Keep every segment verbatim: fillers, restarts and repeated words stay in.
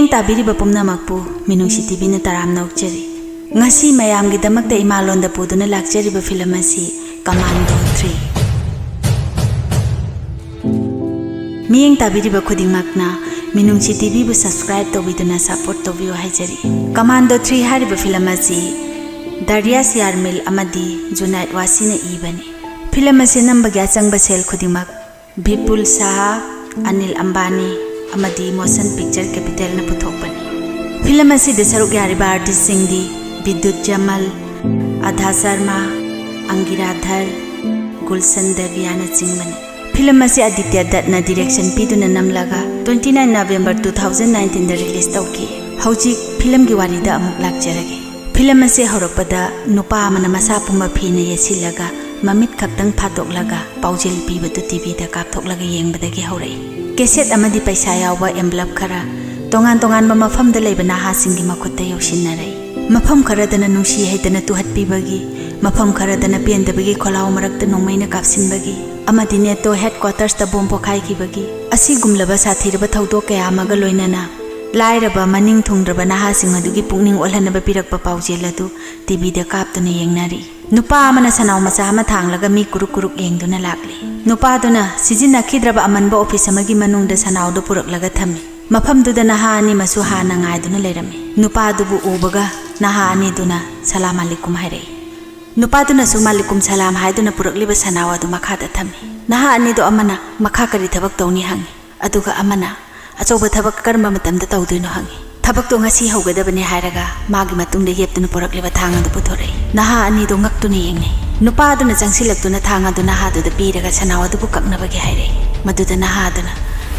ꯇꯥꯕꯤꯔꯤꯕ ꯄꯨꯝꯅꯃꯛꯄꯨ ꯃꯤꯅꯨꯡꯁꯤ ꯇꯤꯚꯤꯅ ꯇꯔꯥꯝꯅ ꯑꯣꯛꯆꯔꯤ꯫ ꯉꯁꯤ ꯃꯌꯥꯝꯒꯤꯗꯃꯛꯇ ꯏꯃꯥꯂꯣꯟꯗ ꯄꯨꯗꯨꯅ ꯂꯥꯛꯆꯔꯤꯕ ꯐꯤꯂꯝ ꯑꯁꯤ ꯀꯃꯥꯟꯗꯣ ꯊ꯭ꯔꯤ꯫ ꯃꯤꯠꯌꯦꯡ ꯇꯥꯕꯤꯔꯤꯕ ꯈꯨꯗꯤꯡꯃꯛꯅ ꯃꯤꯅꯨꯡꯁꯤ ꯇꯤꯚꯤꯕꯨ subscribe ꯇꯧꯕꯤꯗꯨꯅ support ꯇꯧꯕꯤꯌꯨ ꯍꯥꯏꯖꯔꯤ꯫ ꯀꯃꯥꯟꯗꯣ ꯊ꯭ꯔꯤ ꯍꯥꯏꯔꯤꯕ ꯐꯤꯂꯝ ꯑꯁꯤ ꯗꯥꯔꯤꯌꯥꯁ ꯌꯥꯔꯃꯤꯜ ꯑꯃꯗꯤ ꯖꯨꯅꯥꯏꯗ ꯋꯥꯁꯤꯅ ꯏꯕꯅꯤ꯫ ꯐꯤꯂꯝ ꯑꯁꯤ ꯅꯝꯕꯒꯤ ꯑꯆꯪꯕ ꯁꯦꯜ ꯈꯨꯗꯤꯡꯃꯛ ꯚꯤꯄꯨꯜ ꯁꯥꯍꯥ, ꯑꯅꯤꯜ ꯑꯝꯕꯥꯅꯤ ꯑꯃꯗꯤ ꯃꯣꯁꯟ ꯄꯤꯛꯆꯔ ꯀꯦꯄꯤꯇꯦꯜꯅ ꯄꯨꯊꯣꯛꯄꯅꯤ꯫ ꯐꯤꯂꯝ ꯑꯁꯤꯗ ꯁꯔꯨꯛ ꯌꯥꯔꯤꯕ artistꯁꯤꯡꯗꯤ ꯕꯤꯗ꯭ꯌꯨꯠ ꯖꯃꯜ, ꯑꯗꯥ ꯁꯔꯃ, ꯑꯪꯒꯤꯔꯥ ꯙꯔ, ꯒꯨꯜꯁꯟ ꯗꯦꯕꯤꯌꯥꯅꯆꯤꯡꯕꯅꯤ꯫ ꯐꯤꯂꯝ ꯑꯁꯤ ꯑꯗꯤꯇ꯭ꯌ ꯗꯠꯅ direction ꯄꯤꯗꯨꯅ ꯅꯝꯂꯒ twenty nine November two thousand nineteenꯗ release ꯇꯧꯈꯤ꯫ ꯍꯧꯖꯤꯛ ꯐꯤꯂꯝꯒꯤ ꯋꯥꯔꯤꯗ ꯑꯃꯨꯛ ꯂꯥꯛꯆꯔꯒꯦ꯫ ꯐꯤꯂꯝ ꯑꯁꯤ ꯍꯧꯔꯛꯄꯗ ꯅꯨꯄꯥ ꯑꯃꯅ ꯃꯁꯥ ꯄꯨꯝꯕ ꯐꯤꯅ ꯌꯦꯠꯁꯤꯜꯂꯒ ꯃꯃꯤꯠ ꯈꯛꯇꯪ ꯐꯥꯠꯇꯣꯛꯂꯒ ꯄꯥꯎꯖꯦꯜ ꯄꯤꯕꯗꯨ ꯇꯤꯚꯤꯗ ꯀꯥꯞꯊꯣꯛꯂꯒ ꯌꯦꯡꯕꯗꯒꯤ ꯍꯧꯔꯛꯏ꯫ ꯀꯦꯁꯦꯠ ꯑꯃꯗꯤ ꯄꯩꯁꯥ ꯌꯥꯎꯕ envelope ꯈꯔ, ꯇꯣꯉꯥꯟ ꯇꯣꯉꯥꯟꯕ ꯃꯐꯝꯗ ꯂꯩꯕ ꯅꯍꯥꯁꯤꯡꯒꯤ ꯃꯈꯨꯠꯇ ꯌꯧꯁꯤꯟꯅꯔꯛꯏ꯫ ꯃꯐꯝ ꯈꯔꯗꯅ ꯅꯨꯡꯁꯤ ꯍꯩꯇꯅ ꯇꯨꯍꯠꯄꯤꯕꯒꯤ, ꯃꯐꯝ ꯈꯔꯗꯅ ꯄꯦꯟꯗꯕꯒꯤ ꯈꯣꯜꯂꯥꯎ ꯃꯔꯛꯇ ꯅꯣꯡꯃꯩꯅ ꯀꯥꯞꯁꯤꯟꯕꯒꯤ, ꯑꯃꯗꯤ ꯅꯦꯇꯣ headquartersꯇ bomb ꯄꯣꯈꯥꯏꯈꯤꯕꯒꯤ, ꯑꯁꯤꯒꯨꯝꯂꯕ ꯁꯥꯊꯤꯔꯕ ꯊꯧꯗꯣꯛ ꯀꯌꯥ ꯑꯃꯒ ꯂꯣꯏꯅꯅ ꯂꯥꯏꯔꯕ ꯃꯅꯤꯡ ꯊꯨꯡꯗ꯭ꯔꯕ ꯅꯍꯥꯁꯤꯡ ꯑꯗꯨꯒꯤ ꯄꯨꯛꯅꯤꯡ ꯑꯣꯜꯍꯟꯅꯕ ꯄꯤꯔꯛꯄ ꯄꯥꯎꯖꯦꯜ ꯑꯗꯨ ꯇꯤꯚꯤꯗ ꯀꯥꯞꯇꯨꯅ ꯌꯦꯡꯅꯔꯤ꯫ ꯅꯨꯄꯥ ꯑꯃꯅ ꯁꯅꯥꯎ ꯃꯆꯥ ꯑꯃ ꯊꯥꯡꯂꯒ ꯃꯤ ꯀꯨꯔꯨꯛ ꯀꯨꯔꯨꯛ ꯌꯦꯡꯗꯨꯅ ꯂꯥꯛꯂꯤ꯫ ꯅꯨꯄꯥꯗꯨꯅ ꯁꯤꯖꯤꯟꯅꯈꯤꯗ꯭ꯔꯕ ꯑꯃꯟꯕ office ꯑꯃꯒꯤ ꯃꯅꯨꯡꯗ ꯁꯅꯥꯎꯗꯨ ꯄꯨꯔꯛꯂꯒ ꯊꯝꯃꯤ꯫ ꯃꯐꯝꯗꯨꯗ ꯅꯍꯥ ꯑꯅꯤꯃꯁꯨ ꯍꯥꯟꯅ ꯉꯥꯏꯗꯨꯅ ꯂꯩꯔꯝꯃꯤ꯫ ꯅꯨꯄꯥꯗꯨꯕꯨ ꯎꯕꯒ ꯅꯍꯥ ꯑꯅꯤꯗꯨꯅ "ꯁꯂꯥꯝ ꯑꯂꯤꯀꯨꯝ" ꯍꯥꯏꯔꯛꯏ꯫ ꯅꯨꯄꯥꯗꯨꯅꯁꯨ "ꯃꯥꯂꯤꯀꯨꯝ ꯁꯂꯥꯝ" ꯍꯥꯏꯗꯨꯅ ꯄꯨꯔꯛꯂꯤꯕ ꯁꯅꯥꯎ ꯑꯗꯨ ꯃꯈꯥꯗ ꯊꯝꯃꯤ꯫ ꯅꯍꯥ ꯑꯅꯤꯗꯨ ꯑꯃꯅ "ꯃꯈꯥ ꯀꯔꯤ ꯊꯕꯛ ꯇꯧꯅꯤ?" ꯍꯪꯉꯤ꯫ ꯑꯗꯨꯒ ꯑꯃꯅ "ꯑꯆꯧꯕ ꯊꯕꯛ ꯀꯔꯝꯕ ꯃꯇꯝꯗ ꯇꯧꯗꯣꯏꯅꯣ?" ꯍꯪꯉꯤ꯫ "ꯊꯕꯛꯇꯣ ꯉꯁꯤ ꯍꯧꯒꯗꯕꯅꯤ" ꯍꯥꯏꯔꯒ ꯃꯥꯒꯤ ꯃꯇꯨꯡꯗ ꯌꯦꯞꯇꯨꯅ ꯄꯨꯔꯛꯂꯤꯕ ꯊꯥꯡ ꯑꯗꯨ ꯄꯨꯊꯣꯔꯛꯏ꯫ ꯅꯍꯥ ꯑꯅꯤꯗꯨ ꯉꯛꯇꯨꯅ ꯌꯦꯡꯅꯩ꯫ ꯅꯨꯄꯥ ꯑꯗꯨꯅ ꯆꯪꯁꯤꯜꯂꯛꯇꯨꯅ ꯊꯥꯡ ꯑꯗꯨ ꯅꯍꯥꯗꯨꯗ ꯄꯤꯔꯒ ꯁꯅꯥꯎ ꯑꯗꯨꯕꯨ ꯀꯛꯅꯕꯒꯤ ꯍꯥꯏꯔꯛꯏ꯫ ꯃꯗꯨꯗ ꯅꯍꯥ ꯑꯗꯨꯅ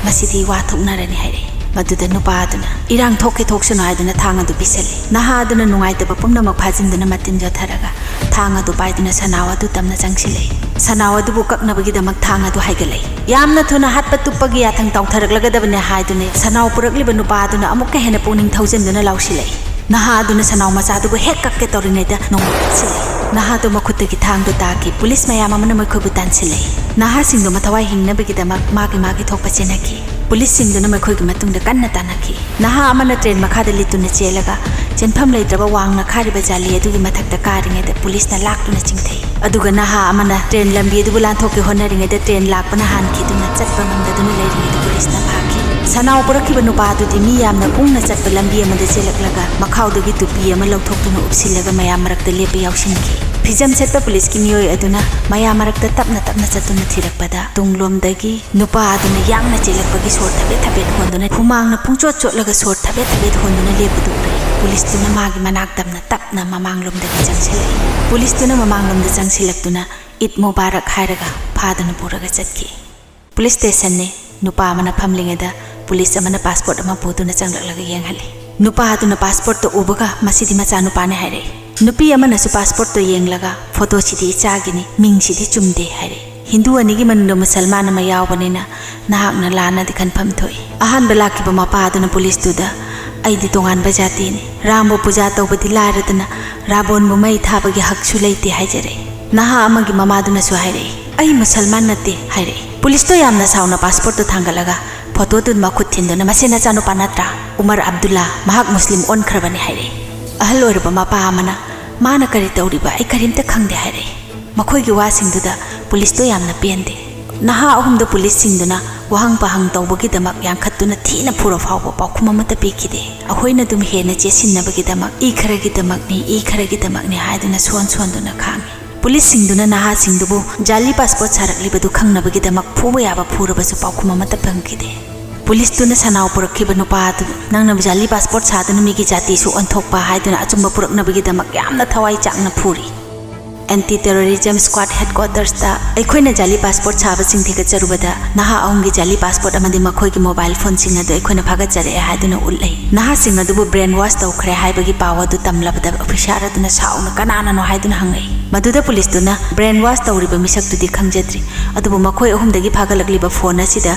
"ꯃꯁꯤꯗꯤ ꯋꯥ ꯊꯣꯛꯅꯔꯅꯤ" ꯍꯥꯏꯔꯛꯏ꯫ ꯃꯗꯨꯗ ꯅꯨꯄꯥ ꯑꯗꯨꯅ "ꯏꯔꯥꯡ ꯊꯣꯛꯀꯦ ꯊꯣꯛꯁꯅꯨ" ꯍꯥꯏꯗꯨꯅ ꯊꯥꯡ ꯑꯗꯨ ꯄꯤꯁꯜꯂꯤ꯫ ꯅꯍꯥ ꯑꯗꯨꯅ ꯅꯨꯡꯉꯥꯏꯇꯕ ꯄꯨꯝꯅꯃꯛ ꯐꯥꯖꯤꯟꯗꯨꯅ ꯃꯇꯤꯟ ꯆꯣꯠꯊꯔꯒ ꯊꯥꯡ ꯑꯗꯨ ꯄꯥꯏꯗꯨꯅ ꯁꯅꯥꯎ ꯑꯗꯨ ꯇꯝꯅ ꯆꯪꯁꯤꯜꯂꯛꯏ꯫ ꯁꯅꯥꯎ ꯑꯗꯨꯕꯨ ꯀꯛꯅꯕꯒꯤꯗꯃꯛ ꯊꯥꯡ ꯑꯗꯨ ꯍꯥꯏꯒꯠꯂꯛꯏ꯫ "ꯌꯥꯝꯅ ꯊꯨꯅ ꯍꯥꯠꯄ ꯇꯨꯞꯄꯒꯤ ꯌꯥꯊꯪ ꯇꯧꯊꯔꯛꯂꯒꯗꯕꯅꯤ" ꯍꯥꯏꯗꯨꯅ ꯁꯅꯥꯎ ꯄꯨꯔꯛꯂꯤꯕ ꯅꯨꯄꯥ ꯑꯗꯨꯅ ꯑꯃꯨꯛꯀ ꯍꯦꯟꯅ ꯄꯨꯛꯅꯤꯡ ꯊꯧꯖꯤꯟꯗꯨꯅ ꯂꯥꯎꯁꯤꯜꯂꯛꯏ꯫ ꯅꯍꯥ ꯑꯗꯨꯅ ꯁꯅꯥꯎ ꯃꯆꯥꯗꯨꯕꯨ ꯍꯦꯛ ꯀꯛꯀꯦ ꯇꯧꯔꯤꯉꯩꯗ ꯅꯣꯡꯃꯩ ꯀꯥꯞꯁꯤꯜꯂꯛꯏ꯫ ꯅꯍꯥꯗꯨ ꯃꯈꯨꯠꯇꯒꯤ ꯊꯥꯡꯗꯨ ꯇꯥꯈꯤ꯫ ꯄꯨꯂꯤꯁ ꯃꯌꯥꯝ ꯑꯃꯅ ꯃꯈꯣꯏꯕꯨ ꯇꯥꯟꯁꯤꯜꯂꯛꯏ꯫ ꯅꯍꯥꯁꯤꯡꯗꯨ ꯃꯊꯋꯥꯏ ꯍꯤꯡꯅꯕꯒꯤꯗꯃꯛ ꯃꯥꯒꯤ ꯃꯥꯒꯤ ꯊꯣꯛꯄ ꯆꯦꯟꯅꯈꯤ꯫ ꯄꯨꯂꯤꯁꯁꯤꯡꯗꯨꯅ ꯃꯈꯣꯏꯒꯤ ꯃꯇꯨꯡꯗ ꯀꯟꯅ ꯇꯥꯟꯅꯈꯤ꯫ ꯅꯍꯥ ꯑꯃꯅ ꯇ꯭ꯔꯦꯟ ꯃꯈꯥꯗ ꯂꯤꯠꯇꯨꯅ ꯆꯦꯜꯂꯒ ꯆꯦꯟꯐꯝ ꯂꯩꯇ꯭ꯔꯕ ꯋꯥꯡꯅ ꯈꯥꯔꯤꯕ ꯖꯥꯂꯤ ꯑꯗꯨꯒꯤ ꯃꯊꯛꯇ ꯀꯥꯔꯤꯉꯩꯗ ꯄꯨꯂꯤꯁꯅ ꯂꯥꯛꯇꯨꯅ ꯆꯤꯡꯊꯩ꯫ ꯑꯗꯨꯒ ꯅꯍꯥ ꯑꯃꯅ ꯇ꯭ꯔꯦꯟ ꯂꯝꯕꯤ ꯑꯗꯨꯕꯨ ꯂꯥꯟꯊꯣꯛꯀꯦ ꯍꯣꯠꯅꯔꯤꯉꯩꯗ ꯇ꯭ꯔꯦꯟ ꯂꯥꯛꯄꯅ ꯍꯥꯟꯈꯤꯗꯨꯅ ꯆꯠꯄ ꯉꯝꯗꯗꯨꯅ ꯂꯩꯔꯤꯉꯩꯗ ꯄꯨꯂꯤꯁꯅ ꯐꯥꯈꯤ꯫ ꯁꯅꯥꯎ ꯄꯨꯔꯛꯈꯤꯕ ꯅꯨꯄꯥ ꯑꯗꯨꯗꯤ ꯃꯤ ꯌꯥꯝꯅ ꯀꯨꯡꯅ ꯆꯠꯄ ꯂꯝꯕꯤ ꯑꯃꯗ ꯆꯦꯜꯂꯛꯂꯒ ꯃꯈꯥꯎꯗꯒꯤ ꯇꯨꯄꯤ ꯑꯃ ꯂꯧꯊꯣꯛꯇꯨꯅ ꯎꯞꯁꯤꯜꯂꯒ ꯃꯌꯥꯝ ꯃꯔꯛꯇ ꯂꯦꯞꯄ ꯌꯥꯎꯁꯤꯟꯈꯤ꯫ ꯐꯤꯖꯝ ꯁꯦꯠꯄ ꯄꯨꯂꯤꯁꯀꯤ ꯃꯤꯑꯣꯏ ꯑꯗꯨꯅ ꯃꯌꯥꯝ ꯃꯔꯛꯇ ꯇꯞꯅ ꯇꯞꯅ ꯆꯠꯇꯨꯅ ꯊꯤꯔꯛꯄꯗ ꯇꯨꯡꯂꯣꯝꯗꯒꯤ ꯅꯨꯄꯥ ꯑꯗꯨꯅ ꯌꯥꯡꯅ ꯆꯦꯜꯂꯛꯄꯒꯤ ꯁꯣꯔ ꯊꯕꯦꯠ ꯊꯕꯦꯠ ꯍꯣꯟꯗꯨꯅ, ꯍꯨꯃꯥꯡꯅ ꯄꯨꯡꯆꯣꯠ ꯆꯣꯠꯂꯒ ꯁꯣꯔ ꯊꯕꯦꯠ ꯊꯕꯦꯠ ꯍꯣꯟꯗꯨꯅ ꯂꯦꯞꯄꯗꯨ ꯎꯔꯦ꯫ ꯄꯨꯂꯤꯁꯇꯨꯅ ꯃꯥꯒꯤ ꯃꯅꯥꯛ ꯇꯝꯅ ꯇꯞꯅ ꯃꯃꯥꯡꯂꯣꯝꯗꯒꯤ ꯆꯪꯁꯤꯜꯂꯛꯏ꯫ ꯄꯨꯂꯤꯁꯇꯨꯅ ꯃꯃꯥꯡꯂꯣꯝꯗ ꯆꯪꯁꯤꯜꯂꯛꯇꯨꯅ "ꯏꯗ ꯃꯨꯕꯥꯔꯛ" ꯍꯥꯏꯔꯒ ꯐꯥꯗꯨꯅ ꯄꯨꯔꯒ ꯆꯠꯈꯤ꯫ ꯄꯨꯂꯤꯁ ꯁ꯭ꯇꯦꯁꯟꯅꯤ꯫ ꯅꯨꯄꯥ ꯑꯃꯅ ꯐꯝꯂꯤꯉꯩꯗ ꯄꯨꯂꯤꯁ ꯑꯃꯅ ꯄꯥꯁꯄꯣꯔꯠ ꯑꯃ ꯄꯨꯗꯨꯅ ꯆꯪꯂꯛꯂꯒ ꯌꯦꯡꯍꯜꯂꯤ꯫ ꯅꯨꯄꯥ ꯑꯗꯨꯅ ꯄꯥꯁꯄꯣꯔꯠꯇꯣ ꯎꯕꯒ "ꯃꯁꯤꯗꯤ ꯃꯆꯥꯅꯨꯄꯥꯅꯦ" ꯍꯥꯏꯔꯛꯏ꯫ ꯅꯨꯄꯤ ꯑꯃꯅꯁꯨ ꯄꯥꯁꯄꯣꯔꯠꯇꯣ ꯌꯦꯡꯂꯒ "ꯐꯣꯇꯣꯁꯤꯗꯤ ꯏꯆꯥꯒꯤꯅꯤ, ꯃꯤꯡꯁꯤꯗꯤ ꯆꯨꯝꯗꯦ" ꯍꯥꯏꯔꯛꯏ꯫ "ꯍꯤꯟꯗꯨ ꯑꯅꯤꯒꯤ ꯃꯅꯨꯡꯗ ꯃꯨꯁꯜꯃꯥꯟ ꯑꯃ ꯌꯥꯎꯕꯅꯤꯅ ꯅꯍꯥꯛꯅ ꯂꯥꯟꯅꯗꯤ ꯈꯟꯐꯝ ꯊꯣꯛꯏ"꯫ ꯑꯍꯥꯟꯕ ꯂꯥꯛꯈꯤꯕ ꯃꯄꯥ ꯑꯗꯨꯅ ꯄꯨꯂꯤꯁꯇꯨꯗ "ꯑꯩꯗꯤ ꯇꯣꯉꯥꯟꯕ ꯖꯥꯇꯤꯅꯤ, ꯔꯥꯝꯕꯨ ꯄꯨꯖꯥ ꯇꯧꯕꯗꯤ ꯂꯥꯏꯔꯗꯅ ꯔꯥꯕꯣꯟꯕꯨ ꯃꯩ ꯊꯥꯕꯒꯤ ꯍꯛꯁꯨ ꯂꯩꯇꯦ" ꯍꯥꯏꯖꯔꯛꯏ꯫ ꯅꯍꯥ ꯑꯃꯒꯤ ꯃꯃꯥꯗꯨꯅꯁꯨ ꯍꯥꯏꯔꯛꯏ, "ꯑꯩ ꯃꯨꯁꯜꯃꯥꯟ ꯅꯠꯇꯦ" ꯍꯥꯏꯔꯛꯏ꯫ ꯄꯨꯂꯤꯁꯇꯣ ꯌꯥꯝꯅ ꯁꯥꯎꯅ ꯄꯥꯁꯄꯣꯔꯠꯇꯨ ꯊꯥꯡꯒꯠꯂꯒ ꯐꯣꯇꯣꯗꯨ ꯃꯈꯨꯠ ꯊꯤꯟꯗꯨꯅ "ꯃꯁꯤ ꯅꯆꯥꯅꯨꯄꯥ ꯅꯠꯇ꯭ꯔꯥ? ꯎꯃꯔ ꯑꯕꯗꯨꯜꯂꯥ, ꯃꯍꯥꯛ ꯃꯨꯁꯂꯤꯝ ꯑꯣꯟꯈ꯭ꯔꯕꯅꯤ" ꯍꯥꯏꯔꯛꯏ꯫ ꯑꯍꯜ ꯑꯣꯏꯔꯕ ꯃꯄꯥ ꯑꯃꯅ "ꯃꯥꯅ ꯀꯔꯤ ꯇꯧꯔꯤꯕ ꯑꯩ ꯀꯔꯤꯝꯇ ꯈꯪꯗꯦ" ꯍꯥꯏꯔꯛꯏ꯫ ꯃꯈꯣꯏꯒꯤ ꯋꯥꯁꯤꯡꯗꯨꯗ ꯄꯨꯂꯤꯁꯇꯣ ꯌꯥꯝꯅ ꯄꯦꯟꯗꯦ꯫ ꯅꯍꯥ ꯑꯍꯨꯝꯗ ꯄꯨꯂꯤꯁꯁꯤꯡꯗꯨꯅ ꯋꯥꯍꯪ ꯄꯥꯍꯪ ꯇꯧꯕꯒꯤꯗꯃꯛ ꯌꯥꯡꯈꯠꯇꯨꯅ ꯊꯤꯅ ꯐꯨꯔ ꯐꯥꯎꯕ ꯄꯥꯎꯈꯨꯝ ꯑꯃꯠꯇ ꯄꯤꯈꯤꯗꯦ꯫ "ꯑꯩꯈꯣꯏꯅ ꯑꯗꯨꯝ ꯍꯦꯟꯅ ꯆꯦꯠꯁꯤꯟꯅꯕꯒꯤꯗꯃꯛ ꯏ ꯈꯔꯒꯤꯗꯃꯛꯅꯤ, ꯏ ꯈꯔꯒꯤꯗꯃꯛꯅꯤ" ꯍꯥꯏꯗꯨꯅ ꯁꯣꯟ ꯁꯣꯟꯗꯨꯅ ꯈꯥꯡꯉꯤ꯫ ꯄꯨꯂꯤꯁꯁꯤꯡꯗꯨꯅ ꯅꯍꯥꯁꯤꯡꯗꯨꯕꯨ ꯖꯥꯂꯤ ꯄꯥꯁꯄꯣꯔꯠ ꯁꯥꯔꯛꯂꯤꯕꯗꯨ ꯈꯪꯅꯕꯒꯤꯗꯃꯛ ꯐꯨꯕ ꯌꯥꯕ ꯐꯨꯔꯕꯁꯨ ꯄꯥꯎꯈꯨꯝ ꯑꯃꯠꯇ ꯐꯪꯈꯤꯗꯦ꯫ ꯄꯨꯂꯤꯁꯇꯨꯅ ꯁꯅꯥꯎ ꯄꯨꯔꯛꯈꯤꯕ ꯅꯨꯄꯥ ꯑꯗꯨ "ꯅꯪꯅ ꯖꯥꯂꯤ ꯄꯥꯁꯄꯣꯔꯠ ꯁꯥꯗꯨꯅ ꯃꯤꯒꯤ ꯖꯥꯇꯤꯁꯨ ꯑꯣꯟꯊꯣꯛꯄ" ꯍꯥꯏꯗꯨꯅ ꯑꯆꯨꯝꯕ ꯄꯨꯔꯛꯅꯕꯒꯤꯗꯃꯛ ꯌꯥꯝꯅ ꯊꯋꯥꯏ ꯆꯥꯛꯅ ꯐꯨꯔꯤ꯫ ꯑꯦꯟꯇꯤ ꯇꯦꯔꯣꯔꯤꯖꯝ ꯁ꯭ꯀ꯭ꯋꯥꯗ ꯍꯦꯗꯀ꯭ꯋꯥꯇꯔꯁꯇ ꯑꯩꯈꯣꯏꯅ ꯖꯥꯂꯤ ꯄꯥꯁꯄꯣꯔꯠ ꯁꯥꯕꯁꯤꯡ ꯊꯤꯒꯠꯆꯔꯨꯕꯗ ꯅꯍꯥ ꯑꯍꯨꯝꯒꯤ ꯖꯥꯂꯤ ꯄꯥꯁꯄꯣꯔꯠ ꯑꯃꯗꯤ ꯃꯈꯣꯏꯒꯤ ꯃꯣꯕꯥꯏꯜ ꯐꯣꯟꯁꯤꯡ ꯑꯗꯨ ꯑꯩꯈꯣꯏꯅ ꯐꯥꯒꯠꯆꯔꯛꯑꯦ ꯍꯥꯏꯗꯨꯅ ꯎꯠꯂꯛꯏ꯫ ꯅꯍꯥꯁꯤꯡ ꯑꯗꯨꯕꯨ ꯕ꯭ꯔꯦꯟ ꯋꯥꯁ ꯇꯧꯈ꯭ꯔꯦ ꯍꯥꯏꯕꯒꯤ ꯄꯥꯎ ꯑꯗꯨ ꯇꯝꯂꯕꯗ ꯑꯣꯐꯤꯁꯥꯔ ꯑꯗꯨꯅ ꯁꯥꯎꯅ "ꯀꯅꯥꯅꯅꯣ?" ꯍꯥꯏꯗꯨꯅ ꯍꯪꯂꯛꯏ꯫ ꯃꯗꯨꯗ ꯄꯨꯂꯤꯁꯇꯨꯅ "ꯕ꯭ꯔꯦꯟ ꯋꯥꯁ ꯇꯧꯔꯤꯕ ꯃꯤꯁꯛꯇꯨꯗꯤ ꯈꯪꯖꯗ꯭ꯔꯤ, ꯑꯗꯨꯕꯨ ꯃꯈꯣꯏ ꯑꯍꯨꯝꯗꯒꯤ ꯐꯥꯒꯠꯂꯛꯂꯤꯕ ꯐꯣꯟ ꯑꯁꯤꯗ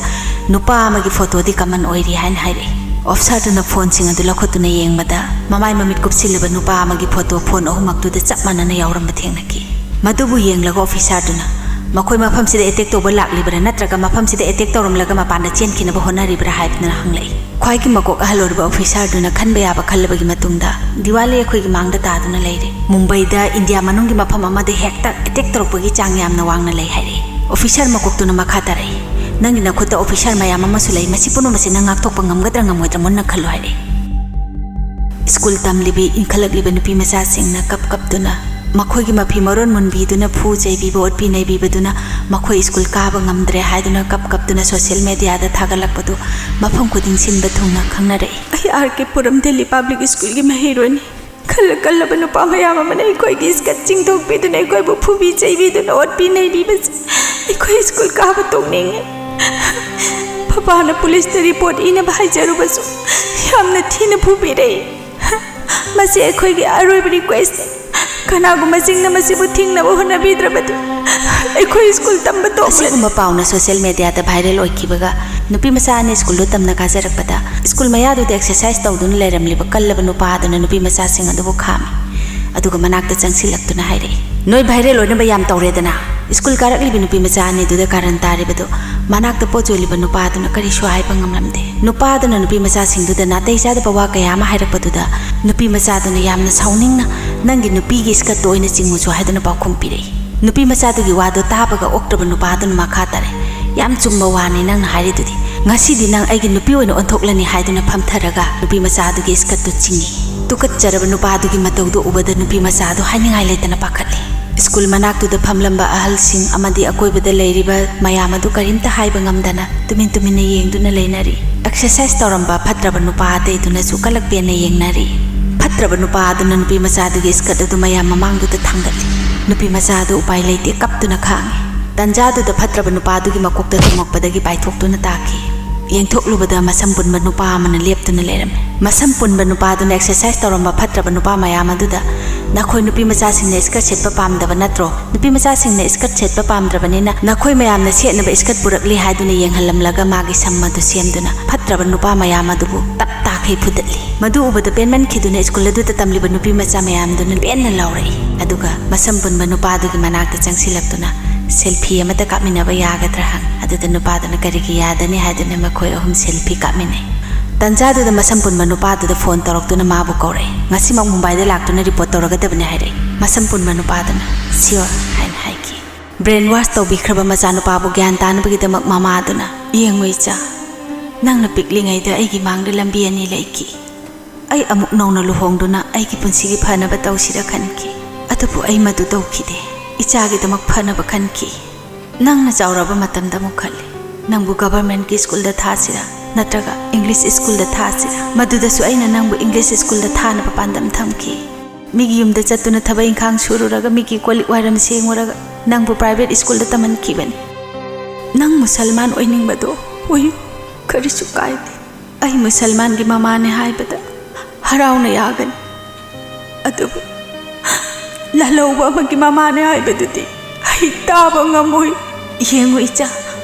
ꯅꯨꯄꯥ ꯑꯃꯒꯤ ꯐꯣꯇꯣꯗꯤ ꯀꯃꯟ ꯑꯣꯏꯔꯤ" ꯍꯥꯏꯅ ꯍꯥꯏꯔꯛꯏ꯫ ꯑꯣꯐꯤꯁꯥꯔꯗꯨꯅ ꯐꯣꯟꯁꯤꯡ ꯑꯗꯨ ꯂꯧꯈꯠꯇꯨꯅ ꯌꯦꯡꯕꯗ ꯃꯃꯥꯏ ꯃꯃꯤꯠ ꯀꯨꯞꯁꯤꯜꯂꯕ ꯅꯨꯄꯥ ꯑꯃꯒꯤ ꯐꯣꯇꯣ ꯐꯣꯟ ꯑꯍꯨꯝꯃꯛꯇꯨꯗ ꯆꯞ ꯃꯥꯟꯅꯅ ꯌꯥꯎꯔꯝꯕ ꯊꯦꯡꯅꯈꯤ꯫ ꯃꯗꯨꯕꯨ ꯌꯦꯡꯂꯒ ꯑꯣꯐꯤꯁꯥꯔꯗꯨꯅ ꯃꯈꯣꯏ ꯃꯐꯝꯁꯤꯗ ꯑꯦꯇꯦꯛ ꯇꯧꯕ ꯂꯥꯛꯂꯤꯕ꯭ꯔꯥ, ꯅꯠꯇ꯭ꯔꯒ ꯃꯐꯝꯁꯤꯗ ꯑꯦꯇꯦꯛ ꯇꯧꯔꯝꯂꯒ ꯃꯄꯥꯟꯗ ꯆꯦꯟꯈꯤꯅꯕ ꯍꯣꯠꯅꯔꯤꯕ꯭ꯔꯥ ꯍꯥꯏꯗꯨꯅ ꯍꯪꯂꯛꯏ꯫ ꯈ꯭ꯋꯥꯏꯒꯤ ꯃꯀꯣꯛ ꯑꯍꯜ ꯑꯣꯏꯔꯤꯕ ꯑꯣꯐꯤꯁꯥꯔꯗꯨꯅ ꯈꯟꯕ ꯌꯥꯕ ꯈꯜꯂꯕꯒꯤ ꯃꯇꯨꯡꯗ, "ꯗꯤꯋꯥꯂꯤ ꯑꯩꯈꯣꯏꯒꯤ ꯃꯥꯡꯗ ꯇꯥꯗꯨꯅ ꯂꯩꯔꯦ꯫ ꯃꯨꯝꯕꯩꯗ ꯏꯟꯗꯤꯌꯥ ꯃꯅꯨꯡꯒꯤ ꯃꯐꯝ ꯑꯃꯗ ꯍꯦꯛꯇ ꯑꯦꯇꯦꯛ ꯇꯧꯔꯛꯄꯒꯤ ꯆꯥꯡ ꯌꯥꯝꯅ ꯋꯥꯡꯅ ꯂꯩ" ꯍꯥꯏꯔꯛꯏ꯫ ꯑꯣꯐꯤꯁꯥꯔ ꯃꯀꯣꯛꯇꯨꯅ ꯃꯈꯥ ꯇꯥꯔꯛꯏ, "ꯅꯪꯒꯤ ꯅꯈꯨꯠꯇ ꯑꯣꯐꯤꯁꯥꯔ ꯃꯌꯥꯝ ꯑꯃꯁꯨ ꯂꯩ, ꯃꯁꯤ ꯄꯨꯝꯅꯃꯛꯁꯤ ꯅꯪ ꯉꯥꯛꯊꯣꯛꯄ ꯉꯝꯒꯗ꯭ꯔꯥ ꯉꯝꯃꯣꯏꯗ꯭ꯔꯥ ꯃꯨꯟꯅ ꯈꯜꯂꯨ" ꯍꯥꯏꯔꯛꯏ꯫ ꯁ꯭ꯀꯨꯜ ꯇꯝꯂꯤꯕꯤ ꯏꯟꯈꯠꯂꯛꯂꯤꯕ ꯅꯨꯄꯤ ꯃꯆꯥꯁꯤꯡꯅ ꯀꯞ ꯀꯞꯇꯨꯅ ꯃꯈꯣꯏꯒꯤ ꯃꯐꯤ ꯃꯔꯣꯟ ꯃꯨꯟꯕꯤꯗꯨꯅ, ꯐꯨ ꯆꯩꯕꯤꯕ, ꯑꯣꯠꯄꯤ ꯅꯩꯕꯤꯕꯗꯨꯅ ꯃꯈꯣꯏ ꯁ꯭ꯀꯨꯜ ꯀꯥꯕ ꯉꯝꯗ꯭ꯔꯦ ꯍꯥꯏꯗꯨꯅ ꯀꯞ ꯀꯞꯇꯨꯅ ꯁꯣꯁꯤꯌꯦꯜ ꯃꯦꯗꯤꯌꯥꯗ ꯊꯥꯒꯠꯂꯛꯄꯗꯨ ꯃꯐꯝ ꯈꯨꯗꯤꯡ ꯁꯤꯟꯕ ꯊꯨꯡꯅ ꯈꯪꯅꯔꯛꯏ꯫ "ꯑꯩ ꯑꯥꯔ ꯀꯦ ꯄꯨꯔꯝ ꯗꯦꯜꯂꯤ ꯄꯕ꯭ꯂꯤꯛ ꯁ꯭ꯀꯨꯜꯒꯤ ꯃꯍꯩꯔꯣꯏꯅꯤ꯫ ꯈꯜꯂ ꯀꯜꯂꯕ ꯅꯨꯄꯥ ꯃꯌꯥꯝ ꯑꯃꯅ ꯑꯩꯈꯣꯏꯒꯤ ꯁ꯭ꯀꯔꯠ ꯆꯤꯡꯊꯣꯛꯄꯤꯗꯨꯅ, ꯑꯩꯈꯣꯏꯕꯨ ꯐꯨꯕꯤ ꯆꯩꯕꯤꯗꯨꯅ, ꯑꯣꯠꯄꯤ ꯅꯩꯕꯤꯕꯁꯦ ꯑꯩꯈꯣꯏ ꯁ꯭ꯀꯨꯜ ꯀꯥꯕ ꯇꯣꯛꯅꯤꯡꯉꯦ꯫ ꯄꯄꯥꯅ ꯄꯨꯂꯤꯁꯇ ꯔꯤꯄꯣꯔꯠ ꯏꯅꯕ ꯍꯥꯏꯖꯔꯨꯕꯁꯨ ꯌꯥꯝꯅ ꯊꯤꯅ ꯐꯨꯕꯤꯔꯛꯏ꯫ ꯃꯁꯤ ꯑꯩꯈꯣꯏꯒꯤ ꯑꯔꯣꯏꯕ ꯔꯤꯀ꯭ꯋꯦꯁꯅꯤ꯫ ꯀꯅꯥꯒꯨꯝꯕꯁꯤꯡꯅ ꯃꯁꯤꯕꯨ ꯊꯤꯡꯅꯕ ꯍꯣꯠꯅꯕꯤꯗ꯭ꯔꯕꯗꯤ ꯑꯩꯈꯣꯏ ꯁ꯭ꯀꯨꯜ ꯇꯝꯕ ꯇꯣꯛꯂꯅꯤ꯫" ꯑꯁꯤꯒꯨꯝꯕ ꯄꯥꯎꯅ ꯁꯣꯁꯤꯌꯦꯜ ꯃꯦꯗꯤꯌꯥꯗ ꯚꯥꯏꯔꯦꯜ ꯑꯣꯏꯈꯤꯕꯒ ꯅꯨꯄꯤ ꯃꯆꯥ ꯑꯅꯤ ꯁ꯭ꯀꯨꯜꯗꯨ ꯇꯝꯅ ꯀꯥꯖꯔꯛꯄꯗ, ꯁ꯭ꯀꯨꯜ ꯃꯌꯥꯗꯨꯗ ꯑꯦꯛꯁꯔꯁꯥꯏꯁ ꯇꯧꯗꯨꯅ ꯂꯩꯔꯝꯂꯤꯕ ꯀꯜꯂꯕ ꯅꯨꯄꯥ ꯑꯗꯨꯅ ꯅꯨꯄꯤ ꯃꯆꯥꯁꯤꯡ ꯑꯗꯨꯕꯨ ꯈꯥꯝꯃꯤ꯫ ꯑꯗꯨꯒ ꯃꯅꯥꯛꯇ ꯆꯪꯁꯤꯜꯂꯛꯇꯨꯅ ꯍꯥꯏꯔꯛꯏ, "ꯅꯣꯏ ꯚꯥꯏꯔꯦꯜ ꯑꯣꯏꯅꯕ ꯌꯥꯝ ꯇꯧꯔꯦꯗꯅ?" ꯁ꯭ꯀꯨꯜ ꯀꯥꯔꯛꯂꯤꯕ ꯅꯨꯄꯤ ꯃꯆꯥ ꯑꯅꯤꯗꯨꯗ ꯀꯥꯔꯟ ꯇꯥꯔꯤꯕꯗꯨ ꯃꯅꯥꯛꯇ ꯄꯣꯠ ꯌꯣꯜꯂꯤꯕ ꯅꯨꯄꯥ ꯑꯗꯨꯅ ꯀꯔꯤꯁꯨ ꯍꯥꯏꯕ ꯉꯝꯂꯝꯗꯦ꯫ ꯅꯨꯄꯥ ꯑꯗꯨꯅ ꯅꯨꯄꯤ ꯃꯆꯥꯁꯤꯡꯗꯨꯗ ꯅꯥꯇꯩ ꯆꯥꯗꯕ ꯋꯥ ꯀꯌꯥ ꯑꯃ ꯍꯥꯏꯔꯛꯄꯗꯨꯗ, ꯅꯨꯄꯤ ꯃꯆꯥꯗꯨꯅ ꯌꯥꯝꯅ ꯁꯥꯎꯅꯤꯡꯅ, "ꯅꯪꯒꯤ ꯅꯨꯄꯤꯒꯤ ꯁ꯭ꯀꯔꯠꯇꯨ ꯑꯣꯏꯅ ꯆꯤꯡꯉꯨꯆꯣ" ꯍꯥꯏꯗꯨꯅ ꯄꯥꯎꯈꯨꯝ ꯄꯤꯔꯛꯏ꯫ ꯅꯨꯄꯤ ꯃꯆꯥꯗꯨꯒꯤ ꯋꯥꯗꯨ ꯇꯥꯕꯒ ꯑꯣꯛꯇ꯭ꯔꯕ ꯅꯨꯄꯥꯗꯨꯅ ꯃꯈꯥ ꯇꯥꯔꯛꯏ, "ꯌꯥꯝ ꯆꯨꯝꯕ ꯋꯥꯅꯤ ꯅꯪꯅ ꯍꯥꯏꯔꯤꯗꯨꯗꯤ꯫ ꯉꯁꯤꯗꯤ ꯅꯪ ꯑꯩꯒꯤ ꯅꯨꯄꯤ ꯑꯣꯏꯅ ꯑꯣꯟꯊꯣꯛꯂꯅꯤ" ꯍꯥꯏꯗꯨꯅ ꯐꯝꯊꯔꯒ ꯅꯨꯄꯤ ꯃꯆꯥꯗꯨꯒꯤ ꯁ꯭ꯀꯔꯠꯇꯨ ꯆꯤꯡꯏ꯫ ꯇꯨꯀꯠꯆꯔꯕ ꯅꯨꯄꯥꯗꯨꯒꯤ ꯃꯇꯧꯗꯨ ꯎꯕꯗ ꯅꯨꯄꯤ ꯃꯆꯥꯗꯨ ꯍꯥꯏꯅꯤꯡꯉꯥꯏ ꯂꯩꯇꯅ ꯄꯥꯈꯠꯂꯤ꯫ ꯁ꯭ꯀꯨꯜ ꯃꯅꯥꯛꯇꯨꯗ ꯐꯝꯂꯝꯕ ꯑꯍꯜꯁꯤꯡ ꯑꯃꯗꯤ ꯑꯀꯣꯏꯕꯗ ꯂꯩꯔꯤꯕ ꯃꯌꯥꯝ ꯑꯗꯨ ꯀꯔꯤꯝꯇ ꯍꯥꯏꯕ ꯉꯝꯗꯅ ꯇꯨꯃꯤꯟ ꯇꯨꯃꯤꯟꯅ ꯌꯦꯡꯗꯨꯅ ꯂꯩꯅꯔꯤ꯫ ꯑꯦꯛꯁꯔꯁꯥꯏꯁ ꯇꯧꯔꯝꯕ ꯐꯠꯇ꯭ꯔꯕ ꯅꯨꯄꯥ ꯑꯇꯩꯗꯨꯅꯁꯨ ꯀꯂꯛ ꯄꯦꯟꯅ ꯌꯦꯡꯅꯔꯤ꯫ ꯐꯠꯇ꯭ꯔꯕ ꯅꯨꯄꯥ ꯑꯗꯨꯅ ꯅꯨꯄꯤ ꯃꯆꯥꯗꯨꯒꯤ ꯁ꯭ꯀꯔꯠ ꯑꯗꯨ ꯃꯌꯥꯝ ꯃꯃꯥꯡꯗꯨꯗ ꯊꯥꯡꯒꯠꯂꯤ꯫ ꯅꯨꯄꯤ ꯃꯆꯥ ꯑꯗꯨ ꯎꯄꯥꯏ ꯂꯩꯇꯦ, ꯀꯞꯇꯨꯅ ꯈꯥꯡꯉꯤ꯫ ꯇꯟꯖꯥꯗꯨꯗ ꯐꯠꯇ꯭ꯔꯕ ꯅꯨꯄꯥ ꯑꯗꯨꯒꯤ ꯃꯀꯣꯛꯇ ꯊꯣꯝꯃꯛꯄꯗꯒꯤ ꯄꯥꯏꯊꯣꯛꯇꯨꯅ ꯇꯥꯈꯤ꯫ ꯌꯦꯡꯊꯣꯛꯂꯨꯕꯗ ꯃꯁꯝ ꯄꯨꯟꯕ ꯅꯨꯄꯥ ꯑꯃꯅ ꯂꯦꯞꯇꯨꯅ ꯂꯩꯔꯝꯃꯤ꯫ ꯃꯁꯝ ꯄꯨꯟꯕ ꯅꯨꯄꯥꯗꯨꯅ ꯑꯦꯛꯁꯔꯁꯥꯏꯁ ꯇꯧꯔꯝꯕ ꯐꯠꯇ꯭ꯔꯕ ꯅꯨꯄꯥ ꯃꯌꯥꯝ ꯑꯗꯨꯗ, "ꯅꯈꯣꯏ ꯅꯨꯄꯤ ꯃꯆꯥꯁꯤꯡꯅ ꯁ꯭ꯀꯔꯠ ꯁꯦꯠꯄ ꯄꯥꯝꯗꯕ ꯅꯠꯇ꯭ꯔꯣ? ꯅꯨꯄꯤ ꯃꯆꯥꯁꯤꯡꯅ ꯁ꯭ꯀꯔꯠ ꯁꯦꯠꯄ ꯄꯥꯝꯗ꯭ꯔꯕꯅꯤꯅ ꯅꯈꯣꯏ ꯃꯌꯥꯝꯅ ꯁꯦꯠꯅꯕ ꯁ꯭ꯀꯔꯠ ꯄꯨꯔꯛꯂꯤ" ꯍꯥꯏꯗꯨꯅ ꯌꯦꯡꯍꯜꯂꯝꯂꯒ ꯃꯥꯒꯤ ꯁꯝ ꯑꯗꯨ ꯁꯦꯝꯗꯨꯅ ꯐꯠꯇ꯭ꯔꯕ ꯅꯨꯄꯥ ꯃꯌꯥꯝ ꯑꯗꯨꯕꯨ ꯇꯞ ꯇꯥꯈꯩ ꯐꯨꯗꯠꯂꯤ꯫ ꯃꯗꯨ ꯎꯕꯗ ꯄꯦꯟꯃꯟꯈꯤꯗꯨꯅ ꯁ꯭ꯀꯨꯜ ꯑꯗꯨꯗ ꯇꯝꯂꯤꯕ ꯅꯨꯄꯤ ꯃꯆꯥ ꯃꯌꯥꯝꯗꯨꯅ ꯄꯦꯟꯅ ꯂꯥꯎꯔꯛꯏ꯫ ꯑꯗꯨꯒ ꯃꯁꯝ ꯄꯨꯟꯕ ꯅꯨꯄꯥꯗꯨꯒꯤ ꯃꯅꯥꯛꯇ ꯆꯪꯁꯤꯜꯂꯛꯇꯨꯅ, "ꯁꯦꯜꯐꯤ ꯑꯃꯇ ꯀꯥꯞꯃꯤꯟꯅꯕ ꯌꯥꯒꯗ꯭ꯔꯥ?" ꯍꯪ꯫ ꯑꯗꯨꯗ ꯅꯨꯄꯥꯗꯨꯅ ꯀꯔꯤꯒꯤ ꯌꯥꯗꯅꯤ ꯍꯥꯏꯗꯨꯅ ꯃꯈꯣꯏ ꯑꯍꯨꯝ ꯁꯦꯜꯐꯤ ꯀꯥꯞꯃꯤꯟꯅꯩ꯫ ꯇꯟꯖꯥꯗꯨꯗ ꯃꯁꯝ ꯄꯨꯟꯕ ꯅꯨꯄꯥꯗꯨꯗ ꯐꯣꯟ ꯇꯧꯔꯛꯇꯨꯅ ꯃꯥꯕꯨ ꯀꯧꯔꯛꯏ꯫ "ꯉꯁꯤꯃꯛ ꯃꯨꯝꯕꯥꯏꯗ ꯂꯥꯛꯇꯨꯅ ꯔꯤꯄꯣꯔꯠ ꯇꯧꯔꯒꯗꯕꯅꯤ" ꯍꯥꯏꯔꯛꯏ꯫ ꯃꯁꯝ ꯄꯨꯟꯕ ꯅꯨꯄꯥꯗꯨꯅ "ꯁꯤꯌꯣꯔ" ꯍꯥꯏꯅ ꯍꯥꯏꯈꯤ꯫ ꯕ꯭ꯔꯦꯟ ꯋꯥꯁ ꯇꯧꯕꯤꯈ꯭ꯔꯕ ꯃꯆꯥꯅꯨꯄꯥꯕꯨ ꯒ꯭ꯌꯥꯟ ꯇꯥꯅꯕꯒꯤꯗꯃꯛ ꯃꯃꯥꯗꯨꯅ, "ꯌꯦꯡꯉꯨ ꯏꯆꯥ, ꯅꯪꯅ ꯄꯤꯛꯂꯤꯉꯩꯗ ꯑꯩꯒꯤ ꯃꯥꯡꯗ ꯂꯝꯕꯤ ꯑꯅꯤ ꯂꯩꯈꯤ꯫ ꯑꯩ ꯑꯃꯨꯛ ꯅꯧꯅ ꯂꯨꯍꯣꯡꯗꯨꯅ ꯑꯩꯒꯤ ꯄꯨꯟꯁꯤꯒꯤ ꯐꯅꯕ ꯇꯧꯁꯤꯔ ꯈꯟꯈꯤ꯫ ꯑꯗꯨꯕꯨ ꯑꯩ ꯃꯗꯨ ꯇꯧꯈꯤꯗꯦ꯫ ꯏꯆꯥꯒꯤꯗꯃꯛ ꯐꯅꯕ ꯈꯟꯈꯤ꯫ ꯅꯪꯅ ꯆꯥꯎꯔꯕ ꯃꯇꯝꯗ ꯑꯃꯨꯛ ꯈꯜꯂꯤ꯫ ꯅꯪꯕꯨ ꯒꯚꯔꯟꯃꯦꯟꯠꯀꯤ ꯁ꯭ꯀꯨꯜꯗ ꯊꯥꯁꯤꯔꯥ ꯅꯠꯇ꯭ꯔꯒ ꯏꯪꯂꯤꯁ ꯁ꯭ꯀꯨꯜꯗ ꯊꯥꯁꯤꯔꯥ? ꯃꯗꯨꯗꯁꯨ ꯑꯩꯅ ꯅꯪꯕꯨ ꯏꯪꯂꯤꯁ ꯁ꯭ꯀꯨꯜꯗ ꯊꯥꯅꯕ ꯄꯥꯟꯗꯝ ꯊꯝꯈꯤ꯫ ꯃꯤꯒꯤ ꯌꯨꯝꯗ ꯆꯠꯇꯨꯅ ꯊꯕꯛ ꯏꯪꯈꯥꯡ ꯁꯨꯔꯨꯔꯒ, ꯃꯤꯒꯤ ꯀꯣꯜ ꯂꯤꯛ ꯋꯥꯏꯔꯝ ꯁꯦꯡꯉꯨꯔꯒ ꯅꯪꯕꯨ ꯄ꯭ꯔꯥꯏꯚꯦꯠ ꯁ꯭ꯀꯨꯜꯗ ꯇꯝꯍꯟꯈꯤꯕꯅꯤ꯫ ꯅꯪ ꯃꯨꯁꯜꯃꯥꯟ ꯑꯣꯏꯅꯤꯡꯕꯗꯣ ꯑꯣꯏꯌꯨ, ꯀꯔꯤꯁꯨ ꯀꯥꯏꯗꯦ꯫ ꯑꯩ ꯃꯨꯁꯜꯃꯥꯟꯒꯤ ꯃꯃꯥꯅꯦ ꯍꯥꯏꯕꯗ ꯍꯔꯥꯎꯅ ꯌꯥꯒꯅꯤ꯫ ꯑꯗꯨꯕꯨ ꯂꯥꯜꯍꯧꯕ ꯑꯃꯒꯤ ꯃꯃꯥꯅꯦ ꯍꯥꯏꯕꯗꯨꯗꯤ ꯑꯩ ꯇꯥꯕ ꯉꯝꯃꯣꯏ꯫ ꯌꯦꯡꯉꯨ ꯏꯆꯥ,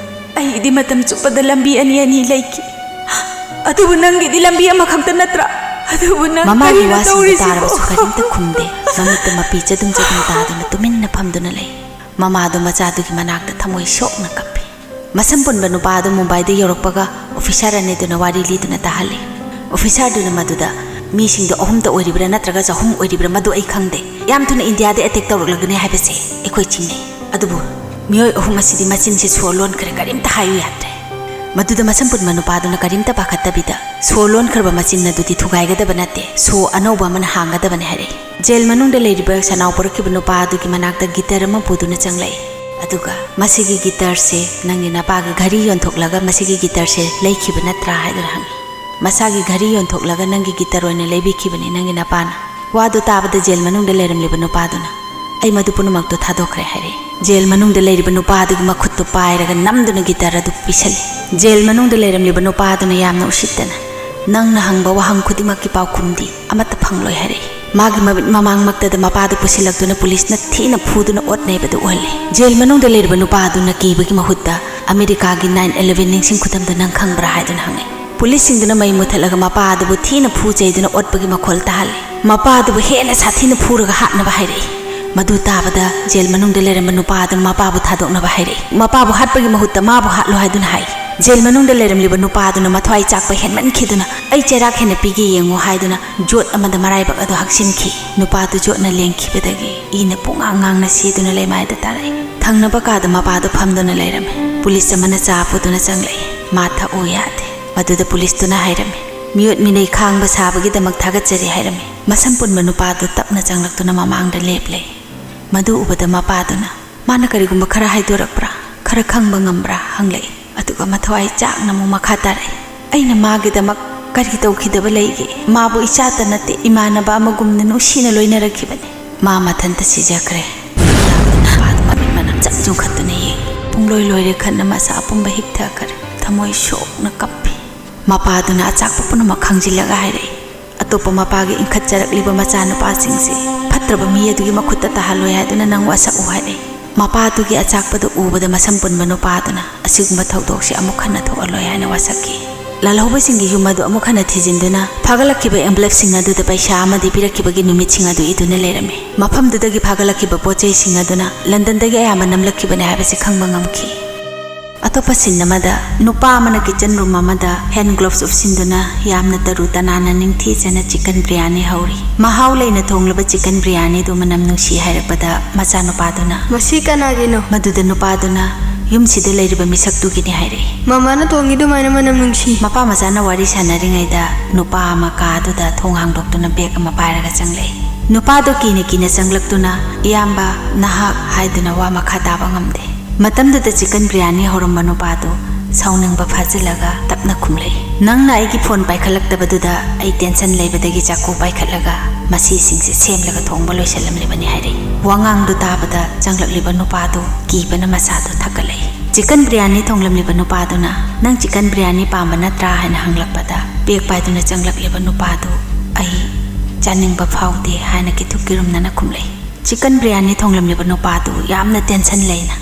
ꯑꯩꯒꯤꯗꯤ ꯃꯇꯝ ꯆꯨꯞꯄꯗ ꯂꯝꯕꯤ ꯑꯅꯤ ꯑꯅꯤ ꯂꯩꯈꯤ꯫ ꯑꯗꯨꯕꯨ ꯅꯪꯒꯤꯗꯤ ꯂꯝꯕꯤ ꯑꯃꯈꯛꯇ ꯅꯠꯇ꯭ꯔꯥ? ꯑꯗꯨꯕꯨ ꯅꯪ ꯃꯃꯥꯒꯤ ꯀꯔꯤꯅꯣ ꯋꯥꯁꯤꯡꯗꯨ ꯇꯧꯔꯤꯁꯤꯕꯣ?" ꯇꯥꯔꯕꯁꯨ ꯀꯔꯤꯝꯇ ꯈꯨꯝꯗꯦ꯫ ꯃꯃꯤꯠꯇ ꯃꯄꯤ ꯆꯗꯨꯝ ꯆꯗꯨꯝ ꯇꯥꯗꯨꯅ ꯇꯨꯃꯤꯟꯅ ꯐꯝꯗꯨꯅ ꯂꯩ꯫ ꯃꯃꯥꯗꯨ ꯃꯆꯥꯗꯨꯒꯤ ꯃꯅꯥꯛꯇ ꯊꯃꯣꯏ ꯁꯣꯛꯅ ꯀꯞꯄꯤ꯫ ꯃꯁꯝ ꯄꯨꯟꯕ ꯅꯨꯄꯥ ꯑꯗꯨ ꯃꯨꯝꯕꯥꯏꯗ ꯌꯧꯔꯛꯄꯒ ꯑꯣꯐꯤꯁꯥꯔ ꯑꯅꯤꯗꯨꯅ ꯋꯥꯔꯤ ꯂꯤꯗꯨꯅ ꯇꯥꯍꯜꯂꯤ꯫ ꯑꯣꯐꯤꯁꯥꯔꯗꯨꯅ ꯃꯗꯨꯗ, "ꯃꯤꯁꯤꯡꯗꯣ ꯑꯍꯨꯝꯇ ꯑꯣꯏꯔꯤꯕ꯭ꯔꯥ ꯅꯠꯇ꯭ꯔꯒ ꯆꯍꯨꯝ ꯑꯣꯏꯔꯤꯕ꯭ꯔꯥ, ꯃꯗꯨ ꯑꯩ ꯈꯪꯗꯦ꯫ ꯌꯥꯝ ꯊꯨꯅ ꯏꯟꯗꯤꯌꯥꯗ ꯑꯦꯇꯦꯛ ꯇꯧꯔꯛꯂꯒꯅꯤ ꯍꯥꯏꯕꯁꯦ ꯑꯩꯈꯣꯏ ꯆꯤꯡꯅꯩ꯫ ꯑꯗꯨꯕꯨ ꯃꯤꯑꯣꯏ ꯑꯍꯨꯝ ꯑꯁꯤꯗꯤ ꯃꯆꯤꯟꯁꯦ ꯁꯣꯔ ꯂꯣꯟꯈ꯭ꯔꯦ, ꯀꯔꯤꯝꯇ ꯍꯥꯏꯌꯨ ꯌꯥꯗ꯭ꯔꯦ꯫" ꯃꯗꯨꯗ ꯃꯁꯝ ꯄꯨꯟꯕ ꯅꯨꯄꯥꯗꯨꯅ ꯀꯔꯤꯝꯇ ꯄꯥꯈꯠꯇꯕꯤꯗ, "ꯁꯣꯔ ꯂꯣꯟꯈ꯭ꯔꯕ ꯃꯆꯤꯟ ꯑꯗꯨꯗꯤ ꯊꯨꯒꯥꯏꯒꯗꯕ ꯅꯠꯇꯦ, ꯁꯣ ꯑꯅꯧꯕ ꯑꯃꯅ ꯍꯥꯡꯒꯗꯕꯅꯤ" ꯍꯥꯏꯔꯛꯏ꯫ ꯖꯦꯜ ꯃꯅꯨꯡꯗ ꯂꯩꯔꯤꯕ ꯁꯅꯥꯎ ꯄꯨꯔꯛꯈꯤꯕ ꯅꯨꯄꯥ ꯑꯗꯨꯒꯤ ꯃꯅꯥꯛꯇ ꯒꯤꯇꯔ ꯑꯃ ꯄꯨꯗꯨꯅ ꯆꯪꯂꯛꯏ꯫ ꯑꯗꯨꯒ, "ꯃꯁꯤꯒꯤ ꯒꯤꯇꯔꯁꯦ ꯅꯪꯒꯤ ꯅꯄꯥꯒꯤ ꯘꯔꯤ ꯌꯣꯟꯊꯣꯛꯂꯒ ꯃꯁꯤꯒꯤ ꯒꯤꯇꯔꯁꯦ ꯂꯩꯈꯤꯕ ꯅꯠꯇ꯭ꯔꯥ?" ꯍꯥꯏꯗꯨꯅ ꯍꯪꯉꯤ꯫ "ꯃꯁꯥꯒꯤ ꯘꯔꯤ ꯌꯣꯟꯊꯣꯛꯂꯒ ꯅꯪꯒꯤ ꯒꯤꯇꯔ ꯑꯣꯏꯅ ꯂꯩꯕꯤꯈꯤꯕꯅꯤ ꯅꯪꯒꯤ ꯅꯄꯥꯅ꯫" ꯋꯥꯗꯨ ꯇꯥꯕꯗ ꯖꯦꯜ ꯃꯅꯨꯡꯗ ꯂꯩꯔꯝꯂꯤꯕ ꯅꯨꯄꯥꯗꯨꯅ, "ꯑꯩ ꯃꯗꯨ ꯄꯨꯝꯅꯃꯛꯇꯨ ꯊꯥꯗꯣꯛꯈ꯭ꯔꯦ" ꯍꯥꯏꯔꯛꯏ꯫ ꯖꯦꯜ ꯃꯅꯨꯡꯗ ꯂꯩꯔꯤꯕ ꯅꯨꯄꯥ ꯑꯗꯨꯒꯤ ꯃꯈꯨꯠꯇꯨ ꯄꯥꯏꯔꯒ ꯅꯝꯗꯨꯅ ꯒꯤꯇꯔ ꯑꯗꯨ ꯄꯤꯁꯜꯂꯤ꯫ ꯖꯦꯜ ꯃꯅꯨꯡꯗ ꯂꯩꯔꯝꯂꯤꯕ ꯅꯨꯄꯥ ꯑꯗꯨꯅ ꯌꯥꯝꯅ ꯎꯁꯤꯠꯇꯅ, "ꯅꯪꯅ ꯍꯪꯕ ꯋꯥꯍꯪ ꯈꯨꯗꯤꯡꯃꯛꯀꯤ ꯄꯥꯎꯈꯨꯝꯗꯤ ꯑꯃꯠꯇ ꯐꯪꯂꯣꯏ" ꯍꯥꯏꯔꯛꯏ꯫ ꯃꯥꯒꯤ ꯃꯃꯤꯠ ꯃꯃꯥꯡꯃꯛꯇꯗ ꯃꯄꯥꯗꯨ ꯄꯨꯁꯤꯜꯂꯛꯇꯨꯅ ꯄꯨꯂꯤꯁꯅ ꯊꯤꯅ ꯐꯨꯗꯨꯅ ꯑꯣꯠ ꯅꯩꯕꯗꯨ ꯎꯍꯜꯂꯤ꯫ ꯖꯦꯜ ꯃꯅꯨꯡꯗ ꯂꯩꯔꯤꯕ ꯅꯨꯄꯥ ꯑꯗꯨꯅ ꯀꯤꯕꯒꯤ ꯃꯍꯨꯠꯇ, "ꯑꯃꯦꯔꯤꯀꯥꯒꯤ ꯅꯥꯏꯟ ꯏꯂꯦꯚꯦꯟ ꯅꯤꯡꯁꯤꯡ ꯈꯨꯗꯝꯗꯨ ꯅꯪ ꯈꯪꯕ꯭ꯔꯥ?" ꯍꯥꯏꯗꯨꯅ ꯍꯪꯉꯤ꯫ ꯄꯨꯂꯤꯁꯁꯤꯡꯗꯨꯅ ꯃꯩ ꯃꯨꯊꯠꯂꯒ ꯃꯄꯥ ꯑꯗꯨꯕꯨ ꯊꯤꯅ ꯐꯨ ꯆꯩꯗꯨꯅ ꯑꯣꯠꯄꯒꯤ ꯃꯈꯣꯜ ꯇꯥꯍꯜꯂꯤ꯫ ꯃꯄꯥ ꯑꯗꯨꯕꯨ ꯍꯦꯟꯅ ꯁꯥꯊꯤꯅ ꯐꯨꯔꯒ ꯍꯥꯠꯅꯕ ꯍꯥꯏꯔꯛꯏ꯫ ꯃꯗꯨ ꯇꯥꯕꯗ ꯖꯦꯜ ꯃꯅꯨꯡꯗ ꯂꯩꯔꯝꯕ ꯅꯨꯄꯥ ꯑꯗꯨꯅ ꯃꯄꯥꯕꯨ ꯊꯥꯗꯣꯛꯅꯕ ꯍꯥꯏꯔꯛꯏ꯫ ꯃꯄꯥꯕꯨ ꯍꯥꯠꯄꯒꯤ ꯃꯍꯨꯠꯇ ꯃꯥꯕꯨ ꯍꯥꯠꯂꯣ ꯍꯥꯏꯗꯨꯅ ꯍꯥꯏ꯫ ꯖꯦꯜ ꯃꯅꯨꯡꯗ ꯂꯩꯔꯝꯂꯤꯕ ꯅꯨꯄꯥ ꯑꯗꯨꯅ ꯃꯊ꯭ꯋꯥꯏ ꯆꯥꯛꯄ ꯍꯦꯟꯃꯟꯈꯤꯗꯨꯅ, "ꯑꯩ ꯆꯩꯔꯥꯛ ꯍꯦꯟꯅ ꯄꯤꯒꯦ ꯌꯦꯡꯉꯨ" ꯍꯥꯏꯗꯨꯅ ꯖꯣꯠ ꯑꯃꯗ ꯃꯔꯥꯏꯕꯛ ꯑꯗꯨ ꯍꯛꯆꯤꯟꯈꯤ꯫ ꯅꯨꯄꯥꯗꯨ ꯖꯣꯠꯅ ꯂꯦꯡꯈꯤꯕꯗꯒꯤ ꯏꯅ ꯄꯨꯡꯉꯥꯡ ꯉꯥꯡꯅ ꯁꯤꯗꯨꯅ ꯂꯩꯃꯥꯏꯗ ꯇꯥꯔꯛꯏ꯫ ꯊꯪꯅꯕ ꯀꯥꯗ ꯃꯄꯥꯗꯨ ꯐꯝꯗꯨꯅ ꯂꯩꯔꯝꯃꯤ꯫ ꯄꯨꯂꯤꯁ ꯑꯃꯅ ꯆꯥ ꯄꯨꯗꯨꯅ ꯆꯪꯂꯛꯏ꯫ ꯃꯥ ꯊꯛꯎ ꯌꯥꯗꯦ꯫ ꯃꯗꯨꯗ ꯄꯨꯂꯤꯁꯇꯨꯅ ꯍꯥꯏꯔꯝꯃꯤ, "ꯃꯤꯑꯣꯠ ꯃꯤꯅꯩ ꯈꯥꯡꯕ ꯁꯥꯕꯒꯤꯗꯃꯛ ꯊꯥꯒꯠꯆꯔꯤ" ꯍꯥꯏꯔꯝꯃꯤ꯫ ꯃꯁꯝ ꯄꯨꯟꯕ ꯅꯨꯄꯥꯗꯨ ꯇꯞꯅ ꯆꯪꯂꯛꯇꯨꯅ ꯃꯃꯥꯡꯗ ꯂꯦꯞꯂꯦ꯫ ꯃꯗꯨ ꯎꯕꯗ ꯃꯄꯥꯗꯨꯅ, "ꯃꯥꯅ ꯀꯔꯤꯒꯨꯝꯕ ꯈꯔ ꯍꯥꯏꯗꯣꯔꯛꯄ꯭ꯔꯥ? ꯈꯔ ꯈꯪꯕ ꯉꯝꯕ꯭ꯔꯥ?" ꯍꯪꯂꯛꯏ꯫ ꯑꯗꯨꯒ ꯃꯊ꯭ꯋꯥꯏ ꯆꯥꯛꯅ ꯑꯃꯨꯛ ꯃꯈꯥ ꯇꯥꯔꯛꯏ, "ꯑꯩꯅ ꯃꯥꯒꯤꯗꯃꯛ ꯀꯔꯤ ꯇꯧꯈꯤꯗꯕ ꯂꯩꯒꯦ? ꯃꯥꯕꯨ ꯏꯆꯥꯇ ꯅꯠꯇꯦ, ꯏꯃꯥꯟꯅꯕ ꯑꯃꯒꯨꯝꯅ ꯅꯨꯡꯁꯤꯅ ꯂꯣꯏꯅꯔꯛꯈꯤꯕꯅꯤ꯫ ꯃꯥ ꯃꯊꯟꯇ ꯁꯤꯖꯈ꯭ꯔꯦ"꯫ ꯅꯨꯄꯥꯗꯨ ꯃꯃꯤꯠ ꯃꯅꯥ ꯆꯞ ꯆꯨꯡꯈꯠꯇꯨꯅ ꯌꯦꯡꯏ꯫ ꯄꯨꯡꯂꯣꯏ ꯂꯣꯏꯔꯦ ꯈꯟꯅ ꯃꯁꯥ ꯑꯄꯨꯝꯕ ꯍꯤꯛꯊꯈ꯭ꯔꯦ꯫ ꯊꯃꯣꯏ ꯁꯣꯛꯅ ꯀꯞꯄꯤ꯫ ꯃꯄꯥꯗꯨꯅ ꯑꯆꯥꯛꯄ ꯄꯨꯝꯅꯃꯛ ꯈꯪꯖꯤꯜꯂꯒ ꯍꯥꯏꯔꯛꯏ, "ꯑꯇꯣꯞꯄ ꯃꯄꯥꯒꯤ ꯏꯟꯈꯠꯆꯔꯛꯂꯤꯕ ꯃꯆꯥꯅꯨꯄꯥꯁꯤꯡꯁꯦ ꯐꯠꯇ꯭ꯔꯕ ꯃꯤ ꯑꯗꯨꯒꯤ ꯃꯈꯨꯠꯇ ꯇꯥꯍꯜꯂꯣꯏ ꯍꯥꯏꯗꯨꯅ ꯅꯪ ꯋꯥꯁꯛꯎ" ꯍꯥꯏꯔꯛꯏ꯫ ꯃꯄꯥꯗꯨꯒꯤ ꯑꯆꯥꯛꯄꯗꯨ ꯎꯕꯗ ꯃꯁꯝ ꯄꯨꯟꯕ ꯅꯨꯄꯥꯗꯨꯅ ꯑꯁꯤꯒꯨꯝꯕ ꯊꯧꯗꯣꯛꯁꯦ ꯑꯃꯨꯛ ꯍꯟꯅ ꯊꯣꯛꯍꯜꯂꯣꯏ ꯍꯥꯏꯅ ꯋꯥꯁꯛꯈꯤ꯫ ꯂꯥꯜꯍꯧꯕꯁꯤꯡꯒꯤ ꯌꯨꯝ ꯑꯗꯨ ꯑꯃꯨꯛ ꯍꯟꯅ ꯊꯤꯖꯤꯟꯗꯨꯅ ꯐꯥꯒꯠꯂꯛꯈꯤꯕ envelopeꯁꯤꯡ ꯑꯗꯨꯗ ꯄꯩꯁꯥ ꯑꯃꯗꯤ ꯄꯤꯔꯛꯈꯤꯕꯒꯤ ꯅꯨꯃꯤꯠꯁꯤꯡ ꯑꯗꯨ ꯏꯗꯨꯅ ꯂꯩꯔꯝꯃꯤ꯫ ꯃꯐꯝꯗꯨꯗꯒꯤ ꯐꯥꯒꯠꯂꯛꯈꯤꯕ ꯄꯣꯠ ꯆꯩꯁꯤꯡ ꯑꯗꯨꯅ ꯂꯟꯗꯟꯗꯒꯤ ꯑꯌꯥꯝꯕ ꯅꯝꯂꯛꯈꯤꯕꯅꯤ ꯍꯥꯏꯕꯁꯤ ꯈꯪꯕ ꯉꯝꯈꯤ꯫ ꯑꯇꯣꯞꯄ scene ꯑꯃꯗ ꯅꯨꯄꯥ ꯑꯃꯅ kitchen room ꯑꯃꯗ hand gloves ꯎꯞꯁꯤꯟꯗꯨꯅ ꯌꯥꯝꯅ ꯇꯔꯨ ꯇꯅꯥꯟꯅ ꯅꯤꯡꯊꯤꯖꯅ chicken biryani ꯍꯧꯔꯤ꯫ ꯃꯍꯥꯎ ꯂꯩꯅ ꯊꯣꯡꯂꯕ chicken biryaniꯗꯨ ꯃꯅꯝ ꯅꯨꯡꯁꯤ ꯍꯥꯏꯔꯛꯄꯗ ꯃꯆꯥꯅꯨꯄꯥꯗꯨꯅ, "ꯃꯁꯤ ꯀꯅꯥꯒꯤꯅꯣ?" ꯃꯗꯨꯗ ꯅꯨꯄꯥꯗꯨꯅ, "ꯌꯨꯝꯁꯤꯗ ꯂꯩꯔꯤꯕ ꯃꯤꯁꯛꯇꯨꯒꯤꯅꯤ" ꯍꯥꯏꯔꯛꯏ꯫ "ꯃꯃꯥꯅ ꯊꯣꯡꯉꯤ ꯑꯗꯨꯃꯥꯏꯅ ꯃꯅꯝ ꯅꯨꯡꯁꯤ"꯫ ꯃꯄꯥ ꯃꯆꯥꯅ ꯋꯥꯔꯤ ꯁꯥꯟꯅꯔꯤꯉꯩꯗ ꯅꯨꯄꯥ ꯑꯃ ꯀꯥꯗꯨꯗ ꯊꯣꯡ ꯍꯥꯡꯗꯣꯛꯇꯨꯅ bag ꯑꯃ ꯄꯥꯏꯔꯒ ꯆꯪꯂꯛꯏ꯫ ꯅꯨꯄꯥꯗꯨ ꯀꯤꯅ ꯀꯤꯅ ꯆꯪꯂꯛꯇꯨꯅ, "ꯏꯌꯥꯝꯕ, ꯅꯍꯥꯛ" ꯍꯥꯏꯗꯨꯅ ꯋꯥ ꯃꯈꯥ ꯇꯥꯕ ꯉꯝꯗꯦ꯫ ꯃꯇꯝꯗꯨꯗ chicken biryani ꯍꯧꯔꯝꯕ ꯅꯨꯄꯥꯗꯨ ꯁꯥꯎꯅꯤꯡꯕ ꯐꯥꯖꯤꯜꯂꯒ ꯇꯞꯅ ꯈꯨꯝꯂꯛꯏ, "ꯅꯪꯅ ꯑꯩꯒꯤ phone ꯄꯥꯏꯈꯠꯂꯛꯇꯕꯗꯨꯗ ꯑꯩ tension ꯂꯩꯕꯗꯒꯤ ꯆꯥꯛꯀꯨ ꯄꯥꯏꯈꯠꯂꯒ ꯃꯁꯤꯁꯤꯡꯁꯦ ꯁꯦꯝꯂꯒ ꯊꯣꯡꯕ ꯂꯣꯏꯁꯤꯜꯂꯝꯂꯤꯕꯅꯤ" ꯍꯥꯏꯔꯛꯏ꯫ ꯋꯥꯉꯥꯡꯗꯨ ꯇꯥꯕꯗ ꯆꯪꯂꯛꯂꯤꯕ ꯅꯨꯄꯥꯗꯨ ꯀꯤꯕꯅ ꯃꯁꯥꯗꯨ ꯊꯛꯀꯠꯂꯛꯏ꯫ Chicken biryani ꯊꯣꯡꯂꯝꯂꯤꯕ ꯅꯨꯄꯥꯗꯨꯅ, "ꯅꯪ chicken biryani ꯄꯥꯝꯕ ꯅꯠꯇ꯭ꯔꯥ?" ꯍꯥꯏꯅ ꯍꯪꯂꯛꯄꯗ bag ꯄꯥꯏꯗꯨꯅ ꯆꯪꯂꯛꯂꯤꯕ ꯅꯨꯄꯥꯗꯨ, "ꯑꯩ ꯆꯥꯅꯤꯡꯕ ꯐꯥꯎꯗꯦ" ꯍꯥꯏꯅ ꯀꯤꯊꯨꯛ ꯀꯤꯔꯨꯝꯅꯅ ꯈꯨꯝꯂꯛꯏ꯫ Chicken biryani ꯊꯣꯡꯂꯝꯂꯤꯕ ꯅꯨꯄꯥꯗꯨ ꯌꯥꯝꯅ tension ꯂꯩꯅ,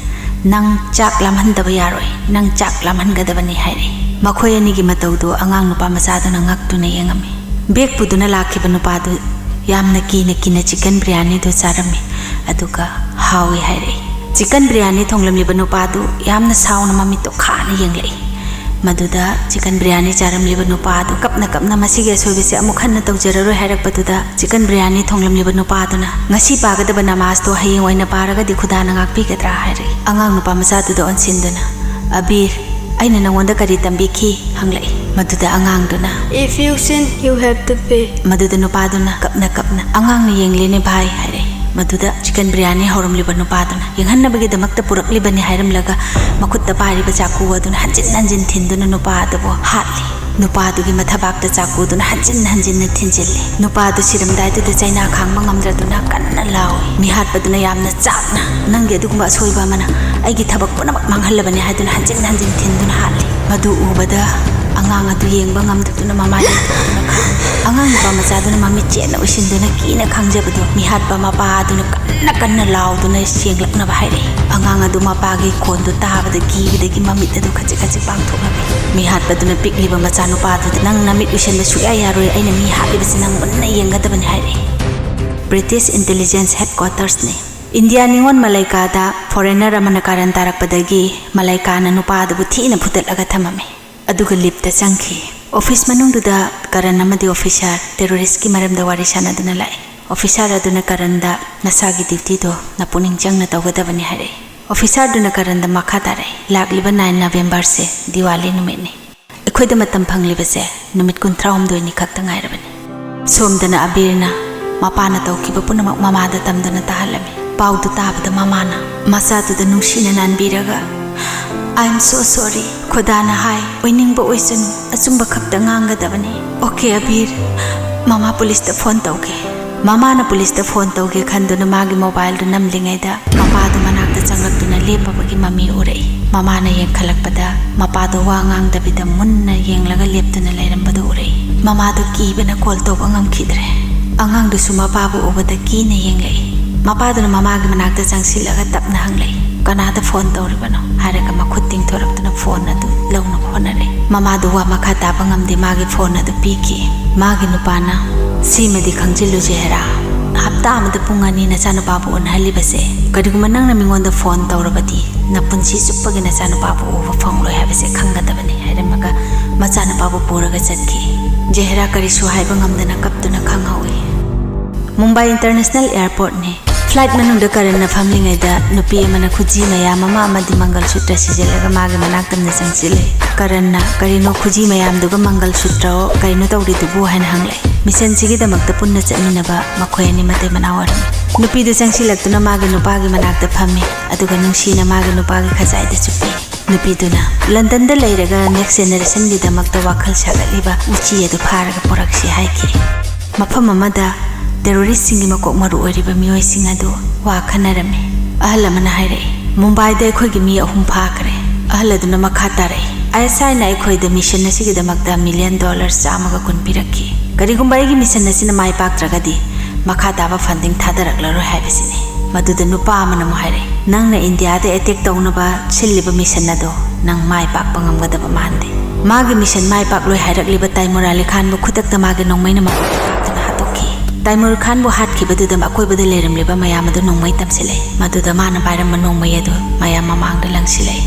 "ꯅꯪ ꯆꯥꯛ ꯂꯥꯝꯍꯟꯗꯕ ꯌꯥꯔꯣꯏ, ꯅꯪ ꯆꯥꯛ ꯂꯥꯝꯍꯟꯒꯗꯕꯅꯤ" ꯍꯥꯏꯔꯛꯏ꯫ ꯃꯈꯣꯏ ꯑꯅꯤꯒꯤ ꯃꯇꯧꯗꯨ ꯑꯉꯥꯡ ꯅꯨꯄꯥ ꯃꯆꯥꯗꯨꯅ ꯉꯛꯇꯨꯅ ꯌꯦꯡꯉꯝꯃꯤ꯫ Bag ꯄꯨꯗꯨꯅ ꯂꯥꯛꯈꯤꯕ ꯅꯨꯄꯥꯗꯨ ꯌꯥꯝꯅ ꯀꯤꯅ ꯀꯤꯅ chicken biryaniꯗꯨ ꯆꯥꯔꯝꯃꯤ꯫ ꯑꯗꯨꯒ ꯍꯥꯎꯏ ꯍꯥꯏꯔꯛꯏ꯫ ꯆꯤꯀꯟ ꯕꯤꯔꯌꯥꯅꯤ ꯊꯣꯡꯂꯝꯂꯤꯕ ꯅꯨꯄꯥꯗꯨ ꯌꯥꯝꯅ ꯁꯥꯎꯅ ꯃꯃꯤꯠꯇꯣ ꯈꯥꯅ ꯌꯦꯡꯂꯛꯏ꯫ ꯃꯗꯨꯗ ꯆꯤꯀꯟ ꯕꯤꯔꯌꯥꯅꯤ ꯆꯥꯔꯝꯂꯤꯕ ꯅꯨꯄꯥ ꯑꯗꯨ ꯀꯞꯅ ꯀꯞꯅ ꯃꯁꯤꯒꯤ ꯑꯁꯣꯏꯕꯁꯦ ꯑꯃꯨꯛ ꯍꯟꯅ ꯇꯧꯖꯔꯔꯣꯏ ꯍꯥꯏꯔꯛꯄꯗꯨꯗ, ꯆꯤꯀꯟ ꯕꯤꯔꯌꯥꯅꯤ ꯊꯣꯡꯂꯝꯂꯤꯕ ꯅꯨꯄꯥꯗꯨꯅ, "ꯉꯁꯤ ꯄꯥꯒꯗꯕ ꯅꯃꯥꯖꯇꯣ ꯍꯌꯦꯡ ꯑꯣꯏꯅ ꯄꯥꯔꯒꯗꯤ ꯈꯨꯗꯥꯅ ꯉꯥꯛꯄꯤꯒꯗ꯭ꯔꯥ?" ꯍꯥꯏꯔꯛꯏ꯫ ꯑꯉꯥꯡ ꯅꯨꯄꯥ ꯃꯆꯥꯗꯨꯗ ꯑꯣꯟꯁꯤꯟꯗꯨꯅ, "ꯑꯕꯤꯔ, ꯑꯩꯅ ꯅꯉꯣꯟꯗ ꯀꯔꯤ ꯇꯝꯕꯤꯈꯤ?" ꯍꯪꯂꯛꯏ꯫ ꯃꯗꯨꯗ ꯑꯉꯥꯡꯗꯨꯅ, "If you sin, you have to pay." ꯃꯗꯨꯗ ꯅꯨꯄꯥꯗꯨꯅ ꯀꯞꯅ ꯀꯞꯅ, "ꯑꯉꯥꯡꯅ ꯌꯦꯡꯂꯤꯅꯦ ꯚꯥꯏ" ꯍꯥꯏꯔꯛꯏ꯫ ꯃꯗꯨꯗ ꯆꯤꯀꯟ ꯕꯤꯔꯌꯥꯅꯤ ꯍꯧꯔꯝꯂꯤꯕ ꯅꯨꯄꯥꯗꯨꯅ, "ꯌꯦꯡꯍꯟꯅꯕꯒꯤꯗꯃꯛꯇ ꯄꯨꯔꯛꯂꯤꯕꯅꯤ" ꯍꯥꯏꯔꯝꯂꯒ, ꯃꯈꯨꯠꯇ ꯄꯥꯏꯔꯤꯕ ꯆꯥꯛꯀꯨ ꯑꯗꯨꯅ ꯍꯟꯖꯤꯟ ꯍꯟꯖꯤꯟ ꯊꯤꯟꯗꯨꯅ ꯅꯨꯄꯥ ꯑꯗꯨꯕꯨ ꯍꯥꯠꯂꯤ꯫ ꯅꯨꯄꯥꯗꯨꯒꯤ ꯃꯊꯕꯥꯛꯇ ꯆꯥꯛꯀꯨꯗꯨꯅ ꯍꯟꯖꯤꯟ ꯍꯟꯖꯤꯟꯅ ꯊꯤꯟꯖꯤꯜꯂꯤ꯫ ꯅꯨꯄꯥꯗꯨ ꯁꯤꯔꯝꯗꯥꯏꯗꯨꯗ ꯆꯩꯅꯥ ꯈꯥꯡꯕ ꯉꯝꯗ꯭ꯔꯗꯨꯅ ꯀꯟꯅ ꯂꯥꯎꯏ꯫ ꯃꯤꯍꯥꯠꯄꯗꯨꯅ ꯌꯥꯝꯅ ꯆꯥꯛꯅ, "ꯅꯪꯒꯤ ꯑꯗꯨꯒꯨꯝꯕ ꯑꯁꯣꯏꯕ ꯑꯃꯅ ꯑꯩꯒꯤ ꯊꯕꯛ ꯄꯨꯝꯅꯃꯛ ꯃꯥꯡꯍꯜꯂꯕꯅꯤ" ꯍꯥꯏꯗꯨꯅ ꯍꯟꯖꯤꯟ ꯍꯟꯖꯤꯟ ꯊꯤꯟꯗꯨꯅ ꯍꯥꯠꯂꯤ꯫ ꯃꯗꯨ ꯎꯕꯗ ꯑꯉꯥꯡ ꯑꯗꯨ ꯌꯦꯡꯕ ꯉꯝꯗꯗꯨꯅ ꯃꯃꯥ ꯌꯦꯡꯊꯣꯛꯇꯨꯅ ꯈꯥꯡꯏ꯫ ꯑꯉꯥꯡ ꯅꯨꯄꯥ ꯃꯆꯥꯗꯨꯅ ꯃꯃꯤꯠ ꯆꯦꯠꯅ ꯎꯏꯁꯤꯟꯗꯨꯅ ꯀꯤꯅ ꯈꯥꯡꯖꯕꯗꯨ ꯃꯤꯍꯥꯠꯄ ꯃꯄꯥ ꯑꯗꯨꯅ ꯀꯟꯅ ꯀꯟꯅ ꯂꯥꯎꯗꯨꯅ ꯌꯦꯡꯂꯛꯅꯕ ꯍꯥꯏꯔꯛꯏ꯫ ꯑꯉꯥꯡ ꯑꯗꯨ ꯃꯄꯥꯒꯤ ꯈꯣꯟꯗꯨ ꯇꯥꯕꯗ ꯀꯤꯕꯗꯒꯤ ꯃꯃꯤꯠ ꯑꯗꯨ ꯈꯖꯤꯛ ꯈꯖꯤꯛ ꯄꯥꯡꯊꯣꯛꯂꯝꯃꯤ꯫ ꯃꯤꯍꯥꯠꯄꯗꯨꯅ ꯄꯤꯛꯂꯤꯕ ꯃꯆꯥꯅꯨꯄꯥꯗꯨꯗ, "ꯅꯪ ꯅꯃꯤꯠ ꯎꯏꯁꯟꯕ ꯁꯨꯛꯌꯥ ꯌꯥꯔꯣꯏ, ꯑꯩꯅ ꯃꯤ ꯍꯥꯠꯂꯤꯕꯁꯤ ꯅꯪ ꯃꯨꯟꯅ ꯌꯦꯡꯒꯗꯕꯅꯤ" ꯍꯥꯏꯔꯛꯏ꯫ British intelligence ꯍꯦꯗꯀ꯭ꯋꯥꯇꯔꯁꯅꯤ꯫ ꯏꯟꯗꯤꯌꯥ ꯅꯤꯉꯣꯜ ꯃꯂꯩꯀꯥꯗ ꯐꯣꯔꯦꯅꯔ ꯑꯃꯅ ꯀꯥꯔꯟ ꯇꯥꯔꯛꯄꯗꯒꯤ ꯃꯂꯩꯀꯥꯅ ꯅꯨꯄꯥ ꯑꯗꯨꯕꯨ ꯊꯤꯅ ꯐꯨꯗꯠꯂꯒ ꯊꯝꯃꯝꯃꯤ꯫ ꯑꯗꯨꯒ ꯂꯤꯞꯇ ꯆꯪꯈꯤ꯫ ꯑꯣꯐꯤꯁ ꯃꯅꯨꯡꯗꯨꯗ ꯀꯔꯟ ꯑꯃꯗꯤ ꯑꯣꯐꯤꯁꯥꯔ ꯇꯦꯔꯣꯔꯤꯁꯀꯤ ꯃꯔꯝꯗ ꯋꯥꯔꯤ ꯁꯥꯟꯅꯗꯨꯅ ꯂꯥꯛꯏ꯫ ꯑꯣꯐꯤꯁꯥꯔ ꯑꯗꯨꯅ ꯀꯔꯟꯗ, "ꯅꯁꯥꯒꯤ ꯗ꯭ꯌꯨꯇꯤꯗꯣ ꯅꯄꯨꯛꯅꯤꯡ ꯆꯪꯅ ꯇꯧꯒꯗꯕꯅꯤ" ꯍꯥꯏꯔꯛꯏ꯫ ꯑꯣꯐꯤꯁꯥꯔꯗꯨꯅ ꯀꯔꯟꯗ ꯃꯈꯥ ꯇꯥꯔꯛꯏ, "ꯂꯥꯛꯂꯤꯕ ꯅꯥꯏꯟ ꯅꯕꯦꯝꯕꯔꯁꯦ ꯗꯤꯋꯥꯂꯤ ꯅꯨꯃꯤꯠꯅꯤ꯫ ꯑꯩꯈꯣꯏꯗ ꯃꯇꯝ ꯐꯪꯂꯤꯕꯁꯦ ꯅꯨꯃꯤꯠ ꯀꯨꯟꯊ꯭ꯔꯥꯍꯨꯝꯗꯣꯏꯅꯤ ꯈꯛꯇ ꯉꯥꯏꯔꯕꯅꯤ"꯫ ꯁꯣꯝꯗꯅ ꯑꯕꯤꯔꯅ ꯃꯄꯥꯅ ꯇꯧꯈꯤꯕ ꯄꯨꯝꯅꯃꯛ ꯃꯃꯥꯗ ꯇꯝꯗꯨꯅ ꯇꯥꯍꯜꯂꯝꯃꯤ꯫ ꯄꯥꯎꯗꯨ ꯇꯥꯕꯗ ꯃꯃꯥꯅ ꯃꯆꯥꯗꯨꯗ ꯅꯨꯡꯁꯤꯅ ꯅꯥꯟꯕꯤꯔꯒ, "I am so sorry꯫ ꯈꯨꯗꯥꯅ ꯍꯥꯏ, ꯑꯣꯏꯅꯤꯡꯕ ꯑꯣꯏꯁꯅꯨ, ꯑꯆꯨꯝꯕ ꯈꯛꯇ ꯉꯥꯡꯒꯗꯕꯅꯤ꯫ Okay, ꯑꯕꯤꯔ, ꯃꯃꯥ ꯄꯨꯂꯤꯁꯇ ꯐꯣꯟ ꯇꯧꯒꯦ"꯫ ꯃꯃꯥꯅ ꯄꯨꯂꯤꯁꯇ ꯐꯣꯟ ꯇꯧꯒꯦ ꯈꯟꯗꯨꯅ ꯃꯥꯒꯤ ꯃꯣꯕꯥꯏꯜꯗꯨ ꯅꯝꯂꯤꯉꯩꯗ ꯃꯄꯥꯗꯨ ꯃꯅꯥꯛꯇ ꯆꯪꯂꯛꯇꯨꯅ ꯂꯦꯞꯄꯕꯒꯤ ꯃꯃꯤ ꯎꯔꯛꯏ꯫ ꯃꯃꯥꯅ ꯌꯦꯡꯈꯠꯂꯛꯄꯗ ꯃꯄꯥꯗꯨ ꯋꯥ ꯉꯥꯡꯗꯕꯤꯗ ꯃꯨꯟꯅ ꯌꯦꯡꯂꯒ ꯂꯦꯞꯇꯨꯅ ꯂꯩꯔꯝꯕꯗꯨ ꯎꯔꯛꯏ꯫ ꯃꯃꯥꯗꯨ ꯀꯤꯕꯅ ꯀꯣꯜ ꯇꯧꯕ ꯉꯝꯈꯤꯗ꯭ꯔꯦ꯫ ꯑꯉꯥꯡꯗꯨꯁꯨ ꯃꯄꯥꯕꯨ ꯎꯕꯗ ꯀꯤꯅ ꯌꯦꯡꯂꯛꯏ꯫ ꯃꯄꯥꯗꯨꯅ ꯃꯃꯥꯒꯤ ꯃꯅꯥꯛꯇ ꯆꯪꯁꯤꯜꯂꯒ ꯇꯞꯅ ꯍꯪꯂꯛꯏ, "ꯀꯅꯥꯗ ꯐꯣꯟ ꯇꯧꯔꯤꯕꯅꯣ?" ꯍꯥꯏꯔꯒ ꯃꯈꯨꯠ ꯇꯤꯡꯊꯣꯔꯛꯇꯨꯅ ꯐꯣꯟ ꯑꯗꯨ ꯂꯧꯅꯕ ꯍꯣꯠꯅꯔꯛꯏ꯫ ꯃꯃꯥꯗꯨ ꯋꯥ ꯃꯈꯥ ꯇꯥꯕ ꯉꯝꯗꯦ, ꯃꯥꯒꯤ ꯐꯣꯟ ꯑꯗꯨ ꯄꯤꯈꯤ꯫ ꯃꯥꯒꯤ ꯅꯨꯄꯥꯅ, "ꯁꯤꯃꯗꯤ ꯈꯪꯖꯤꯜꯂꯨ ꯖꯦꯍꯔꯥ, "ꯍꯞꯇꯥ ꯑꯃꯗ ꯄꯨꯡ ꯑꯅꯤ ꯅꯆꯥꯅꯨꯄꯥꯕꯨ ꯎꯅꯍꯜꯂꯤꯕꯁꯦ, ꯀꯔꯤꯒꯨꯝꯕ ꯅꯪꯅ ꯃꯤꯉꯣꯟꯗ ꯐꯣꯟ ꯇꯧꯔꯕꯗꯤ ꯅꯄꯨꯟꯁꯤ ꯆꯨꯞꯄꯒꯤ ꯅꯆꯥꯅꯨꯄꯥꯕꯨ ꯎꯕ ꯐꯪꯂꯣꯏ ꯍꯥꯏꯕꯁꯦ ꯈꯪꯒꯗꯕꯅꯤ" ꯍꯥꯏꯔꯝꯃꯒ ꯃꯆꯥꯅꯨꯄꯥꯕꯨ ꯄꯨꯔꯒ ꯆꯠꯈꯤ꯫ ꯖꯦꯍꯔꯥ ꯀꯔꯤꯁꯨ ꯍꯥꯏꯕ ꯉꯝꯗꯅ ꯀꯞꯇꯨꯅ ꯈꯪꯍꯧꯏ꯫ ꯃꯨꯝꯕꯥꯏ ꯏꯟꯇꯔꯅꯦꯁꯅꯦꯜ ꯑꯦꯌꯔꯄꯣꯔꯠꯅꯤ꯫ ꯐ꯭ꯂꯥꯏꯠ ꯃꯅꯨꯡꯗ ꯀꯔꯟꯅ ꯐꯝꯂꯤꯉꯩꯗ ꯅꯨꯄꯤ ꯑꯃꯅ ꯈꯨꯖꯤ ꯃꯌꯥꯝ ꯑꯃ ꯑꯃꯗꯤ ꯃꯪꯒꯜ ꯁꯨꯇ꯭ꯔ ꯁꯤꯖꯤꯜꯂꯒ ꯃꯥꯒꯤ ꯃꯅꯥꯛꯇ ꯆꯪꯁꯤꯜꯂꯛꯏ꯫ ꯀꯔꯟꯅ, "ꯀꯔꯤꯅꯣ ꯈꯨꯖꯤ ꯃꯌꯥꯝꯗꯨꯒ ꯃꯪꯒꯜ ꯁꯨꯇ꯭ꯔꯑꯣ, ꯀꯔꯤꯅꯣ ꯇꯧꯔꯤꯗꯨꯕꯨ?" ꯍꯥꯏꯅ ꯍꯪꯂꯛꯏ꯫ ꯃꯤꯁꯟꯁꯤꯒꯤꯗꯃꯛꯇ ꯄꯨꯟꯅ ꯆꯠꯃꯤꯟꯅꯕ ꯃꯈꯣꯏ ꯑꯅꯤ ꯃꯇꯩ ꯃꯅꯥꯎ ꯑꯣꯏꯔꯝꯃꯤ꯫ ꯅꯨꯄꯤꯗꯨ ꯆꯪꯁꯤꯜꯂꯛꯇꯨꯅ ꯃꯥꯒꯤ ꯅꯨꯄꯥꯒꯤ ꯃꯅꯥꯛꯇ ꯐꯝꯃꯤ, ꯑꯗꯨꯒ ꯅꯨꯡꯁꯤꯅ ꯃꯥꯒꯤ ꯅꯨꯄꯥꯒꯤ ꯈꯖꯥꯏꯗ ꯆꯨꯞꯄꯤ꯫ ꯅꯨꯄꯤꯗꯨꯅ, "ꯂꯟꯗꯟꯗ ꯂꯩꯔꯒ ꯅꯦꯛꯁ ꯖꯦꯅꯦꯔꯦꯁꯟꯒꯤꯗꯃꯛꯇ ꯋꯥꯈꯜ ꯁꯥꯒꯠꯂꯤꯕ ꯎꯆꯤ ꯑꯗꯨ ꯐꯥꯔꯒ ꯄꯨꯔꯛꯁꯤ" ꯍꯥꯏꯈꯤ꯫ ꯃꯐꯝ ꯑꯃꯗ ꯇꯦꯔꯣꯔꯤꯁꯁꯤꯡꯒꯤ ꯃꯀꯣꯛ ꯃꯔꯨ ꯑꯣꯏꯔꯤꯕ ꯃꯤꯑꯣꯏꯁꯤꯡ ꯑꯗꯨ ꯋꯥ ꯈꯟꯅꯔꯝꯃꯤ꯫ ꯑꯍꯜ ꯑꯃꯅ ꯍꯥꯏꯔꯛꯏ, "ꯃꯨꯝꯕꯥꯏꯗ ꯑꯩꯈꯣꯏꯒꯤ ꯃꯤ ꯑꯍꯨꯝ ꯐꯥꯈ꯭ꯔꯦ"꯫ ꯑꯍꯜ ꯑꯗꯨꯅ ꯃꯈꯥ ꯇꯥꯔꯛꯏ, "ꯑꯥꯏ ꯑꯦꯁ ꯑꯥꯏꯅ ꯑꯩꯈꯣꯏꯗ ꯃꯤꯁꯟ ꯑꯁꯤꯒꯤꯗꯃꯛꯇ ꯃꯤꯂꯤꯌꯟ ꯗꯣꯂꯔ ꯆꯥꯝꯃꯒ ꯀꯨꯟ ꯄꯤꯔꯛꯈꯤ꯫ ꯀꯔꯤꯒꯨꯝꯕ ꯑꯩꯒꯤ ꯃꯤꯁꯟ ꯑꯁꯤꯅ ꯃꯥꯏ ꯄꯥꯛꯇ꯭ꯔꯒꯗꯤ ꯃꯈꯥ ꯇꯥꯕ ꯐꯟꯗꯤꯡ ꯊꯥꯗꯔꯛꯂꯔꯣꯏ ꯍꯥꯏꯕꯁꯤꯅꯤ"꯫ ꯃꯗꯨꯗ ꯅꯨꯄꯥ ꯑꯃꯅ ꯑꯃꯨꯛ ꯍꯥꯏꯔꯛꯏ, "ꯅꯪꯅ ꯏꯟꯗꯤꯌꯥꯗ ꯑꯦꯇꯦꯛ ꯇꯧꯅꯕ ꯁꯤꯜꯂꯤꯕ ꯃꯤꯁꯟ ꯑꯗꯣ ꯅꯪ ꯃꯥꯏ ꯄꯥꯛꯄ ꯉꯝꯒꯗꯕ ꯃꯥꯟꯗꯦ꯫ ꯃꯥꯒꯤ ꯃꯤꯁꯟ ꯃꯥꯏ ꯄꯥꯛꯂꯣꯏ ꯍꯥꯏꯔꯛꯂꯤꯕ ꯇꯥꯏꯃꯨꯔ ꯑꯂꯤ ꯈꯥꯟꯕꯨ ꯈꯨꯗꯛꯇ ꯃꯥꯒꯤ ꯅꯣꯡꯃꯩꯅ ꯃꯀꯣꯛꯇ ꯀꯥꯞꯇꯨꯅ ꯍꯥꯠꯇꯣꯛꯈꯤ꯫ ꯇꯥꯏꯃꯨꯔ ꯈꯥꯟꯕꯨ ꯍꯥꯠꯈꯤꯕꯗꯨꯗ ꯑꯀꯣꯏꯕꯗ ꯂꯩꯔꯝꯂꯤꯕ ꯃꯌꯥꯝ ꯑꯗꯨ ꯅꯣꯡꯃꯩ ꯇꯝꯁꯤꯜꯂꯛꯏ꯫ ꯃꯗꯨꯗ ꯃꯥꯅ ꯄꯥꯏꯔꯝꯕ ꯅꯣꯡꯃꯩ ꯑꯗꯨ ꯃꯌꯥꯝ ꯃꯃꯥꯡꯗ ꯂꯪꯁꯤꯜꯂꯛꯏ꯫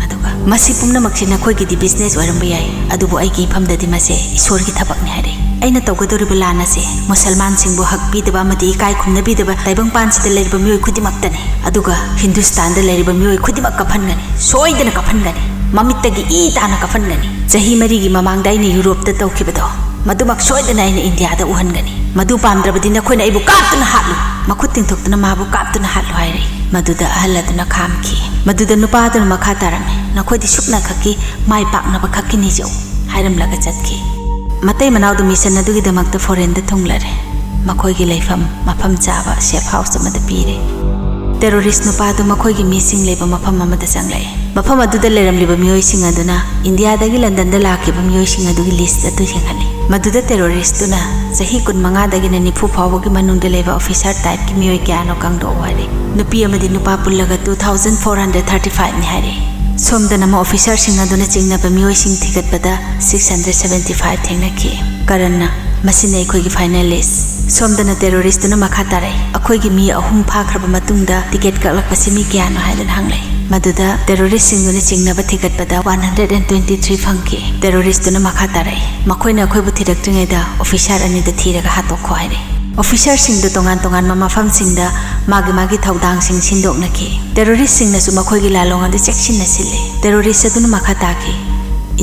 ꯑꯗꯨꯒ, "ꯃꯁꯤ ꯄꯨꯝꯅꯃꯛꯁꯤ ꯅꯈꯣꯏꯒꯤꯗꯤ ꯕꯤꯖꯤꯅꯦꯁ ꯑꯣꯏꯔꯝꯕ ꯌꯥꯏ, ꯑꯗꯨꯕꯨ ꯑꯩꯒꯤ ꯏꯐꯝꯗꯗꯤ ꯃꯁꯦ ꯏꯁꯣꯔꯒꯤ ꯊꯕꯛꯅꯤ" ꯍꯥꯏꯔꯛꯏ꯫ "ꯑꯩꯅ ꯇꯧꯒꯗꯧꯔꯤꯕ ꯂꯥꯟ ꯑꯁꯦ ꯃꯨꯁꯜꯃꯥꯟꯁꯤꯡꯕꯨ ꯍꯛ ꯄꯤꯗꯕ ꯑꯃꯗꯤ ꯏꯀꯥꯏ ꯈꯨꯝꯅꯕꯤꯗꯕ ꯇꯥꯏꯕꯪꯄꯥꯟꯁꯤꯗ ꯂꯩꯔꯤꯕ ꯃꯤꯑꯣꯏ ꯈꯨꯗꯤꯡꯃꯛꯇꯅꯤ꯫ ꯑꯗꯨꯒ ꯍꯤꯟꯗꯨꯁꯇꯥꯟꯗ ꯂꯩꯔꯤꯕ ꯃꯤꯑꯣꯏ ꯈꯨꯗꯤꯡꯃꯛ ꯀꯞꯍꯟꯒꯅꯤ, ꯁꯣꯏꯗꯅ ꯀꯞꯍꯟꯒꯅꯤ, ꯃꯃꯤꯠꯇꯒꯤ ꯏ ꯇꯥꯅ ꯀꯞꯍꯟꯒꯅꯤ꯫ ꯆꯍꯤ ꯃꯔꯤꯒꯤ ꯃꯃꯥꯡꯗ ꯑꯩꯅ ꯌꯨꯔꯣꯞꯇ ꯇꯧꯈꯤꯕꯗꯣ, ꯃꯗꯨꯃꯛ ꯁꯣꯏꯗꯅ ꯑꯩꯅ ꯏꯟꯗꯤꯌꯥꯗ ꯎꯍꯟꯒꯅꯤ꯫ ꯃꯗꯨ ꯄꯥꯝꯗ꯭ꯔꯕꯗꯤ ꯅꯈꯣꯏꯅ ꯑꯩꯕꯨ ꯀꯥꯞꯇꯨꯅ ꯍꯥꯠꯂꯨ, ꯃꯈꯨꯠ ꯇꯤꯡꯊꯣꯛꯇꯨꯅ ꯃꯥꯕꯨ ꯀꯥꯞꯇꯨꯅ ꯍꯥꯠꯂꯨ" ꯍꯥꯏꯔꯛꯏ꯫ ꯃꯗꯨꯗ ꯑꯍꯜ ꯑꯗꯨꯅ ꯈꯥꯝꯈꯤ꯫ ꯃꯗꯨꯗ ꯅꯨꯄꯥ ꯑꯗꯨꯅ ꯃꯈꯥ ꯇꯥꯔꯝꯃꯤ, "ꯅꯈꯣꯏꯗꯤ ꯁꯨꯞꯅ ꯈꯛꯀꯤ ꯃꯥꯏ ꯄꯥꯛꯅꯕ ꯈꯛꯀꯤ ꯅꯤꯖꯧ" ꯍꯥꯏꯔꯝꯂꯒ ꯆꯠꯈꯤ꯫ ꯃꯇꯩ ꯃꯅꯥꯎꯗꯨ ꯃꯤꯁꯟ ꯑꯗꯨꯒꯤꯗꯃꯛꯇ ꯐꯣꯔꯦꯟꯗ ꯊꯨꯡꯂꯔꯦ꯫ ꯃꯈꯣꯏꯒꯤ ꯂꯩꯐꯝ ꯃꯐꯝ ꯆꯥꯕ ꯁꯦꯐ ꯍꯥꯎꯁ ꯑꯃꯗ ꯄꯤꯔꯦ꯫ ꯇꯦꯔꯣꯔꯤꯁ ꯅꯨꯄꯥꯗꯨ ꯃꯈꯣꯏꯒꯤ ꯃꯤꯁꯤꯡ ꯂꯩꯕ ꯃꯐꯝ ꯑꯃꯗ ꯆꯪꯂꯛꯏ꯫ ꯃꯐꯝ ꯑꯗꯨꯗ ꯂꯩꯔꯝꯂꯤꯕ ꯃꯤꯑꯣꯏꯁꯤꯡ ꯑꯗꯨꯅ ꯏꯟꯗꯤꯌꯥꯗꯒꯤ ꯂꯟꯗꯟꯗ ꯂꯥꯛꯈꯤꯕ ꯃꯤꯑꯣꯏꯁꯤꯡ ꯑꯗꯨꯒꯤ ꯂꯤꯁ꯭ꯠ ꯑꯗꯨ ꯌꯦꯡꯍꯜꯂꯤ꯫ ꯃꯗꯨꯗ ꯇꯦꯔꯣꯔꯤꯁꯇꯨꯅ ꯆꯍꯤ ꯀꯨꯟꯃꯉꯥꯗꯒꯤꯅ ꯅꯤꯐꯨ ꯐꯥꯎꯕꯒꯤ ꯃꯅꯨꯡꯗ ꯂꯩꯕ ꯑꯣꯐꯤꯁꯥꯔ ꯇꯥꯏꯞꯀꯤ ꯃꯤꯑꯣꯏ ꯀꯌꯥꯅꯣ ꯈꯪꯗꯣꯛꯎ ꯍꯥꯏꯔꯤ꯫ ꯅꯨꯄꯤ ꯑꯃꯗꯤ ꯅꯨꯄꯥ ꯄꯨꯜꯂꯒ two thousand four hundred thirty five ꯅꯤ ꯍꯥꯏꯔꯤ꯫ ꯁꯣꯝꯗꯅ ꯑꯃ ꯑꯣꯐꯤꯁꯥꯔꯁꯤꯡ ꯑꯗꯨꯅ ꯆꯤꯡꯅꯕ ꯃꯤꯑꯣꯏꯁꯤꯡ ꯊꯤꯒꯠꯄꯗ six hundred seventy five ꯊꯦꯡꯅꯈꯤ꯫ ꯀꯔꯟꯅ, "ꯃꯁꯤꯅ ꯑꯩꯈꯣꯏꯒꯤ ꯐꯥꯏꯅꯦꯜ ꯂꯤꯁ꯭ꯠ꯫ ꯁꯣꯝꯗꯅ ꯇꯦꯔꯣꯔꯤꯁꯇꯨꯅ ꯃꯈꯥ ꯇꯥꯔꯛꯏ, "ꯑꯩꯈꯣꯏꯒꯤ ꯃꯤ ꯑꯍꯨꯝ ꯐꯥꯈ꯭ꯔꯕ ꯃꯇꯨꯡꯗ ꯇꯤꯀꯦꯠ ꯀꯛꯂꯛꯄꯁꯤ ꯃꯤ ꯀꯌꯥꯅꯣ?" ꯍꯥꯏꯗꯨꯅ ꯍꯪꯂꯛꯏ꯫ ꯃꯗꯨꯗ ꯇꯦꯔꯣꯔꯤꯁꯁꯤꯡꯗꯨꯅ ꯆꯤꯡꯅꯕ ꯊꯤꯒꯠꯄꯗ one hundred and twenty three ꯐꯪꯈꯤ꯫ ꯇꯦꯔꯣꯔꯤꯁꯇꯨꯅ ꯃꯈꯥ ꯇꯥꯔꯛꯏ, "ꯃꯈꯣꯏꯅ ꯑꯩꯈꯣꯏꯕꯨ ꯊꯤꯔꯛꯇ꯭ꯔꯤꯉꯩꯗ ꯑꯣꯐꯤꯁꯥꯔ ꯑꯅꯤꯗꯨ ꯊꯤꯔꯒ ꯍꯥꯠꯇꯣꯛꯈꯣ" ꯍꯥꯏꯔꯛꯏ꯫ ꯑꯣꯐꯤꯁꯥꯔꯁꯤꯡꯗꯨ ꯇꯣꯉꯥꯟ ꯇꯣꯉꯥꯟꯕ ꯃꯐꯝꯁꯤꯡꯗ ꯃꯥꯒꯤ ꯃꯥꯒꯤ ꯊꯧꯗꯥꯡꯁꯤꯡ ꯁꯤꯟꯗꯣꯛꯅꯈꯤ꯫ ꯇꯦꯔꯣꯔꯤꯁꯁꯤꯡꯅꯁꯨ ꯃꯈꯣꯏꯒꯤ ꯂꯥꯂꯣꯡ ꯑꯗꯨ ꯆꯦꯛꯁꯤꯟꯅ ꯁꯤꯜꯂꯤ꯫ ꯇꯦꯔꯣꯔꯤꯁ ꯑꯗꯨꯅ ꯃꯈꯥ ꯇꯥꯈꯤ,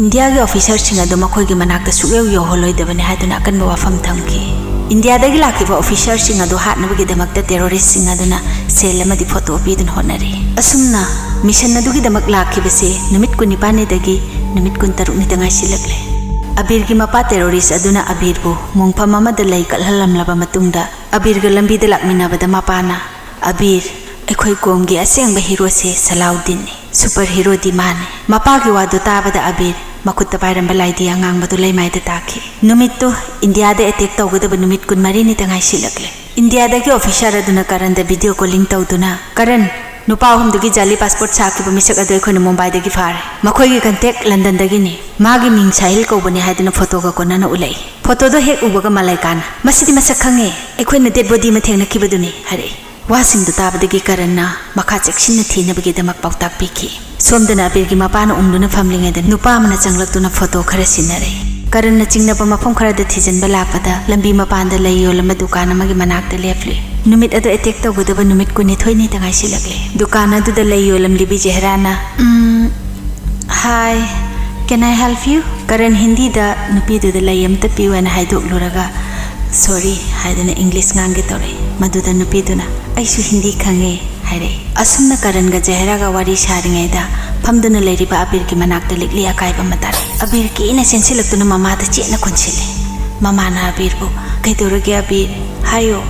"ꯏꯟꯗꯤꯌꯥꯒꯤ ꯑꯣꯐꯤꯁꯥꯔꯁꯤꯡ ꯑꯗꯨ ꯃꯈꯣꯏꯒꯤ ꯃꯅꯥꯛꯇ ꯁꯨꯛꯌꯧ ꯌꯧꯍꯜꯂꯣꯏꯗꯕꯅꯤ" ꯍꯥꯏꯗꯨꯅ ꯑꯀꯟꯕ ꯋꯥꯐꯝ ꯊꯝꯈꯤ꯫ ꯏꯟꯗꯤꯌꯥꯗꯒꯤ ꯂꯥꯛꯈꯤꯕ ꯑꯣꯐꯤꯁꯥꯔꯁꯤꯡ ꯑꯗꯨ ꯍꯥꯠꯅꯕꯒꯤꯗꯃꯛꯇ ꯇꯦꯔꯣꯔꯤꯁꯁꯤꯡ ꯑꯗꯨꯅ ꯁꯦꯜ ꯑꯃꯗꯤ ꯐꯣꯇꯣ ꯄꯤꯗꯨꯅ ꯍꯣꯠꯅꯔꯤ꯫ ꯑꯁꯨꯝꯅ ꯃꯤꯁꯟ ꯑꯗꯨꯒꯤꯗꯃꯛ ꯂꯥꯛꯈꯤꯕꯁꯤ ꯅꯨꯃꯤꯠ ꯀꯨꯟꯅꯤꯄꯥꯟꯅꯤꯗꯒꯤ ꯅꯨꯃꯤꯠ ꯀꯨꯟꯇꯔꯨꯛꯅꯤꯗ ꯉꯥꯏꯁꯤꯜꯂꯛꯂꯦ꯫ ꯑꯕꯤꯔꯒꯤ ꯃꯄꯥ ꯇꯦꯔꯣꯔꯤꯁ ꯑꯗꯨꯅ ꯑꯕꯤꯔꯕꯨ ꯃꯣꯡꯐꯝ ꯑꯃꯗ ꯂꯩ ꯀꯠꯍꯜꯂꯝꯂꯕ ꯃꯇꯨꯡꯗ, ꯑꯕꯤꯔꯒ ꯂꯝꯕꯤꯗ ꯂꯥꯛꯃꯤꯟꯅꯕꯗ ꯃꯄꯥꯅ, "ꯑꯕꯤꯔ, ꯑꯩꯈꯣꯏ ꯀꯣꯝꯒꯤ ꯑꯁꯦꯡꯕ ꯍꯤꯔꯣꯁꯦ ꯁꯂꯥꯎꯗꯤꯟꯅꯤ꯫ ꯁꯨꯄꯔ ꯍꯤꯔꯣꯗꯤ ꯃꯥꯅꯤ꯫" ꯃꯄꯥꯒꯤ ꯋꯥꯗꯨ ꯇꯥꯕꯗ ꯑꯕꯤꯔ ꯃꯈꯨꯠꯇ ꯄꯥꯏꯔꯝꯕ ꯂꯥꯏꯙꯤ ꯑꯉꯥꯡꯕꯗꯨ ꯂꯩꯃꯥꯏꯗ ꯇꯥꯈꯤ꯫ ꯅꯨꯃꯤꯠꯇꯨ ꯏꯟꯗꯤꯌꯥꯗ ꯑꯦꯇꯦꯛ ꯇꯧꯒꯗꯕ ꯅꯨꯃꯤꯠ ꯀꯨꯟꯃꯔꯤꯅꯤꯗ ꯉꯥꯏꯁꯤꯜꯂꯛꯂꯦ꯫ ꯏꯟꯗꯤꯌꯥꯗꯒꯤ ꯑꯣꯐꯤꯁꯥꯔ ꯑꯗꯨꯅ ꯀꯔꯟꯗ ꯚꯤꯗꯤꯑꯣ ꯀꯣꯂꯤꯡ ꯇꯧꯗꯨꯅ, "ꯀꯔꯟ, ꯅꯨꯄꯥ ꯑꯍꯨꯝꯗꯨꯒꯤ ꯖꯥꯂꯤ ꯄꯥꯁꯄꯣꯔꯠ ꯁꯥꯈꯤꯕ ꯃꯤꯁꯛ ꯑꯗꯨ ꯑꯩꯈꯣꯏꯅ ꯃꯨꯝꯕꯥꯏꯗꯒꯤ ꯐꯥꯔꯦ꯫ ꯃꯈꯣꯏꯒꯤ ꯀꯟꯇꯦꯛ ꯂꯟꯗꯟꯗꯒꯤꯅꯤ꯫ ꯃꯥꯒꯤ ꯃꯤꯡ ꯁꯥꯍꯤꯜ ꯀꯧꯕꯅꯤ" ꯍꯥꯏꯗꯨꯅ ꯐꯣꯇꯣꯒ ꯀꯣꯟꯅꯅ ꯎꯠꯂꯛꯏ꯫ ꯐꯣꯇꯣꯗꯣ ꯍꯦꯛ ꯎꯕꯒ ꯃꯂꯥꯏꯀꯥꯅ, "ꯃꯁꯤꯗꯤ ꯃꯁꯛ ꯈꯪꯉꯦ, ꯑꯩꯈꯣꯏꯅ ꯗꯦꯗ ꯕꯣꯗꯤ ꯑꯃ ꯊꯦꯡꯅꯈꯤꯕꯗꯨꯅꯤ" ꯍꯥꯏꯔꯛꯏ꯫ ꯋꯥꯁꯤꯡꯗꯨ ꯇꯥꯕꯗꯒꯤ ꯀꯔꯟꯅ ꯃꯈꯥ ꯆꯦꯛꯁꯤꯟꯅ ꯊꯤꯅꯕꯒꯤꯗꯃꯛ ꯄꯥꯎꯇꯥꯛ ꯄꯤꯈꯤ꯫ ꯁꯣꯝꯗꯅ ꯑꯕꯤꯔꯒꯤ ꯃꯄꯥꯅ ꯎꯪꯗꯨꯅ ꯐꯝꯂꯤꯉꯩꯗ ꯅꯨꯄꯥ ꯑꯃꯅ ꯆꯪꯂꯛꯇꯨꯅ ꯐꯣꯇꯣ ꯈꯔ ꯁꯤꯟꯅꯔꯦ꯫ ꯀꯔꯟꯅ ꯆꯤꯡꯅꯕ ꯃꯐꯝ ꯈꯔꯗ ꯊꯤꯖꯤꯟꯕ ꯂꯥꯛꯄꯗ ꯂꯝꯕꯤ ꯃꯄꯥꯟꯗ ꯂꯩ ꯌꯣꯜꯂꯝꯕ ꯗꯨꯀꯥꯟ ꯑꯃꯒꯤ ꯃꯅꯥꯛꯇ ꯂꯦꯞꯂꯨꯏ꯫ ꯅꯨꯃꯤꯠ ꯑꯗꯨ ꯑꯦꯇꯦꯛ ꯇꯧꯒꯗꯕ ꯅꯨꯃꯤꯠ ꯀꯨꯟꯅꯤꯊꯣꯏꯅꯤꯗ ꯉꯥꯏꯁꯤꯜꯂꯛꯂꯦ꯫ ꯗꯨꯀꯥꯟ ꯑꯗꯨꯗ ꯂꯩ ꯌꯣꯜꯂꯝꯂꯤꯕꯤ ꯖꯦꯍꯔꯥꯅ, "ꯎꯝ, hi, can I help you?" ꯀꯔꯟ ꯍꯤꯟꯗꯤꯗ ꯅꯨꯄꯤꯗꯨꯗ ꯂꯩ ꯑꯃꯇ ꯄꯤꯌꯨ ꯍꯥꯏꯅ ꯍꯥꯏꯗꯣꯛꯂꯨꯔꯒ, "Sorry" ꯍꯥꯏꯗꯨꯅ ꯏꯪꯂꯤꯁ ꯉꯥꯡꯒꯦ ꯇꯧꯔꯛꯏ꯫ ꯃꯗꯨꯗ ꯅꯨꯄꯤꯗꯨꯅ, "ꯑꯩꯁꯨ ꯍꯤꯟꯗꯤ ꯈꯪꯉꯦ" ꯍꯥꯏꯔꯛꯏ꯫ ꯑꯁꯨꯝꯅ ꯀꯔꯟꯒ ꯖꯍꯦꯔꯥꯒ ꯋꯥꯔꯤ ꯁꯥꯔꯤꯉꯩꯗ ꯐꯝꯗꯨꯅ ꯂꯩꯔꯤꯕ ꯑꯕꯤꯔꯒꯤ ꯃꯅꯥꯛꯇ ꯂꯤꯛꯂꯤ ꯑꯀꯥꯏꯕ ꯑꯃ ꯇꯥꯔꯛꯏ꯫ ꯑꯕꯤꯔ ꯀꯤꯅ ꯆꯦꯟꯁꯤꯜꯂꯛꯇꯨꯅ ꯃꯃꯥꯗ ꯆꯦꯠꯅ ꯀꯣꯟꯁꯤꯜꯂꯤ꯫ ꯃꯃꯥꯅ ꯑꯕꯤꯔꯕꯨ, "ꯀꯩꯗꯧꯔꯒꯦ ꯑꯕꯤꯔ? ꯍꯥꯏꯌꯣ,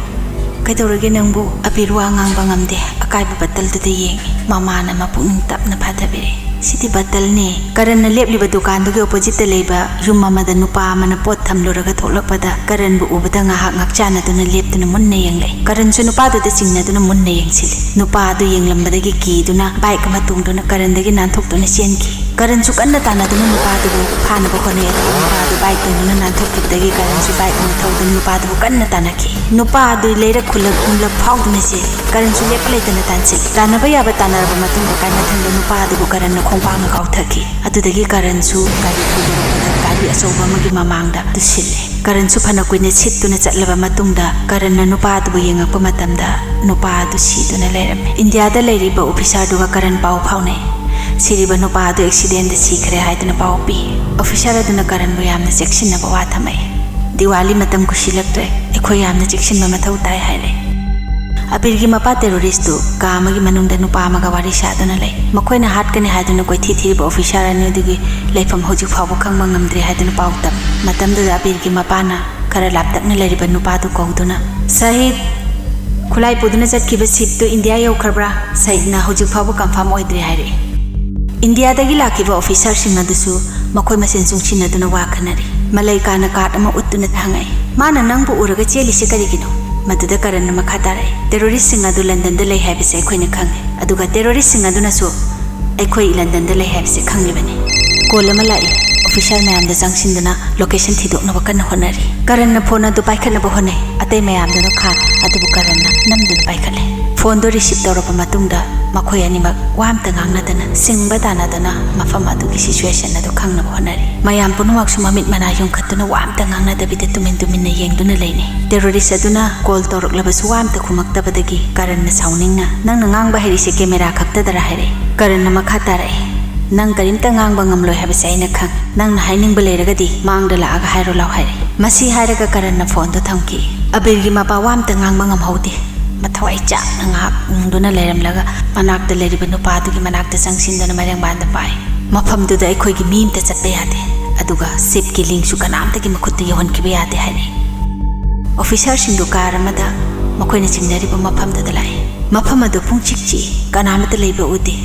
ꯀꯩꯗꯧꯔꯒꯦ ꯅꯪꯕꯨ?" ꯑꯕꯤꯔ ꯋꯥ ꯉꯥꯡꯕ ꯉꯝꯗꯦ, ꯑꯀꯥꯏꯕ ꯕꯇꯜꯗꯨꯗ ꯌꯦꯡꯉꯤ꯫ ꯃꯃꯥꯅ ꯃꯄꯨꯛꯅꯤꯡ ꯇꯞꯅ ꯐꯥꯊꯕꯤꯔꯛꯏ꯫ "ꯁꯤꯗꯤ ꯕꯇꯜꯅꯦ, ꯀꯔꯟꯅ ꯂꯦꯞꯂꯤꯕ ꯗꯨꯀꯥꯟꯗꯨꯒꯤ ꯑꯣꯄꯣꯖꯤꯠꯇ ꯂꯩꯕ ꯌꯨꯝ ꯑꯃꯗ ꯅꯨꯄꯥ ꯑꯃꯅ ꯄꯣꯠ ꯊꯝꯂꯨꯔꯒ ꯊꯣꯛꯂꯛꯄꯗ ꯀꯔꯟꯕꯨ ꯎꯕꯗ ꯉꯥꯏꯍꯥꯛ ꯉꯥꯛꯆꯥꯟꯅꯗꯨꯅ ꯂꯦꯞꯇꯨꯅ ꯃꯨꯟꯅ ꯌꯦꯡꯂꯛꯏ꯫ ꯀꯔꯟꯁꯨ ꯅꯨꯄꯥꯗꯨꯗ ꯆꯤꯡꯅꯗꯨꯅ ꯃꯨꯟꯅ ꯌꯦꯡꯁꯤꯜꯂꯤ꯫ ꯅꯨꯄꯥ ꯑꯗꯨ ꯌꯦꯡꯂꯝꯕꯗꯒꯤ ꯀꯤꯗꯨꯅ ꯕꯥꯏꯛ ꯑꯃ ꯇꯣꯡꯗꯨꯅ ꯀꯔꯟꯗꯒꯤ ꯅꯥꯟꯊꯣꯛꯇꯨꯅ ꯆꯦꯟꯈꯤ꯫ ꯀꯔꯟꯁꯨ ꯀꯟꯅ ꯇꯥꯟꯅꯗꯨꯅ ꯅꯨꯄꯥꯗꯨꯕꯨ ꯐꯥꯅꯕ ꯍꯣꯠꯅꯩ, ꯑꯗꯨꯕꯨ ꯅꯨꯄꯥꯗꯨ ꯕꯥꯏꯛ ꯇꯣꯡꯗꯨꯅ ꯅꯥꯟꯊꯣꯛꯈꯤꯕꯗꯒꯤ ꯀꯔꯟꯁꯨ ꯕꯥꯏꯛ ꯑꯃ ꯊꯧꯗꯨꯅ ꯅꯨꯄꯥꯗꯨꯕꯨ ꯀꯟꯅ ꯇꯥꯟꯅꯈꯤ꯫ ꯅꯨꯄꯥ ꯑꯗꯨ ꯂꯩꯔꯛ ꯈꯨꯜꯂꯛ ꯅꯨꯡꯂꯛ ꯐꯥꯎꯗꯨꯅ ꯆꯦꯜꯂꯤ꯫ ꯀꯔꯟꯁꯨ ꯂꯦꯞꯄ ꯂꯩꯇꯅ ꯇꯥꯟꯁꯤꯜꯂꯤ꯫ ꯇꯥꯟꯅꯕ ꯌꯥꯕ ꯇꯥꯟꯅꯔꯕ ꯃꯇꯨꯡꯗ ꯀꯥꯏ ꯃꯊꯪꯗ ꯅꯨꯄꯥ ꯑꯗꯨꯕꯨ ꯀꯔꯟꯅ ꯈꯣꯡꯄꯥꯛꯅ ꯀꯥꯎꯊꯈꯤ꯫ ꯑꯗꯨꯗꯒꯤ ꯀꯔꯟꯁꯨ ꯒꯥꯔꯤ ꯊꯧꯗꯣꯔꯛꯄꯗ ꯒꯥꯔꯤ ꯑꯆꯧꯕ ꯑꯃꯒꯤ ꯃꯃꯥꯡꯗ ꯇꯨꯁꯤꯜꯂꯦ꯫ ꯀꯔꯟꯁꯨ ꯐꯅ ꯀꯨꯏꯅ ꯁꯤꯠꯇꯨꯅ ꯆꯠꯂꯕ ꯃꯇꯨꯡꯗ ꯀꯔꯟꯅ ꯅꯨꯄꯥ ꯑꯗꯨꯕꯨ ꯌꯦꯡꯉꯛꯄ ꯃꯇꯝꯗ ꯅꯨꯄꯥ ꯑꯗꯨ ꯁꯤꯗꯨꯅ ꯂꯩꯔꯝꯃꯤ꯫ ꯏꯟꯗꯤꯌꯥꯗ ꯂꯩꯔꯤꯕ ꯑꯣꯐꯤꯁꯥꯔꯗꯨꯒ ꯀꯔꯟ ꯄꯥꯎ ꯐꯥꯎꯅꯩ꯫ ꯁꯤꯔꯤꯕ ꯅꯨꯄꯥ ꯑꯗꯨ ꯑꯦꯛꯁꯤꯗꯦꯟꯗ ꯁꯤꯈ꯭ꯔꯦ ꯍꯥꯏꯗꯨꯅ ꯄꯥꯎ ꯄꯤ꯫ ꯑꯣꯐꯤꯁꯥꯔ ꯑꯗꯨꯅ ꯀꯔꯟꯕꯨ ꯌꯥꯝꯅ ꯆꯦꯛꯁꯤꯟꯅꯕ ꯋꯥ ꯊꯝꯃꯛꯏ꯫ "ꯗꯤꯋꯥꯂꯤ ꯃꯇꯝ ꯀꯨꯏꯁꯤꯜꯂꯛꯇ꯭ꯔꯦ, ꯑꯩꯈꯣꯏ ꯌꯥꯝꯅ ꯆꯦꯛꯁꯤꯟꯕ ꯃꯊꯧ ꯇꯥꯏ" ꯍꯥꯏꯔꯦ꯫ ꯑꯕꯤꯔꯒꯤ ꯃꯄꯥ ꯇꯦꯔꯣꯔꯤꯁꯇꯨ ꯀꯥ ꯑꯃꯒꯤ ꯃꯅꯨꯡꯗ ꯅꯨꯄꯥ ꯑꯃꯒ ꯋꯥꯔꯤ ꯁꯥꯗꯨꯅ ꯂꯩ꯫ ꯃꯈꯣꯏꯅ ꯍꯥꯠꯀꯅꯤ ꯍꯥꯏꯗꯨꯅ ꯀꯣꯏꯊꯤ ꯊꯤꯔꯤꯕ ꯑꯣꯐꯤꯁꯥꯔ ꯑꯅꯤ ꯑꯗꯨꯒꯤ ꯂꯩꯐꯝ ꯍꯧꯖꯤꯛ ꯐꯥꯎꯕ ꯈꯪꯕ ꯉꯝꯗ꯭ꯔꯤ ꯍꯥꯏꯗꯨꯅ ꯄꯥꯎ ꯇꯝꯃꯤ꯫ ꯃꯇꯝꯗꯨꯗ ꯑꯕꯤꯔꯒꯤ ꯃꯄꯥꯅ ꯈꯔ ꯂꯥꯞꯇꯛꯅ ꯂꯩꯔꯤꯕ ꯅꯨꯄꯥꯗꯨ ꯀꯧꯗꯨꯅ, "ꯁꯍꯤꯗ, ꯈꯨꯠꯂꯥꯏ ꯄꯨꯗꯨꯅ ꯆꯠꯈꯤꯕ ꯁꯤꯞꯇꯨ ꯏꯟꯗꯤꯌꯥ ꯌꯧꯈ꯭ꯔꯕ꯭ꯔꯥ?" ꯁꯍꯤꯗꯅ ꯍꯧꯖꯤꯛ ꯐꯥꯎꯕ ꯀꯟꯐꯥꯔꯝ ꯑꯣꯏꯗ꯭ꯔꯤ ꯍꯥꯏꯔꯛꯏ꯫ ꯏꯟꯗꯤꯌꯥꯗꯒꯤ ꯂꯥꯛꯈꯤꯕ ꯑꯣꯐꯤꯁꯥꯔꯁꯤꯡ ꯑꯗꯨꯁꯨ ꯃꯈꯣꯏ ꯃꯁꯦꯟ ꯆꯨꯡꯁꯤꯟꯅꯗꯨꯅ ꯋꯥ ꯈꯟꯅꯔꯤ꯫ ꯃꯂꯩꯀꯥꯅ ꯀꯥꯔꯗ ꯑꯃ ꯎꯠꯇꯨꯅ ꯍꯪꯉꯛꯏ, "ꯃꯥꯅ ꯅꯪꯕꯨ ꯎꯔꯒ ꯆꯦꯜꯂꯤꯁꯤ ꯀꯔꯤꯒꯤꯅꯣ?" ꯃꯗꯨꯗ ꯀꯔꯟꯅ ꯃꯈꯥ ꯇꯥꯔꯛꯏ, "ꯇꯦꯔꯣꯔꯤꯁꯁꯤꯡ ꯑꯗꯨ ꯂꯟꯗꯟꯗ ꯂꯩ ꯍꯥꯏꯕꯁꯤ ꯑꯩꯈꯣꯏꯅ ꯈꯪꯉꯤ, ꯑꯗꯨꯒ ꯇꯦꯔꯣꯔꯤꯁꯁꯤꯡ ꯑꯗꯨꯅꯁꯨ ꯑꯩꯈꯣꯏ ꯂꯟꯗꯟꯗ ꯂꯩ ꯍꯥꯏꯕꯁꯤ ꯈꯪꯂꯤꯕꯅꯤ꯫" ꯀꯣꯜ ꯑꯃ ꯂꯥꯛꯏ꯫ ꯑꯣꯐꯤꯁꯥꯔ ꯃꯌꯥꯝꯗ ꯆꯪꯁꯤꯟꯗꯨꯅ ꯂꯣꯀꯦꯁꯟ ꯊꯤꯗꯣꯛꯅꯕ ꯀꯟꯅ ꯍꯣꯠꯅꯔꯤ꯫ ꯀꯔꯟꯅ ꯐꯣꯟ ꯑꯗꯨ ꯄꯥꯏꯈꯠꯅꯕ ꯍꯣꯠꯅꯩ꯫ ꯑꯇꯩ ꯃꯌꯥꯝꯗꯨꯅ ꯈꯥꯝꯃꯤ, ꯑꯗꯨꯕꯨ ꯀꯔꯟꯅ ꯅꯝꯗꯨꯅ ꯄꯥꯏꯈꯠꯂꯦ꯫ ꯐꯣꯟꯗꯨ ꯔꯤꯁꯤꯞ ꯇꯧꯔꯕ ꯃꯇꯨꯡꯗ ꯃꯈꯣꯏ ꯑꯅꯤꯃꯛ ꯋꯥ ꯑꯝꯇ ꯉꯥꯡꯅꯗꯅ ꯁꯤꯡꯕ ꯇꯥꯟꯅꯗꯅ ꯃꯐꯝ ꯑꯗꯨꯒꯤ ꯁꯤꯆꯨꯋꯦꯁꯟ ꯑꯗꯨ ꯈꯪꯅꯕ ꯍꯣꯠꯅꯔꯤ꯫ ꯃꯌꯥꯝ ꯄꯨꯝꯅꯃꯛꯁꯨ ꯃꯃꯤꯠ ꯃꯅꯥ ꯌꯨꯡꯈꯠꯇꯨꯅ ꯋꯥ ꯑꯝꯇ ꯉꯥꯡꯅꯗꯕꯤꯗ ꯇꯨꯃꯤꯟ ꯇꯨꯃꯤꯟꯅ ꯌꯦꯡꯗꯨꯅ ꯂꯩꯅꯩ꯫ ꯇꯦꯔꯣꯔꯤꯁ ꯑꯗꯨꯅ ꯀꯣꯜ ꯇꯧꯔꯛꯂꯕꯁꯨ ꯋꯥ ꯑꯝꯇ ꯈꯨꯝꯃꯛꯇꯕꯗꯒꯤ ꯀꯔꯟꯅ ꯁꯥꯎꯅꯤꯡꯅ, "ꯅꯪꯅ ꯉꯥꯡꯕ ꯍꯩꯔꯤꯁꯦ ꯀꯦꯃꯦꯔꯥ ꯈꯛꯇꯗꯔ?" ꯍꯥꯏꯔꯛꯏ꯫ ꯀꯔꯟꯅ ꯃꯈꯥ ꯇꯥꯔꯛꯏ, "ꯅꯪ ꯀꯔꯤꯝꯇ ꯉꯥꯡꯕ ꯉꯝꯂꯣꯏ ꯍꯥꯏꯕꯁꯦ ꯑꯩꯅ ꯈꯪ꯫ ꯅꯪꯅ ꯍꯥꯏꯅꯤꯡꯕ ꯂꯩꯔꯒꯗꯤ ꯃꯥꯡꯗ ꯂꯥꯛꯑꯒ ꯍꯥꯏꯔꯣ ꯂꯥꯎ" ꯍꯥꯏꯔꯛꯏ꯫ ꯃꯁꯤ ꯍꯥꯏꯔꯒ ꯀꯔꯟꯅ ꯐꯣꯟꯗꯨ ꯊꯝꯈꯤ꯫ ꯑꯕꯤꯔꯒꯤ ꯃꯄꯥ ꯋꯥ ꯑꯝꯇ ꯉꯥꯡꯕ ꯉꯝꯍꯧꯗꯦ꯫ ꯃꯊꯋꯥꯏ ꯆꯥꯛꯅ ꯉꯥꯏꯍꯥꯛ ꯎꯪꯗꯨꯅ ꯂꯩꯔꯝꯂꯒ ꯃꯅꯥꯛꯇ ꯂꯩꯔꯤꯕ ꯅꯨꯄꯥꯗꯨꯒꯤ ꯃꯅꯥꯛꯇ ꯆꯪꯁꯤꯟꯗꯨꯅ ꯃꯔꯦꯡꯕꯥꯟꯗ ꯄꯥꯏ꯫ "ꯃꯐꯝꯗꯨꯗ ꯑꯩꯈꯣꯏꯒꯤ ꯃꯤ ꯑꯝꯇ ꯆꯠꯄ ꯌꯥꯗꯦ, ꯑꯗꯨꯒ ꯁꯤꯞꯀꯤ ꯂꯤꯡꯁꯨ ꯀꯅꯥꯝꯇꯒꯤ ꯃꯈꯨꯠꯇ ꯌꯧꯍꯟꯈꯤꯕ ꯌꯥꯗꯦ" ꯍꯥꯏꯔꯛꯏ꯫ ꯑꯣꯐꯤꯁꯥꯔꯁꯤꯡꯗꯨ ꯀꯥꯔ ꯑꯃꯗ ꯃꯈꯣꯏꯅ ꯆꯤꯡꯅꯔꯤꯕ ꯃꯐꯝꯗꯨꯗ ꯂꯥꯛꯏ꯫ ꯃꯐꯝ ꯑꯗꯨ ꯄꯨꯡꯆꯤꯛ ꯆꯤꯛꯏ, ꯀꯅꯥꯃꯠꯇ ꯂꯩꯕ ꯎꯗꯦ꯫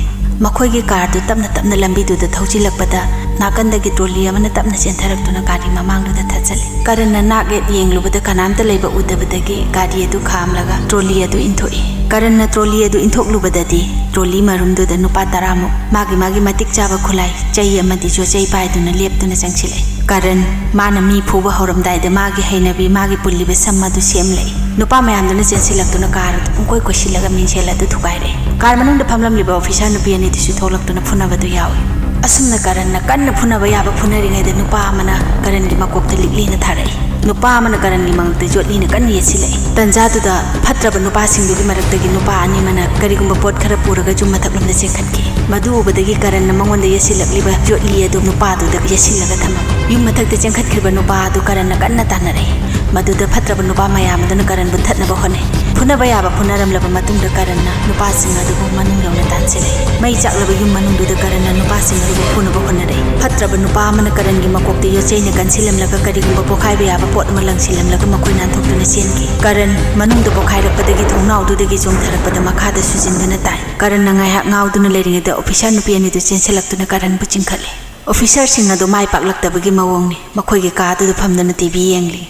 ꯃꯈꯣꯏꯒꯤ ꯀꯥꯔꯗꯨ ꯇꯞꯅ ꯇꯞꯅ ꯂꯝꯕꯤꯗꯨꯗ ꯊꯧꯖꯤꯜꯂꯛꯄꯗ ꯅꯥꯀꯟꯗꯒꯤ ꯇ꯭ꯔꯣꯂꯤ ꯑꯃꯅ ꯇꯞꯅ ꯆꯦꯟꯊꯔꯛꯇꯨꯅ ꯒꯥꯔꯤ ꯃꯃꯥꯡꯗꯨꯗ ꯊꯠꯆꯜꯂꯤ꯫ ꯀꯔꯟꯅ ꯅꯥꯛ ꯌꯦꯠ ꯌꯦꯡꯂꯨꯕꯗ ꯀꯅꯥꯝꯇ ꯂꯩꯕ ꯎꯗꯕꯗꯒꯤ ꯒꯥꯔꯤ ꯑꯗꯨ ꯈꯥꯝꯂꯒ ꯇ꯭ꯔꯣꯂꯤ ꯑꯗꯨ ꯏꯟꯊꯣꯛꯏ꯫ ꯀꯔꯟꯅ ꯇ꯭ꯔꯣꯂꯤ ꯑꯗꯨ ꯏꯟꯊꯣꯛꯂꯨꯕꯗꯗꯤ ꯇ꯭ꯔꯣꯂꯤ ꯃꯔꯨꯝꯗꯨꯗ ꯅꯨꯄꯥ ꯇꯔꯥꯃꯨꯛ ꯃꯥꯒꯤ ꯃꯥꯒꯤ ꯃꯇꯤꯛ ꯆꯥꯕ ꯈꯨꯠꯂꯥꯏ, ꯆꯩ ꯑꯃꯗꯤ ꯌꯣꯠꯆꯩ ꯄꯥꯏꯗꯨꯅ ꯂꯦꯞꯇꯨꯅ ꯆꯪꯁꯤꯜꯂꯛꯏ꯫ ꯀꯔꯟ, ꯃꯥꯅ ꯃꯤ ꯐꯨꯕ ꯍꯧꯔꯝꯗꯥꯏꯗ ꯃꯥꯒꯤ ꯍꯩꯅꯕꯤ, ꯃꯥꯒꯤ ꯄꯨꯜꯂꯤꯕ ꯁꯝ ꯑꯗꯨ ꯁꯦꯝꯂꯛꯏ꯫ ꯅꯨꯄꯥ ꯃꯌꯥꯝꯗꯨꯅ ꯆꯦꯟꯁꯤꯜꯂꯛꯇꯨꯅ ꯀꯥꯔ ꯑꯗꯨ ꯄꯨꯡꯀꯣꯏ ꯀꯣꯏꯁꯤꯜꯂꯒ ꯃꯤꯡꯁꯦꯜ ꯑꯗꯨ ꯊꯨꯒꯥꯏꯔꯦ꯫ ꯀꯥꯔ ꯃꯅꯨꯡꯗ ꯐꯝꯂꯝꯂꯤꯕ ꯑꯣꯐꯤꯁꯥꯔ ꯅꯨꯄꯤ ꯑꯅꯤꯗꯨꯁꯨ ꯊꯣꯛꯂꯛꯇꯨꯅ ꯐꯨꯅꯕꯗꯨ ꯌꯥꯎꯏ꯫ ꯑꯁꯨꯝꯅ ꯀꯔꯟꯅ ꯀꯟꯅ ꯐꯨꯅꯕ ꯌꯥꯕ ꯐꯨꯅꯔꯤꯉꯩꯗ ꯅꯨꯄꯥ ꯑꯃꯅ ꯀꯔꯟꯒꯤ ꯃꯀꯣꯛꯇ ꯂꯤꯛꯂꯤꯅ ꯊꯥꯔꯛꯏ꯫ ꯅꯨꯄꯥ ꯑꯃꯅ ꯀꯔꯟꯒꯤ ꯃꯉꯛꯇ ꯌꯣꯠꯂꯤꯅ ꯀꯟꯅ ꯌꯦꯠꯁꯤꯜꯂꯛꯏ꯫ ꯇꯟꯖꯥꯗꯨꯗ ꯐꯠꯇ꯭ꯔꯕ ꯅꯨꯄꯥꯁꯤꯡꯗꯨꯒꯤ ꯃꯔꯛꯇꯒꯤ ꯅꯨꯄꯥ ꯑꯅꯤ ꯑꯃꯅ ꯀꯔꯤꯒꯨꯝꯕ ꯄꯣꯠ ꯈꯔ ꯄꯨꯔꯒ ꯌꯨꯝ ꯃꯊꯛꯂꯣꯝꯗ ꯆꯦꯟꯈꯠꯈꯤ꯫ ꯃꯗꯨ ꯎꯕꯗꯒꯤ ꯀꯔꯟꯅ ꯃꯉꯣꯟꯗ ꯌꯦꯠꯁꯤꯜꯂꯛꯂꯤꯕ ꯌꯣꯠꯂꯤ ꯑꯗꯨ ꯅꯨꯄꯥꯗꯨꯗ ꯌꯦꯠꯁꯤꯜꯂꯒ ꯊꯝꯃꯝꯃꯤ꯫ ꯌꯨꯝ ꯃꯊꯛꯇ ꯆꯦꯟꯈꯠꯈ꯭ꯔꯤꯕ ꯅꯨꯄꯥ ꯑꯗꯨ ꯀꯔꯟꯅ ꯀꯟꯅ ꯇꯥꯟꯅꯔꯛꯏ꯫ ꯃꯗꯨꯗ ꯐꯠꯇ꯭ꯔꯕ ꯅꯨꯄꯥ ꯃꯌꯥꯝ ꯑꯗꯨꯅ ꯀꯔꯟꯕꯨ ꯊꯠꯅꯕ ꯍꯣꯠꯅꯩ꯫ ꯐꯨꯅꯕ ꯌꯥꯕ ꯐꯨꯅꯔꯝꯂꯕ ꯃꯇꯨꯡꯗ ꯀꯔꯟꯅ ꯅꯨꯄꯥꯁꯤꯡ ꯑꯗꯨꯕꯨ ꯃꯅꯨꯡ ꯌꯧꯅ ꯇꯥꯟꯁꯤꯜꯂꯛꯏ꯫ ꯃꯩ ꯆꯥꯛꯂꯕ ꯌꯨꯝ ꯃꯅꯨꯡꯗꯨꯗ ꯀꯔꯟꯅ ꯅꯨꯄꯥꯁꯤꯡ ꯑꯗꯨꯕꯨ ꯐꯨꯅꯕ ꯍꯣꯠꯅꯔꯛꯏ꯫ ꯐꯠꯇ꯭ꯔꯕ ꯅꯨꯄꯥ ꯑꯃꯅ ꯀꯔꯟꯒꯤ ꯃꯀꯣꯛꯇ ꯌꯣꯠꯆꯩꯅ ꯀꯟꯁꯤꯜꯂꯝꯂꯒ ꯀꯔꯤꯒꯨꯝꯕ ꯄꯣꯈꯥꯏꯕ ꯌꯥꯕ ꯄꯣꯠ ꯑꯃ ꯂꯪꯁꯤꯜꯂꯝꯂꯒ ꯃꯈꯣꯏ ꯅꯥꯟꯊꯣꯛꯇꯨꯅ ꯆꯦꯟꯈꯤ꯫ ꯀꯔꯟ ꯃꯅꯨꯡꯗ ꯄꯣꯈꯥꯏꯔꯛꯄꯗꯒꯤ ꯊꯣꯡꯅꯥꯎꯗꯨꯗꯒꯤ ꯆꯣꯡꯊꯔꯛꯄꯗ ꯃꯈꯥꯗ ꯁꯨꯖꯤꯟꯗꯨꯅ ꯇꯥꯏ꯫ ꯀꯔꯟꯅ ꯉꯥꯏꯍꯥꯛ ꯉꯥꯎꯗꯨꯅ ꯂꯩꯔꯤꯉꯩꯗ ꯑꯣꯐꯤꯁꯥꯔ ꯅꯨꯄꯤ ꯑꯅꯤꯗꯨ ꯆꯦꯟꯁꯤꯜꯂꯛꯇꯨꯅ ꯀꯔꯟꯕꯨ ꯆꯤꯡꯈꯠꯂꯤ꯫ ꯑꯣꯐꯤꯁꯥꯔꯁꯤꯡ ꯑꯗꯨ ꯃꯥꯏ ꯄꯥꯛꯂꯛꯇꯕꯒꯤ ꯃꯑꯣꯡꯅꯤ꯫ ꯃꯈꯣꯏꯒꯤ ꯀꯥ ꯑꯗꯨꯗ ꯐꯝꯗꯨꯅ ꯇꯤ ꯚꯤ ꯌꯦꯡꯂꯤ꯫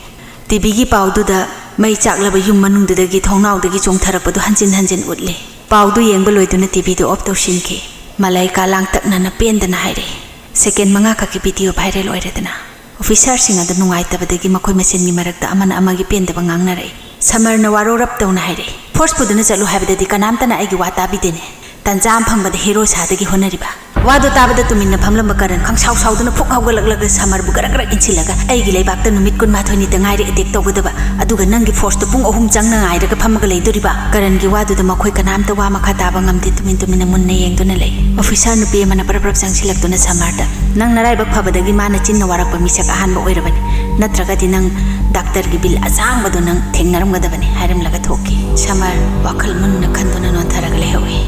ꯇꯤ ꯚꯤꯒꯤ ꯄꯥꯎꯗꯨꯗ ꯃꯩ ꯆꯥꯛꯂꯕ ꯌꯨꯝ ꯃꯅꯨꯡꯗꯨꯗꯒꯤ ꯊꯣꯡꯅꯥꯎꯗꯒꯤ ꯆꯣꯡꯊꯔꯛꯄꯗꯨ ꯍꯟꯖꯤꯟ ꯍꯟꯖꯤꯟ ꯎꯠꯂꯤ꯫ ꯄꯥꯎꯗꯨ ꯌꯦꯡꯕ ꯂꯣꯏꯗꯨꯅ ꯇꯤ ꯚꯤꯗꯨ ꯑꯣꯐ ꯇꯧꯁꯤꯟꯈꯤ꯫ ꯃꯂꯥꯏꯀꯥ ꯂꯥꯡꯇꯛꯅꯅ ꯄꯦꯟꯗꯅ ꯍꯥꯏꯔꯛꯏ꯫ ꯁꯦꯀꯦꯟ ꯃꯉꯥ ꯈꯛꯀꯤ ꯚꯤꯗꯤꯑꯣ ꯚꯥꯏꯔꯦꯜ ꯑꯣꯏꯔꯦꯗꯅ꯫ ꯑꯣꯐꯤꯁꯥꯔꯁꯤꯡ ꯑꯗꯨ ꯅꯨꯡꯉꯥꯏꯇꯕꯗꯒꯤ ꯃꯈꯣꯏ ꯃꯁꯦꯟꯒꯤ ꯃꯔꯛꯇ ꯑꯃꯅ ꯑꯃꯒꯤ ꯄꯦꯟꯗꯕ ꯉꯥꯡꯅꯔꯛꯏ꯫ ꯁꯃꯔꯅ ꯋꯥꯔꯧꯔꯞ ꯇꯧꯅ ꯍꯥꯏꯔꯛꯏ, "ꯐꯣꯔꯁ ꯄꯨꯗꯨꯅ ꯆꯠꯂꯨ ꯍꯥꯏꯕꯗꯗꯤ ꯀꯅꯥꯝꯇꯅ ꯑꯩꯒꯤ ꯋꯥ ꯇꯥꯕꯤꯗꯦꯅꯦ꯫ ꯇꯟꯖꯥ ꯑꯃ ꯐꯪꯕꯗ ꯍꯦꯔꯣ ꯁꯥꯗꯒꯤ ꯍꯣꯠꯅꯔꯤꯕ"꯫ ꯋꯥꯗꯨ ꯇꯥꯕꯗ ꯇꯨꯃꯤꯟꯅ ꯐꯝꯂꯝꯕ ꯀꯔꯟ ꯈꯪꯁꯥꯎ ꯁꯥꯎꯗꯨꯅ ꯐꯨꯛ ꯍꯧꯒꯠꯂꯛꯂꯒ ꯁꯃꯔꯕꯨ ꯒꯔꯛ ꯒꯔꯛ ꯏꯟꯁꯤꯜꯂꯒ, "ꯑꯩꯒꯤ ꯂꯩꯕꯥꯛꯇ ꯅꯨꯃꯤꯠ ꯀꯨꯟꯃꯥꯊꯣꯏꯅꯤꯇ ꯉꯥꯏꯔꯦ ꯑꯦꯇꯦꯛ ꯇꯧꯒꯗꯕ, ꯑꯗꯨꯒ ꯅꯪꯒꯤ ꯐꯣꯔꯁꯇꯨ ꯄꯨꯡ ꯑꯍꯨꯝ ꯆꯪꯅ ꯉꯥꯏꯔꯒ ꯐꯝꯃꯒ ꯂꯩꯗꯣꯔꯤꯕ?" ꯀꯔꯟꯒꯤ ꯋꯥꯗꯨꯗ ꯃꯈꯣꯏ ꯀꯅꯥꯝꯇ ꯋꯥ ꯃꯈꯥ ꯇꯥꯕ ꯉꯝꯗꯦ, ꯇꯨꯃꯤꯟ ꯇꯨꯃꯤꯟꯅ ꯃꯨꯟꯅ ꯌꯦꯡꯗꯨꯅ ꯂꯩ꯫ ꯑꯣꯐꯤꯁꯥꯔ ꯅꯨꯄꯤ ꯑꯃꯅ ꯄ꯭ꯔꯞ ꯄ꯭ꯔꯞ ꯆꯪꯁꯤꯜꯂꯛꯇꯨꯅ ꯁꯃꯔꯗ, "ꯅꯪ ꯅꯔꯥꯏꯕꯛ ꯐꯕꯗꯒꯤ ꯃꯥꯅ ꯆꯤꯟꯅ ꯋꯥꯔꯛꯄ ꯃꯤꯁꯛ ꯑꯍꯥꯟꯕ ꯑꯣꯏꯔꯕꯅꯤ, ꯅꯠꯇ꯭ꯔꯒꯗꯤ ꯅꯪ ꯗꯥꯛꯇꯔꯒꯤ ꯕꯤꯜ ꯑꯁꯥꯡꯕꯗꯨ ꯅꯪ ꯊꯦꯡꯅꯔꯝꯒꯗꯕꯅꯤ" ꯍꯥꯏꯔꯝꯂꯒ ꯊꯣꯛꯈꯤ꯫ ꯁꯃꯔ ꯋꯥꯈꯜ ꯃꯨꯟꯅ ꯈꯟꯗꯨꯅ ꯅꯣꯟꯊꯔꯒ ꯂꯩꯍꯧꯏ꯫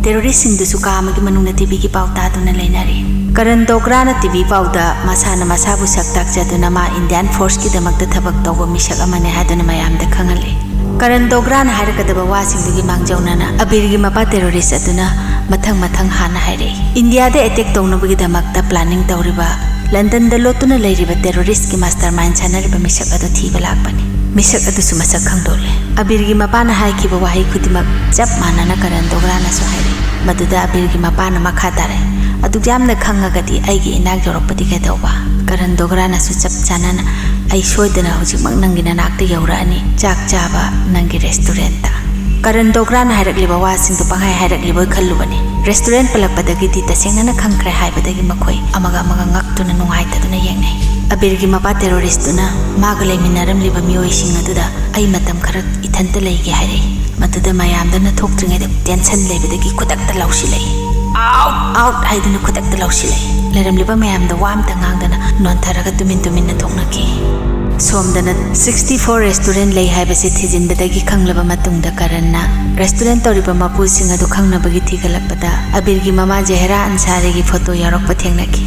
ꯇꯦꯔꯣꯔꯤꯁꯁꯤꯡꯗꯨꯁꯨ ꯀꯥ ꯑꯃꯒꯤ ꯃꯅꯨꯡꯗ ꯇꯤ ꯚꯤꯒꯤ ꯄꯥꯎ ꯇꯥꯗꯨꯅ ꯂꯩꯅꯔꯤ꯫ ꯀꯔꯟ ꯗꯣꯒ꯭ꯔꯥꯅ ꯇꯤ ꯚꯤ ꯄꯥꯎꯗ ꯃꯁꯥꯅ ꯃꯁꯥꯕꯨ ꯁꯛ ꯇꯥꯛꯆꯗꯨꯅ ꯃꯥ ꯏꯟꯗꯤꯌꯥꯟ ꯐꯣꯔꯁꯀꯤꯗꯃꯛꯇ ꯊꯕꯛ ꯇꯧꯕ ꯃꯤꯁꯛ ꯑꯃꯅꯤ ꯍꯥꯏꯗꯨꯅ ꯃꯌꯥꯝꯗ ꯈꯪꯍꯜꯂꯤ꯫ ꯀꯔꯟ ꯗꯣꯒ꯭ꯔꯥꯅ ꯍꯥꯏꯔꯛꯀꯗꯕ ꯋꯥꯁꯤꯡꯗꯨꯒꯤ ꯃꯥꯡꯖꯧꯅꯅ ꯑꯕꯤꯔꯒꯤ ꯃꯄꯥ terrorist ꯑꯗꯨꯅ ꯃꯊꯪ ꯃꯊꯪ ꯍꯥꯟꯅ ꯍꯥꯏꯔꯛꯏ꯫ ꯏꯟꯗꯤꯌꯥꯗ attack ꯇꯧꯅꯕꯒꯤꯗꯃꯛꯇ planning ꯇꯧꯔꯤꯕ, ꯂꯟꯗꯟꯗ ꯂꯣꯠꯇꯨꯅ ꯂꯩꯔꯤꯕ terroristꯀꯤ mastermind ꯁꯥꯟꯅꯔꯤꯕ ꯃꯤꯁꯛ ꯑꯗꯨ ꯊꯤꯕ ꯂꯥꯛꯄꯅꯤ꯫ ꯃꯤꯁꯛ ꯑꯗꯨꯁꯨ ꯃꯁꯛ ꯈꯪꯗꯣꯛꯂꯦ꯫ ꯑꯕꯤꯔꯒꯤ ꯃꯄꯥꯅ ꯍꯥꯏꯈꯤꯕ ꯋꯥꯍꯩ ꯈꯨꯗꯤꯡꯃꯛ ꯆꯞ ꯃꯥꯟꯅꯅ ꯀꯔꯟ ꯗꯣꯒ꯭ꯔꯥꯅꯁꯨ ꯍꯥꯏꯔꯛꯏ꯫ ꯃꯗꯨꯗ ꯑꯕꯤꯔꯒꯤ ꯃꯄꯥꯅ ꯃꯈꯥ ꯇꯥꯔꯛꯏ, "ꯑꯗꯨꯛ ꯌꯥꯝꯅ ꯈꯪꯉꯒꯗꯤ ꯑꯩꯒꯤ ꯏꯅꯥꯛ ꯌꯧꯔꯛꯄꯗꯤ ꯀꯩꯗꯧꯕ?" ꯀꯔꯟ ꯗꯣꯒ꯭ꯔꯥꯅꯁꯨ ꯆꯞ ꯆꯥꯅꯅ, "ꯑꯩ ꯁꯣꯏꯗꯅ ꯍꯧꯖꯤꯛꯃꯛ ꯅꯪꯒꯤ ꯅꯅꯥꯛꯇ ꯌꯧꯔꯛꯑꯅꯤ꯫ ꯆꯥꯛ ꯆꯥꯕ ꯅꯪꯒꯤ restaurantꯇ꯫" ꯀꯔꯟ ꯗꯣꯒ꯭ꯔꯥꯅ ꯍꯥꯏꯔꯛꯂꯤꯕ ꯋꯥꯁꯤꯡꯗꯨ ꯄꯪꯍꯥꯏ ꯍꯥꯏꯔꯛꯂꯤꯕꯣꯏ ꯈꯜꯂꯨꯕꯅꯤ꯫ Restaurant ꯄꯜꯂꯛꯄꯗꯒꯤꯗꯤ ꯇꯁꯦꯡꯅꯅ ꯈꯪꯈ꯭ꯔꯦ ꯍꯥꯏꯕꯗꯒꯤ ꯃꯈꯣꯏ ꯑꯃꯒ ꯑꯃꯒ ꯉꯛꯇꯨꯅ ꯅꯨꯡꯉꯥꯏꯇꯗꯨꯅ ꯌꯦꯡꯅꯩ꯫ ꯑꯕꯤꯔꯒꯤ ꯃꯄꯥ terroristꯇꯨꯅ ꯃꯥꯒ ꯂꯩꯃꯤꯟꯅꯔꯝꯂꯤꯕ ꯃꯤꯑꯣꯏꯁꯤꯡ ꯑꯗꯨꯗ, "ꯑꯩ ꯃꯇꯝ ꯈꯔ ꯏꯊꯟꯇ ꯂꯩꯒꯦ," ꯍꯥꯏꯔꯛꯏ꯫ ꯃꯗꯨꯗ ꯃꯌꯥꯝꯗꯨꯅ ꯊꯣꯛꯇ꯭ꯔꯤꯉꯩꯗ tension ꯂꯩꯕꯗꯒꯤ ꯈꯨꯗꯛꯇ ꯂꯥꯎꯁꯤꯜꯂꯛꯏ꯫ "Out! Out!" ꯍꯥꯏꯗꯨꯅ ꯈꯨꯗꯛꯇ ꯂꯥꯎꯁꯤꯜꯂꯛꯏ꯫ ꯂꯩꯔꯝꯂꯤꯕ ꯃꯌꯥꯝꯗ ꯋꯥ ꯑꯝꯇ ꯉꯥꯡꯗꯅ ꯅꯣꯟꯊꯔꯒ ꯇꯨꯃꯤꯟ ꯇꯨꯃꯤꯟꯅ ꯊꯣꯛꯅꯈꯤ꯫ ꯁꯣꯝꯗꯅ sixty four restaurant ꯂꯩ ꯍꯥꯏꯕꯁꯤ ꯊꯤꯖꯤꯟꯕꯗꯒꯤ ꯈꯪꯂꯕ ꯃꯇꯨꯡꯗ ꯀꯔꯟꯅ restaurant ꯇꯧꯔꯤꯕ ꯃꯄꯨꯁꯤꯡ ꯑꯗꯨ ꯈꯪꯅꯕꯒꯤ ꯊꯤꯒꯠꯂꯛꯄꯗ ꯑꯕꯤꯔꯒꯤ ꯃꯃꯥ ꯖꯦꯍꯔꯥ ꯑꯟꯁꯥꯔꯤꯒꯤ photo ꯌꯥꯎꯔꯛꯄ ꯊꯦꯡꯅꯈꯤ꯫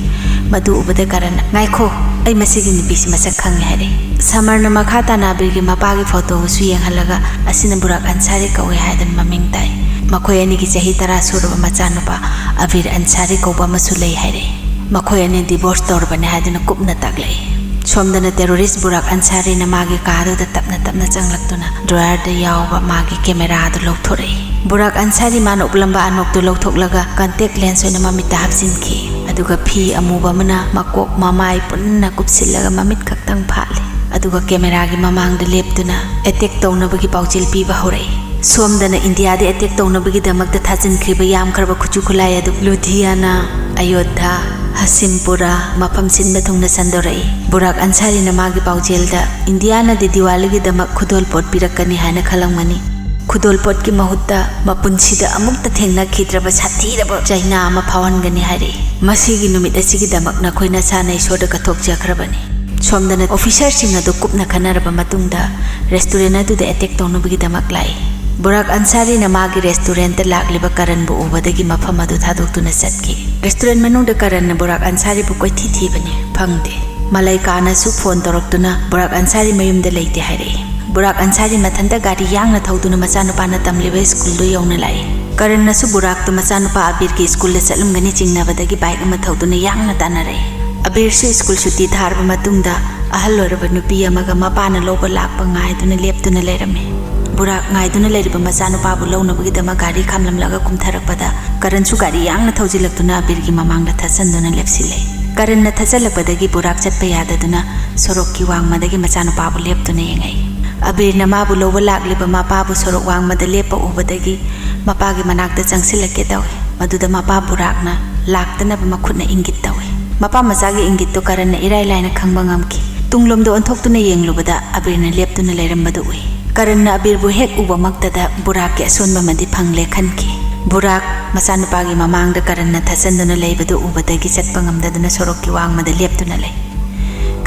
ꯃꯗꯨ ꯎꯕꯗ ꯀꯔꯟꯅ, "ꯉꯥꯏꯈꯣ, ꯑꯩ ꯃꯁꯤꯒꯤ ꯅꯨꯄꯤꯁꯤ ꯃꯁꯛ ꯈꯪꯉꯦ," ꯍꯥꯏꯔꯛꯏ꯫ ꯁꯃꯔꯅ ꯃꯈꯥ ꯇꯥꯅ ꯑꯕꯤꯔꯒꯤ ꯃꯄꯥꯒꯤ photoꯕꯨꯁꯨ ꯌꯦꯡꯍꯜꯂꯒ, "ꯑꯁꯤꯅ ꯕꯨꯔꯥꯛ ꯑꯟꯁꯥꯔꯤ ꯀꯧꯏ" ꯍꯥꯏꯗꯨꯅ ꯃꯃꯤꯡ ꯇꯥꯏ꯫ ꯃꯈꯣꯏ ꯑꯅꯤꯒꯤ ꯆꯍꯤ ꯇꯔꯥ ꯁꯨꯔꯕ ꯃꯆꯥꯅꯨꯄꯥ ꯑꯕꯤꯔ ꯑꯟꯁꯥꯔꯤ ꯀꯧꯕ ꯑꯃꯁꯨ ꯂꯩ ꯍꯥꯏꯔꯛꯏ꯫ ꯃꯈꯣꯏ ꯑꯅꯤ divorce ꯇꯧꯔꯕꯅꯤ ꯍꯥꯏꯗꯨꯅ ꯀꯨꯞꯅ ꯇꯥꯛꯂꯛꯏ꯫ ꯁꯣꯝꯗꯅ terrorist ꯕꯨꯔꯥꯛ ꯑꯟꯁꯥꯔꯤꯅ ꯃꯥꯒꯤ ꯀꯥꯗꯨꯗ ꯇꯞꯅ ꯇꯞꯅ ꯆꯪꯂꯛꯇꯨꯅ drawerꯗ ꯌꯥꯎꯕ ꯃꯥꯒꯤ cameraꯗꯨ ꯂꯧꯊꯣꯔꯛꯏ꯫ ꯕꯨꯔꯥꯛ ꯑꯟꯁꯥꯔꯤ ꯃꯥꯅ ꯎꯞꯂꯝꯕ ꯑꯅꯣꯛꯇꯨ ꯂꯧꯊꯣꯛꯂꯒ contact lens ꯑꯣꯏꯅ ꯃꯃꯤꯠꯇ ꯍꯥꯞꯆꯤꯟꯈꯤ꯫ ꯑꯗꯨꯒ ꯐꯤ ꯑꯃꯨꯕ ꯑꯃꯅ ꯃꯀꯣꯛ ꯃꯃꯥꯏ ꯄꯨꯟꯅ ꯀꯨꯞꯁꯤꯜꯂꯒ ꯃꯃꯤꯠ ꯈꯛꯇꯪ ꯐꯥꯠꯂꯤ꯫ ꯑꯗꯨꯒ cameraꯒꯤ ꯃꯃꯥꯡꯗ ꯂꯦꯞꯇꯨꯅ attack ꯇꯧꯅꯕꯒꯤ ꯄꯥꯎꯖꯦꯜ ꯄꯤꯕ ꯍꯧꯔꯛꯏ꯫ ꯁꯣꯝꯗꯅ ꯏꯟꯗꯤꯌꯥꯗ attack ꯇꯧꯅꯕꯒꯤꯗꯃꯛꯇ ꯊꯥꯖꯤꯟꯈ꯭ꯔꯤꯕ ꯌꯥꯝꯈ꯭ꯔꯕ ꯈꯨꯠꯁꯨ ꯈꯨꯠꯂꯥꯏ ꯑꯗꯨ ꯂꯨꯙꯤꯌꯥꯅꯥ, ꯑꯌꯣꯙ꯭ꯌꯥ, ꯍꯁꯤꯝꯄꯨꯔꯥ ꯃꯐꯝ ꯁꯤꯟꯕ ꯊꯨꯡꯅ ꯁꯟꯗꯣꯔꯛꯏ꯫ ꯕꯨꯔꯥꯛ ꯑꯟꯁꯥꯔꯤꯅ ꯃꯥꯒꯤ ꯄꯥꯎꯖꯦꯜꯗ ꯏꯟꯗꯤꯌꯥꯅꯗꯤ ꯗꯤꯋꯥꯂꯤꯒꯤꯗꯃꯛ ꯈꯨꯗꯣꯜꯄꯣꯠ ꯄꯤꯔꯛꯀꯅꯤ ꯍꯥꯏꯅ ꯈꯜꯂꯝꯒꯅꯤ꯫ ꯈꯨꯗꯣꯜꯄꯣꯠꯀꯤ ꯃꯍꯨꯠꯇ ꯃꯄꯨꯟꯁꯤꯗ ꯑꯃꯨꯛꯇ ꯊꯦꯡꯅꯈꯤꯗ꯭ꯔꯕ ꯁꯥꯊꯤꯔꯕ ꯆꯩꯅꯥ ꯑꯃ ꯐꯥꯎꯍꯟꯒꯅꯤ ꯍꯥꯏꯔꯛꯏ꯫ "ꯃꯁꯤꯒꯤ ꯅꯨꯃꯤꯠ ꯑꯁꯤꯒꯤꯗꯃꯛ ꯅꯈꯣꯏ ꯅꯁꯥ ꯅ ꯏꯁꯣꯔꯗ ꯀꯠꯊꯣꯛꯆꯈ꯭ꯔꯕꯅꯤ꯫" ꯁꯣꯝꯗꯅ officerꯁꯤꯡ ꯑꯗꯨ ꯀꯨꯞꯅ ꯈꯟꯅꯔꯕ ꯃꯇꯨꯡꯗ restaurant ꯑꯗꯨꯗ attack ꯇꯧꯅꯕꯒꯤꯗꯃꯛ ꯂꯥꯛꯏ꯫ ꯕꯨꯔꯥꯛ ꯑꯟꯁꯥꯔꯤꯅ ꯃꯥꯒꯤ restaurantꯇ ꯂꯥꯛꯂꯤꯕ ꯀꯔꯟꯕꯨ ꯎꯕꯗꯒꯤ ꯃꯐꯝ ꯑꯗꯨ ꯊꯥꯗꯣꯛꯇꯨꯅ ꯆꯠꯈꯤ꯫ Restaurant ꯃꯅꯨꯡꯗ ꯀꯔꯟꯅ ꯕꯨꯔꯥꯛ ꯑꯟꯁꯥꯔꯤꯕꯨ ꯀꯣꯏꯊꯤ ꯊꯤꯕꯅꯤ, ꯐꯪꯗꯦ꯫ ꯃꯂꯥꯏꯀꯥꯅꯁꯨ phone ꯇꯧꯔꯛꯇꯨꯅ ꯕꯨꯔꯥꯛ ꯑꯟꯁꯥꯔꯤ ꯃꯌꯨꯝꯗ ꯂꯩꯇꯦ ꯍꯥꯏꯔꯛꯏ꯫ ꯕꯨꯔꯥꯛ ꯑꯟꯁꯥꯔꯤ ꯃꯊꯟꯇ ꯒꯥꯔꯤ ꯌꯥꯡꯅ ꯊꯧꯗꯨꯅ ꯃꯆꯥꯅꯨꯄꯥꯅ ꯇꯝꯂꯤꯕ ꯁ꯭ꯀꯨꯜꯗꯨ ꯌꯧꯅ ꯂꯥꯛꯏ꯫ ꯀꯔꯟꯅꯁꯨ ꯕꯨꯔꯥꯛꯇꯨ ꯃꯆꯥꯅꯨꯄꯥ ꯑꯕꯤꯔꯒꯤ ꯁ꯭ꯀꯨꯜꯗ ꯆꯠꯂꯝꯒꯅꯤ ꯆꯤꯡꯅꯕꯗꯒꯤ ꯕꯥꯏꯛ ꯑꯃ ꯊꯧꯗꯨꯅ ꯌꯥꯡꯅ ꯇꯥꯟꯅꯔꯛꯏ꯫ ꯑꯕꯤꯔꯁꯨ ꯁ꯭ꯀꯨꯜ ꯁꯨꯇꯤ ꯊꯥꯔꯕ ꯃꯇꯨꯡꯗ ꯑꯍꯜ ꯑꯣꯏꯔꯕ ꯅꯨꯄꯤ ꯑꯃꯒ ꯃꯄꯥꯅ ꯂꯧꯕ ꯂꯥꯛꯄ ꯉꯥꯏꯗꯨꯅ ꯂꯦꯞꯇꯨꯅ ꯂꯩꯔꯝꯃꯤ꯫ ꯕꯨꯔꯥꯛ ꯉꯥꯏꯗꯨꯅ ꯂꯩꯔꯤꯕ ꯃꯆꯥꯅꯨꯄꯥꯕꯨ ꯂꯧꯅꯕꯒꯤꯗꯃꯛ ꯒꯥꯔꯤ ꯈꯥꯝꯂꯝꯂꯒ ꯀꯨꯝꯊꯔꯛꯄꯗ ꯀꯔꯟꯁꯨ ꯒꯥꯔꯤ ꯌꯥꯡꯅ ꯊꯧꯖꯤꯜꯂꯛꯇꯨꯅ ꯑꯕꯤꯔꯒꯤ ꯃꯃꯥꯡꯗ ꯊꯠꯆꯟꯗꯨꯅ ꯂꯦꯞꯁꯤꯜꯂꯦ꯫ ꯀꯔꯟꯅ ꯊꯠꯆꯜꯂꯛꯄꯗꯒꯤ ꯕꯨꯔꯥꯛ ꯆꯠꯄ ꯌꯥꯗꯗꯨꯅ ꯁꯣꯔꯣꯛꯀꯤ ꯋꯥꯡꯃꯗꯒꯤ ꯃꯆꯥꯅꯨꯄꯥꯕꯨ ꯂꯦꯞꯇꯨꯅ ꯌꯦꯡꯉꯛꯏ꯫ ꯑꯕꯤꯔꯅ ꯃꯥꯕꯨ ꯂꯧꯕ ꯂꯥꯛꯂꯤꯕ ꯃꯄꯥꯕꯨ ꯁꯣꯔꯣꯛ ꯋꯥꯡꯃꯗ ꯂꯦꯞꯄ ꯎꯕꯗꯒꯤ ꯃꯄꯥꯒꯤ ꯃꯅꯥꯛꯇ ꯆꯪꯁꯤꯜꯂꯛꯀꯦ ꯇꯧꯏ꯫ ꯃꯗꯨꯗ ꯃꯄꯥ ꯕꯨꯔꯥꯛꯅ ꯂꯥꯛꯇꯅꯕ ꯃꯈꯨꯠꯅ ꯏꯪꯒꯤꯠ ꯇꯧꯏ꯫ ꯃꯄꯥ ꯃꯆꯥꯒꯤ ꯏꯪꯒꯤꯠꯇꯨ ꯀꯔꯟꯅ ꯏꯔꯥꯏ ꯂꯥꯏꯅ ꯈꯪꯕ ꯉꯝꯈꯤ꯫ ꯇꯨꯡꯂꯣꯝꯗ ꯑꯣꯟꯊꯣꯛꯇꯨꯅ ꯌꯦꯡꯂꯨꯕꯗ ꯑꯕꯤꯔꯅ ꯂꯦꯞꯇꯨꯅ ꯂꯩꯔꯝꯕꯗꯨ ꯎꯏ꯫ ꯀꯔꯟꯅ ꯑꯕꯤꯔꯕꯨ ꯍꯦꯛ ꯎꯕꯃꯛꯇꯗ ꯕꯨꯔꯥꯛꯀꯤ ꯑꯁꯣꯟꯕ ꯑꯃꯗꯤ ꯐꯪꯂꯦ ꯈꯟꯈꯤ꯫ ꯕꯨꯔꯥꯛ ꯃꯆꯥꯅꯨꯄꯥꯒꯤ ꯃꯃꯥꯡꯗ ꯀꯔꯟꯅ ꯊꯠꯆꯟꯗꯨꯅ ꯂꯩꯕꯗꯨ ꯎꯕꯗꯒꯤ ꯆꯠꯄ ꯉꯝꯗꯗꯨꯅ ꯁꯣꯔꯣꯛꯀꯤ ꯋꯥꯡꯃꯗ ꯂꯦꯞꯇꯨꯅ ꯂꯩ꯫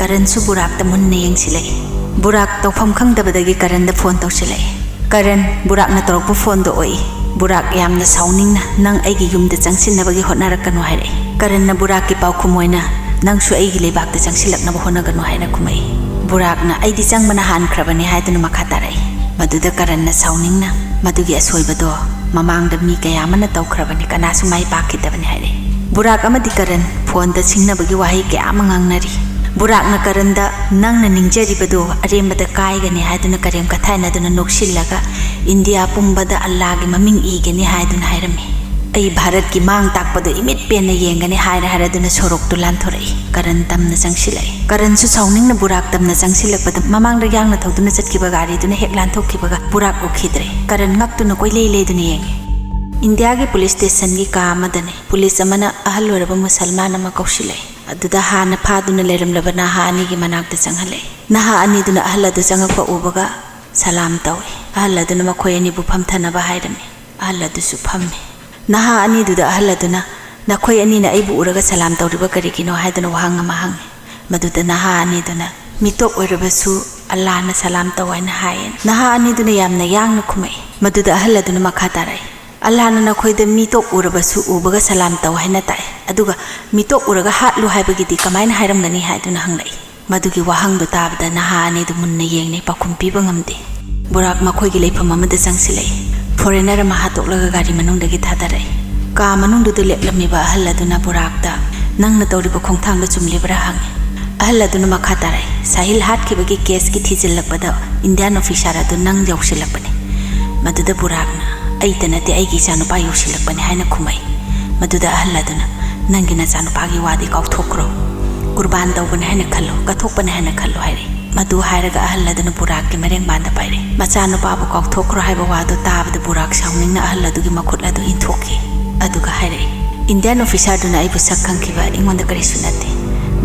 ꯀꯔꯟꯁꯨ ꯕꯨꯔꯥꯛꯇ ꯃꯨꯟꯅ ꯌꯦꯡꯁꯤꯜꯂꯛꯏ꯫ ꯕꯨꯔꯥꯛ ꯇꯧꯐꯝ ꯈꯪꯗꯕꯗꯒꯤ ꯀꯔꯟꯗ ꯐꯣꯟ ꯇꯧꯁꯤꯜꯂꯛꯏ꯫ ꯀꯔꯟ, ꯕꯨꯔꯥꯛꯅ ꯇꯧꯔꯛꯄ ꯐꯣꯟꯗꯣ ꯑꯣꯏ꯫ ꯕꯨꯔꯥꯛ ꯌꯥꯝꯅ ꯁꯥꯎꯅꯤꯡꯅ, "ꯅꯪ ꯑꯩꯒꯤ ꯌꯨꯝꯗ ꯆꯪꯁꯤꯟꯅꯕꯒꯤ ꯍꯣꯠꯅꯔꯛꯀꯅꯨ" ꯍꯥꯏꯔꯛꯏ꯫ ꯀꯔꯟꯅ ꯕꯨꯔꯥꯛꯀꯤ ꯄꯥꯎꯈꯨꯝ ꯑꯣꯏꯅ, "ꯅꯪꯁꯨ ꯑꯩꯒꯤ ꯂꯩꯕꯥꯛꯇ ꯆꯪꯁꯤꯜꯂꯛꯅꯕ ꯍꯣꯠꯅꯒꯅꯨ" ꯍꯥꯏꯅ ꯈꯨꯝꯃꯛꯏ꯫ ꯕꯨꯔꯥꯛꯅ "ꯑꯩꯗꯤ ꯆꯪꯕꯅ ꯍꯥꯟꯈ꯭ꯔꯕꯅꯤ" ꯍꯥꯏꯗꯨꯅ ꯃꯈꯥ ꯇꯥꯔꯛꯏ꯫ ꯃꯗꯨꯗ ꯀꯔꯟꯅ ꯁꯥꯎꯅꯤꯡꯅ, "ꯃꯗꯨꯒꯤ ꯑꯁꯣꯏꯕꯗꯣ ꯃꯃꯥꯡꯗ ꯃꯤ ꯀꯌꯥ ꯑꯃꯅ ꯇꯧꯈ꯭ꯔꯕꯅꯤ, ꯀꯅꯥꯁꯨ ꯃꯥꯏ ꯄꯥꯛꯈꯤꯗꯕꯅꯤ" ꯍꯥꯏꯔꯛꯏ꯫ ꯕꯨꯔꯥꯛ ꯑꯃꯗꯤ ꯀꯔꯟ ꯐꯣꯟꯗ ꯁꯤꯡꯅꯕꯒꯤ ꯋꯥꯍꯩ ꯀꯌꯥ ꯑꯃ ꯉꯥꯡꯅꯔꯤ꯫ ꯕꯨꯔꯥꯛꯅ ꯀꯔꯟꯗ "ꯅꯪꯅ ꯅꯤꯡꯖꯔꯤꯕꯗꯨ ꯑꯔꯦꯝꯕꯗ ꯀꯥꯏꯒꯅꯤ" ꯍꯥꯏꯗꯨꯅ ꯀꯔꯦꯝ ꯀꯊꯥꯏꯅꯗꯨꯅ ꯅꯣꯛꯁꯤꯜꯂꯒ "ꯏꯟꯗꯤꯌꯥ ꯄꯨꯝꯕꯗ ꯑꯜꯂꯥꯒꯤ ꯃꯃꯤꯡ ꯏꯒꯅꯤ" ꯍꯥꯏꯗꯨꯅ ꯍꯥꯏꯔꯝꯃꯤ꯫ "ꯑꯩ ꯚꯥꯔꯠꯀꯤ ꯃꯥꯡ ꯇꯥꯛꯄꯗꯨ ꯏꯃꯤꯠ ꯄꯦꯟꯅ ꯌꯦꯡꯒꯅꯤ" ꯍꯥꯏꯔ ꯍꯥꯏꯔꯗꯨꯅ ꯁꯣꯔꯣꯛꯇꯨ ꯂꯥꯟꯊꯣꯔꯛꯏ꯫ ꯀꯔꯟ ꯇꯝꯅ ꯆꯪꯁꯤꯜꯂꯛꯏ꯫ ꯀꯔꯟꯁꯨ ꯁꯥꯎꯅꯤꯡꯅ ꯕꯨꯔꯥꯛ ꯇꯝꯅ ꯆꯪꯁꯤꯜꯂꯛꯄꯗ ꯃꯃꯥꯡꯗ ꯌꯥꯡꯅ ꯊꯧꯗꯨꯅ ꯆꯠꯈꯤꯕ ꯒꯥꯔꯤꯗꯨꯅ ꯍꯦꯛ ꯂꯥꯟꯊꯣꯛꯈꯤꯕꯒ ꯕꯨꯔꯥꯛ ꯎꯈꯤꯗ꯭ꯔꯦ꯫ ꯀꯔꯟ ꯉꯛꯇꯨꯅ ꯀꯣꯏꯂꯩ ꯂꯩꯗꯨꯅ ꯌꯦꯡꯉꯤ꯫ ꯏꯟꯗꯤꯌꯥꯒꯤ ꯄꯨꯂꯤꯁ ꯁ꯭ꯇꯦꯁꯟꯒꯤ ꯀꯥ ꯑꯃꯗꯅꯤ꯫ ꯄꯨꯂꯤꯁ ꯑꯃꯅ ꯑꯍꯜ ꯑꯣꯏꯔꯕ ꯃꯨꯁꯜꯃꯥꯟ ꯑꯃ ꯀꯧꯁꯤꯜꯂꯛꯏ꯫ ꯑꯗꯨꯗ ꯍꯥꯟꯅ ꯐꯥꯗꯨꯅ ꯂꯩꯔꯝꯂꯕ ꯅꯍꯥ ꯑꯅꯤꯒꯤ ꯃꯅꯥꯛꯇ ꯆꯪꯍꯜꯂꯛꯏ꯫ ꯅꯍꯥ ꯑꯅꯤꯗꯨꯅ ꯑꯍꯜ ꯑꯗꯨ ꯆꯪꯉꯛꯄ ꯎꯕꯒ ꯁꯂꯥꯝ ꯇꯧꯏ꯫ ꯑꯍꯜ ꯑꯗꯨꯅ ꯃꯈꯣꯏ ꯑꯅꯤꯕꯨ ꯐꯝꯊꯅꯕ ꯍꯥꯏꯔꯝꯃꯤ꯫ ꯑꯍꯜ ꯑꯗꯨꯁꯨ ꯐꯝꯃꯤ꯫ ꯅꯍꯥ ꯑꯅꯤꯗꯨꯗ ꯑꯍꯜ ꯑꯗꯨꯅ, "ꯅꯈꯣꯏ ꯑꯅꯤꯅ ꯑꯩꯕꯨ ꯎꯔꯒ ꯁꯂꯥꯝ ꯇꯧꯔꯤꯕ ꯀꯔꯤꯒꯤꯅꯣ?" ꯍꯥꯏꯗꯨꯅ ꯋꯥꯍꯪ ꯑꯃ ꯍꯪꯉꯤ꯫ ꯃꯗꯨꯗ ꯅꯍꯥ ꯑꯅꯤꯗꯨꯅ, "ꯃꯤꯇꯣꯞ ꯑꯣꯏꯔꯕꯁꯨ ꯑꯜꯂꯥꯅ ꯁꯂꯥꯝ ꯇꯧ" ꯍꯥꯏꯅ ꯍꯥꯏꯌꯦ꯫ ꯅꯍꯥ ꯑꯅꯤꯗꯨꯅ ꯌꯥꯝꯅ ꯌꯥꯡꯅ ꯈꯨꯝꯃꯛꯏ꯫ ꯃꯗꯨꯗ ꯑꯍꯜ ꯑꯗꯨꯅ ꯃꯈꯥ ꯇꯥꯔꯛꯏ, "ꯑꯜꯂꯥꯅ ꯅꯈꯣꯏꯗ ꯃꯤꯇꯣꯞ ꯎꯔꯕꯁꯨ ꯎꯕꯒ ꯁꯂꯥꯝ ꯇꯧ ꯍꯥꯏꯅ ꯇꯥꯛꯏ, ꯑꯗꯨꯒ ꯃꯤꯇꯣꯞ ꯎꯔꯒ ꯍꯥꯠꯂꯨ ꯍꯥꯏꯕꯒꯤꯗꯤ ꯀꯃꯥꯏꯅ ꯍꯥꯏꯔꯝꯒꯅꯤ?" ꯍꯥꯏꯗꯨꯅ ꯍꯪꯂꯛꯏ꯫ ꯃꯗꯨꯒꯤ ꯋꯥꯍꯪꯗꯨ ꯇꯥꯕꯗ ꯅꯍꯥ ꯑꯅꯤꯗꯨ ꯃꯨꯟꯅ ꯌꯦꯡꯅꯩ, ꯄꯥꯎꯈꯨꯝ ꯄꯤꯕ ꯉꯝꯗꯦ꯫ ꯕꯨꯔꯥꯛ ꯃꯈꯣꯏꯒꯤ ꯂꯩꯐꯝ ꯑꯃꯗ ꯆꯪꯁꯤꯜꯂꯛꯏ꯫ ꯐꯣꯔꯦꯅꯔ ꯑꯃ ꯍꯥꯠꯇꯣꯛꯂꯒ ꯒꯥꯔꯤ ꯃꯅꯨꯡꯗꯒꯤ ꯊꯥꯗꯔꯛꯏ꯫ ꯀꯥ ꯃꯅꯨꯡꯗꯨꯗ ꯂꯦꯞꯂꯝꯃꯤꯕ ꯑꯍꯜ ꯑꯗꯨꯅ ꯕꯨꯔꯥꯛꯇ, "ꯅꯪꯅ ꯇꯧꯔꯤꯕ ꯈꯣꯡꯊꯥꯡꯗꯨ ꯆꯨꯝꯂꯤꯕ꯭ꯔꯥ?" ꯍꯪꯉꯤ꯫ ꯑꯍꯜ ꯑꯗꯨꯅ ꯃꯈꯥ ꯇꯥꯔꯛꯏ, "ꯁꯥꯍꯤꯜ ꯍꯥꯠꯈꯤꯕꯒꯤ ꯀꯦꯁꯀꯤ ꯊꯤꯖꯤꯜꯂꯛꯄꯗ ꯏꯟꯗꯤꯌꯥꯟ ꯑꯣꯐꯤꯁꯥꯔ ꯑꯗꯨ ꯅꯪ ꯌꯧꯁꯤꯜꯂꯛꯄꯅꯤ꯫" ꯃꯗꯨꯗ ꯕꯨꯔꯥꯛꯅ, "ꯑꯩꯇ ꯅꯠꯇꯦ, ꯑꯩꯒꯤ ꯏꯆꯥꯅꯨꯄꯥ ꯌꯧꯁꯤꯜꯂꯛꯄꯅꯤ" ꯍꯥꯏꯅ ꯈꯨꯝꯃꯛꯏ꯫ ꯃꯗꯨꯗ ꯑꯍꯜ ꯑꯗꯨꯅ, "ꯅꯪꯒꯤ ꯅꯆꯥꯅꯨꯄꯥꯒꯤ ꯋꯥꯗꯤ ꯀꯥꯎꯊꯣꯛꯈ꯭ꯔꯣ꯫ ꯀꯨꯔꯕꯥꯟ ꯇꯧꯕꯅꯤ ꯍꯥꯏꯅ ꯈꯜꯂꯨ, ꯀꯠꯊꯣꯛꯄꯅꯤ ꯍꯥꯏꯅ ꯈꯜꯂꯨ" ꯍꯥꯏꯔꯛꯏ꯫ ꯃꯗꯨ ꯍꯥꯏꯔꯒ ꯑꯍꯜ ꯑꯗꯨꯅ ꯕꯨꯔꯥꯛꯀꯤ ꯃꯔꯦꯡꯕꯥꯟꯗ ꯄꯥꯏꯔꯛꯏ꯫ ꯃꯆꯥꯅꯨꯄꯥꯕꯨ ꯀꯥꯎꯊꯣꯛꯈ꯭ꯔꯣ ꯍꯥꯏꯕ ꯋꯥꯗꯨ ꯇꯥꯕꯗ ꯕꯨꯔꯥꯛ ꯁꯥꯎꯅꯤꯡꯅ ꯑꯍꯜ ꯑꯗꯨꯒꯤ ꯃꯈꯨꯠ ꯑꯗꯨ ꯏꯟꯊꯣꯛꯈꯤ꯫ ꯑꯗꯨꯒ ꯍꯥꯏꯔꯛꯏ, "ꯏꯟꯗꯤꯌꯥꯟ ꯑꯣꯐꯤꯁꯥꯔꯗꯨꯅ ꯑꯩꯕꯨ ꯁꯛ ꯈꯪꯈꯤꯕ ꯑꯩꯉꯣꯟꯗ ꯀꯔꯤꯁꯨ ꯅꯠꯇꯦ꯫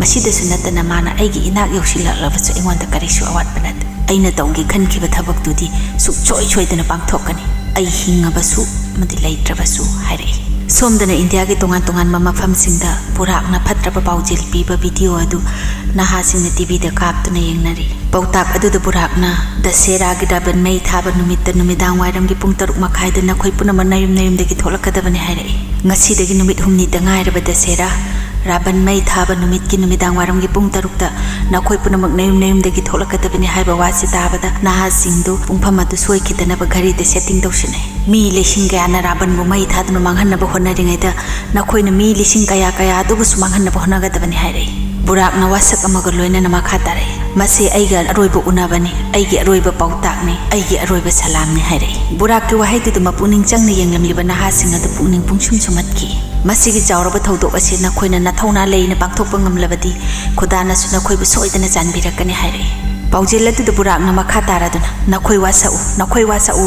ꯃꯁꯤꯗꯁꯨ ꯅꯠꯇꯅ ꯃꯥꯅ ꯑꯩꯒꯤ ꯏꯅꯥꯛ ꯌꯧꯁꯤꯜꯂꯛꯂꯕꯁꯨ ꯑꯩꯉꯣꯟꯗ ꯀꯔꯤꯁꯨ ꯑꯋꯥꯠꯄ ꯅꯠꯇꯦ꯫ ꯑꯩꯅ ꯇꯧꯒꯦ ꯈꯟꯈꯤꯕ ꯊꯕꯛꯇꯨꯗꯤ ꯁꯨꯡꯁꯣꯏ ꯁꯣꯏꯗꯅ ꯄꯥꯡꯊꯣꯛꯀꯅꯤ, ꯑꯩ ꯍꯤꯡꯉꯕꯁꯨ ꯑꯃꯗꯤ ꯂꯩꯇ꯭ꯔꯕꯁꯨ" ꯍꯥꯏꯔꯛꯏ꯫ ꯁꯣꯝꯗꯅ ꯏꯟꯗꯤꯌꯥꯒꯤ ꯇꯣꯉꯥꯟ ꯇꯣꯉꯥꯟꯕ ꯃꯐꯝꯁꯤꯡꯗ ꯕꯨꯔꯥꯛꯅ ꯐꯠꯇ꯭ꯔꯕ ꯄꯥꯎꯖꯦꯜ ꯄꯤꯕ ꯚꯤꯗꯤꯑꯣ ꯑꯗꯨ ꯅꯍꯥꯁꯤꯡꯅ ꯇꯤꯚꯤꯗ ꯀꯥꯞꯇꯨꯅ ꯌꯦꯡꯅꯔꯤ꯫ ꯄꯥꯎꯇꯥꯛ ꯑꯗꯨꯗ ꯕꯨꯔꯥꯛꯅ, "ꯗꯁꯦꯔꯥꯒꯤ ꯔꯥꯕꯟ ꯃꯩ ꯊꯥꯕ ꯅꯨꯃꯤꯠꯇ ꯅꯨꯃꯤꯗꯥꯡ ꯋꯥꯏꯔꯝꯒꯤ ꯄꯨꯡ ꯇꯔꯨꯛ ꯃꯈꯥꯏꯗ ꯅꯈꯣꯏ ꯄꯨꯝꯅꯃꯛ ꯅꯌꯨꯝ ꯅꯌꯨꯝꯗꯒꯤ ꯊꯣꯛꯂꯛꯀꯗꯕꯅꯤ" ꯍꯥꯏꯔꯛꯏ꯫ "ꯉꯁꯤꯗꯒꯤ ꯅꯨꯃꯤꯠ ꯍꯨꯝꯅꯤꯗ ꯉꯥꯏꯔꯕ ꯗꯁꯦꯔꯥ, ꯔꯥꯕꯟ ꯃꯩ ꯊꯥꯕ ꯅꯨꯃꯤꯠꯀꯤ ꯅꯨꯃꯤꯗꯥꯡ ꯋꯥꯏꯔꯝꯒꯤ ꯄꯨꯡ ꯇꯔꯨꯛꯇ ꯅꯈꯣꯏ ꯄꯨꯝꯅꯃꯛ ꯅꯌꯨꯝ ꯅꯌꯨꯝꯗꯒꯤ ꯊꯣꯛꯂꯛꯀꯗꯕꯅꯤ" ꯍꯥꯏꯕ ꯋꯥꯁꯤ ꯇꯥꯕꯗ ꯅꯍꯥꯁꯤꯡꯗꯨ ꯄꯨꯡꯐꯝ ꯑꯗꯨ ꯁꯣꯏꯈꯤꯗꯅꯕ ꯘꯔꯤꯗ ꯁꯦꯇꯤꯡ ꯇꯧꯁꯤꯟꯅꯩ꯫ "ꯃꯤ ꯂꯤꯁꯤꯡ ꯀꯌꯥꯅ ꯔꯥꯕꯟꯕꯨ ꯃꯩ ꯊꯥꯗꯨꯅ ꯃꯥꯡꯍꯟꯅꯕ ꯍꯣꯠꯅꯔꯤꯉꯩꯗ ꯅꯈꯣꯏꯅ ꯃꯤ ꯂꯤꯁꯤꯡ ꯀꯌꯥ ꯀꯌꯥ ꯑꯗꯨꯕꯨꯁꯨ ꯃꯥꯡꯍꯟꯅꯕ ꯍꯣꯠꯅꯒꯗꯕꯅꯤ" ꯍꯥꯏꯔꯛꯏ꯫ ꯕꯨꯔꯥꯛꯅ ꯋꯥꯁꯛ ꯑꯃꯒ ꯂꯣꯏꯅꯅ ꯃꯈꯥ ꯇꯥꯔꯛꯏ, "ꯃꯁꯤ ꯑꯩꯒ ꯑꯔꯣꯏꯕ ꯎꯅꯕꯅꯤ, ꯑꯩꯒꯤ ꯑꯔꯣꯏꯕ ꯄꯥꯎꯇꯥꯛꯅꯤ, ꯑꯩꯒꯤ ꯑꯔꯣꯏꯕ ꯁꯂꯥꯝꯅꯤ" ꯍꯥꯏꯔꯛꯏ꯫ ꯕꯨꯔꯥꯛꯀꯤ ꯋꯥꯍꯩꯗꯨꯗ ꯃꯄꯨꯛꯅꯤꯡ ꯆꯪꯅ ꯌꯦꯡꯂꯝꯂꯤꯕ ꯅꯍꯥꯁꯤꯡ ꯑꯗꯨ ꯄꯨꯛꯅꯤꯡ ꯄꯨꯡꯁꯨꯝ ꯁꯨꯝꯍꯠꯈꯤ꯫ "ꯃꯁꯤꯒꯤ ꯆꯥꯎꯔꯕ ꯊꯧꯗꯣꯛ ꯑꯁꯤ ꯅꯈꯣꯏꯅ ꯅꯊꯧꯅꯥ ꯂꯩꯅ ꯄꯥꯡꯊꯣꯛꯄ ꯉꯝꯂꯕꯗꯤ ꯈꯨꯗꯥꯅꯁꯨ ꯅꯈꯣꯏꯕꯨ ꯁꯣꯏꯗꯅ ꯆꯥꯟꯕꯤꯔꯛꯀꯅꯤ" ꯍꯥꯏꯔꯛꯏ꯫ ꯄꯥꯎꯖꯦꯜ ꯑꯗꯨꯗ ꯕꯨꯔꯥꯛꯅ ꯃꯈꯥ ꯇꯥꯔꯗꯨꯅ, "ꯅꯈꯣꯏ ꯋꯥꯁꯛꯎ, ꯅꯈꯣꯏ ꯋꯥꯁꯛꯎ,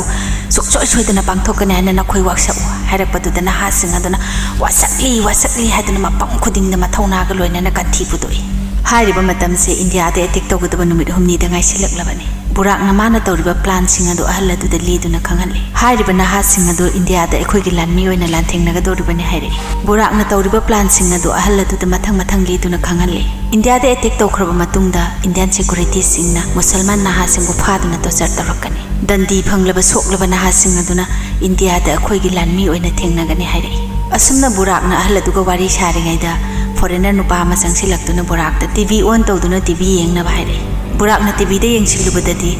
ꯁꯨꯡꯁꯣꯏ ꯁꯣꯏꯗꯅ ꯄꯥꯡꯊꯣꯛꯀꯅꯤ ꯍꯥꯏꯅ ꯅꯈꯣꯏ ꯋꯥꯁꯛꯎ" ꯍꯥꯏꯔꯛꯄꯗꯨꯗ ꯅꯍꯥꯁꯤꯡ ꯑꯗꯨꯅ "ꯋꯥꯁꯛꯂꯤ, ꯋꯥꯁꯛꯂꯤ" ꯍꯥꯏꯗꯨꯅ ꯃꯐꯝ ꯈꯨꯗꯤꯡꯗ ꯃꯊꯧꯅꯥꯒ ꯂꯣꯏꯅꯅ ꯀꯟꯊꯤ ꯄꯨꯗꯣꯛꯏ꯫ ꯍꯥꯏꯔꯤꯕ ꯃꯇꯝꯁꯦ ꯏꯟꯗꯤꯌꯥꯗ ꯑꯦꯇꯦꯛ ꯇꯧꯒꯗꯕ ꯅꯨꯃꯤꯠ ꯍꯨꯝꯅꯤꯗ ꯉꯥꯏꯁꯤꯜꯂꯛꯂꯕꯅꯤ꯫ ꯕꯨꯔꯥꯛꯅ ꯃꯥꯅ ꯇꯧꯔꯤꯕ ꯄ꯭ꯂꯥꯟꯁꯤꯡ ꯑꯗꯨ ꯑꯍꯜ ꯑꯗꯨꯗ ꯂꯤꯗꯨꯅ ꯈꯪꯍꯜꯂꯤ꯫ ꯍꯥꯏꯔꯤꯕ ꯅꯍꯥꯁꯤꯡ ꯑꯗꯨ ꯏꯟꯗꯤꯌꯥꯗ ꯑꯩꯈꯣꯏꯒꯤ ꯂꯥꯟꯃꯤ ꯑꯣꯏꯅ ꯂꯥꯟꯊꯦꯡꯅꯒꯗꯧꯔꯤꯕꯅꯤ ꯍꯥꯏꯔꯛꯏ꯫ ꯕꯨꯔꯥꯛꯅ ꯇꯧꯔꯤꯕ ꯄ꯭ꯂꯥꯟꯁꯤꯡ ꯑꯗꯨ ꯑꯍꯜ ꯑꯗꯨꯗ ꯃꯊꯪ ꯃꯊꯪ ꯂꯤꯗꯨꯅ ꯈꯪꯍꯜꯂꯤ꯫ ꯏꯟꯗꯤꯌꯥꯗ ꯑꯦꯇꯦꯛ ꯇꯧꯈ꯭ꯔꯕ ꯃꯇꯨꯡꯗ ꯏꯟꯗꯤꯌꯥꯟ ꯁꯦꯀ꯭ꯌꯨꯔꯤꯇꯤꯁꯤꯡꯅ ꯃꯨꯁꯜꯃꯥꯟ ꯅꯍꯥꯁꯤꯡꯕꯨ ꯐꯥꯗꯨꯅ ꯇꯣꯔꯆꯔ ꯇꯧꯔꯛꯀꯅꯤ꯫ ꯗꯟꯗꯤ ꯐꯪꯂꯕ ꯁꯣꯛꯂꯕ ꯅꯍꯥꯁꯤꯡ ꯑꯗꯨꯅ ꯏꯟꯗꯤꯌꯥꯗ ꯑꯩꯈꯣꯏꯒꯤ ꯂꯥꯟꯃꯤ ꯑꯣꯏꯅ ꯊꯦꯡꯅꯒꯅꯤ ꯍꯥꯏꯔꯛꯏ꯫ ꯑꯁꯨꯝꯅ ꯕꯨꯔꯥꯛꯅ ꯑꯍꯜ ꯑꯗꯨꯒ ꯋꯥꯔꯤ ꯁꯥꯔꯤꯉꯩꯗ ꯐꯣꯔꯦꯅꯔ ꯅꯨꯄꯥ ꯑꯃ ꯆꯪꯁꯤꯜꯂꯛꯇꯨꯅ ꯕꯨꯔꯥꯛꯇ ꯇꯤ ꯚꯤ ꯑꯣꯟ ꯇꯧꯗꯨꯅ ꯇꯤ ꯚꯤ ꯌꯦꯡꯅꯕ ꯍꯥꯏꯔꯛꯏ꯫ ꯕꯨꯔꯥꯛꯅ ꯇꯤ ꯚꯤꯗ ꯌꯦꯡꯁꯤꯜꯂꯨꯕꯗꯗꯤ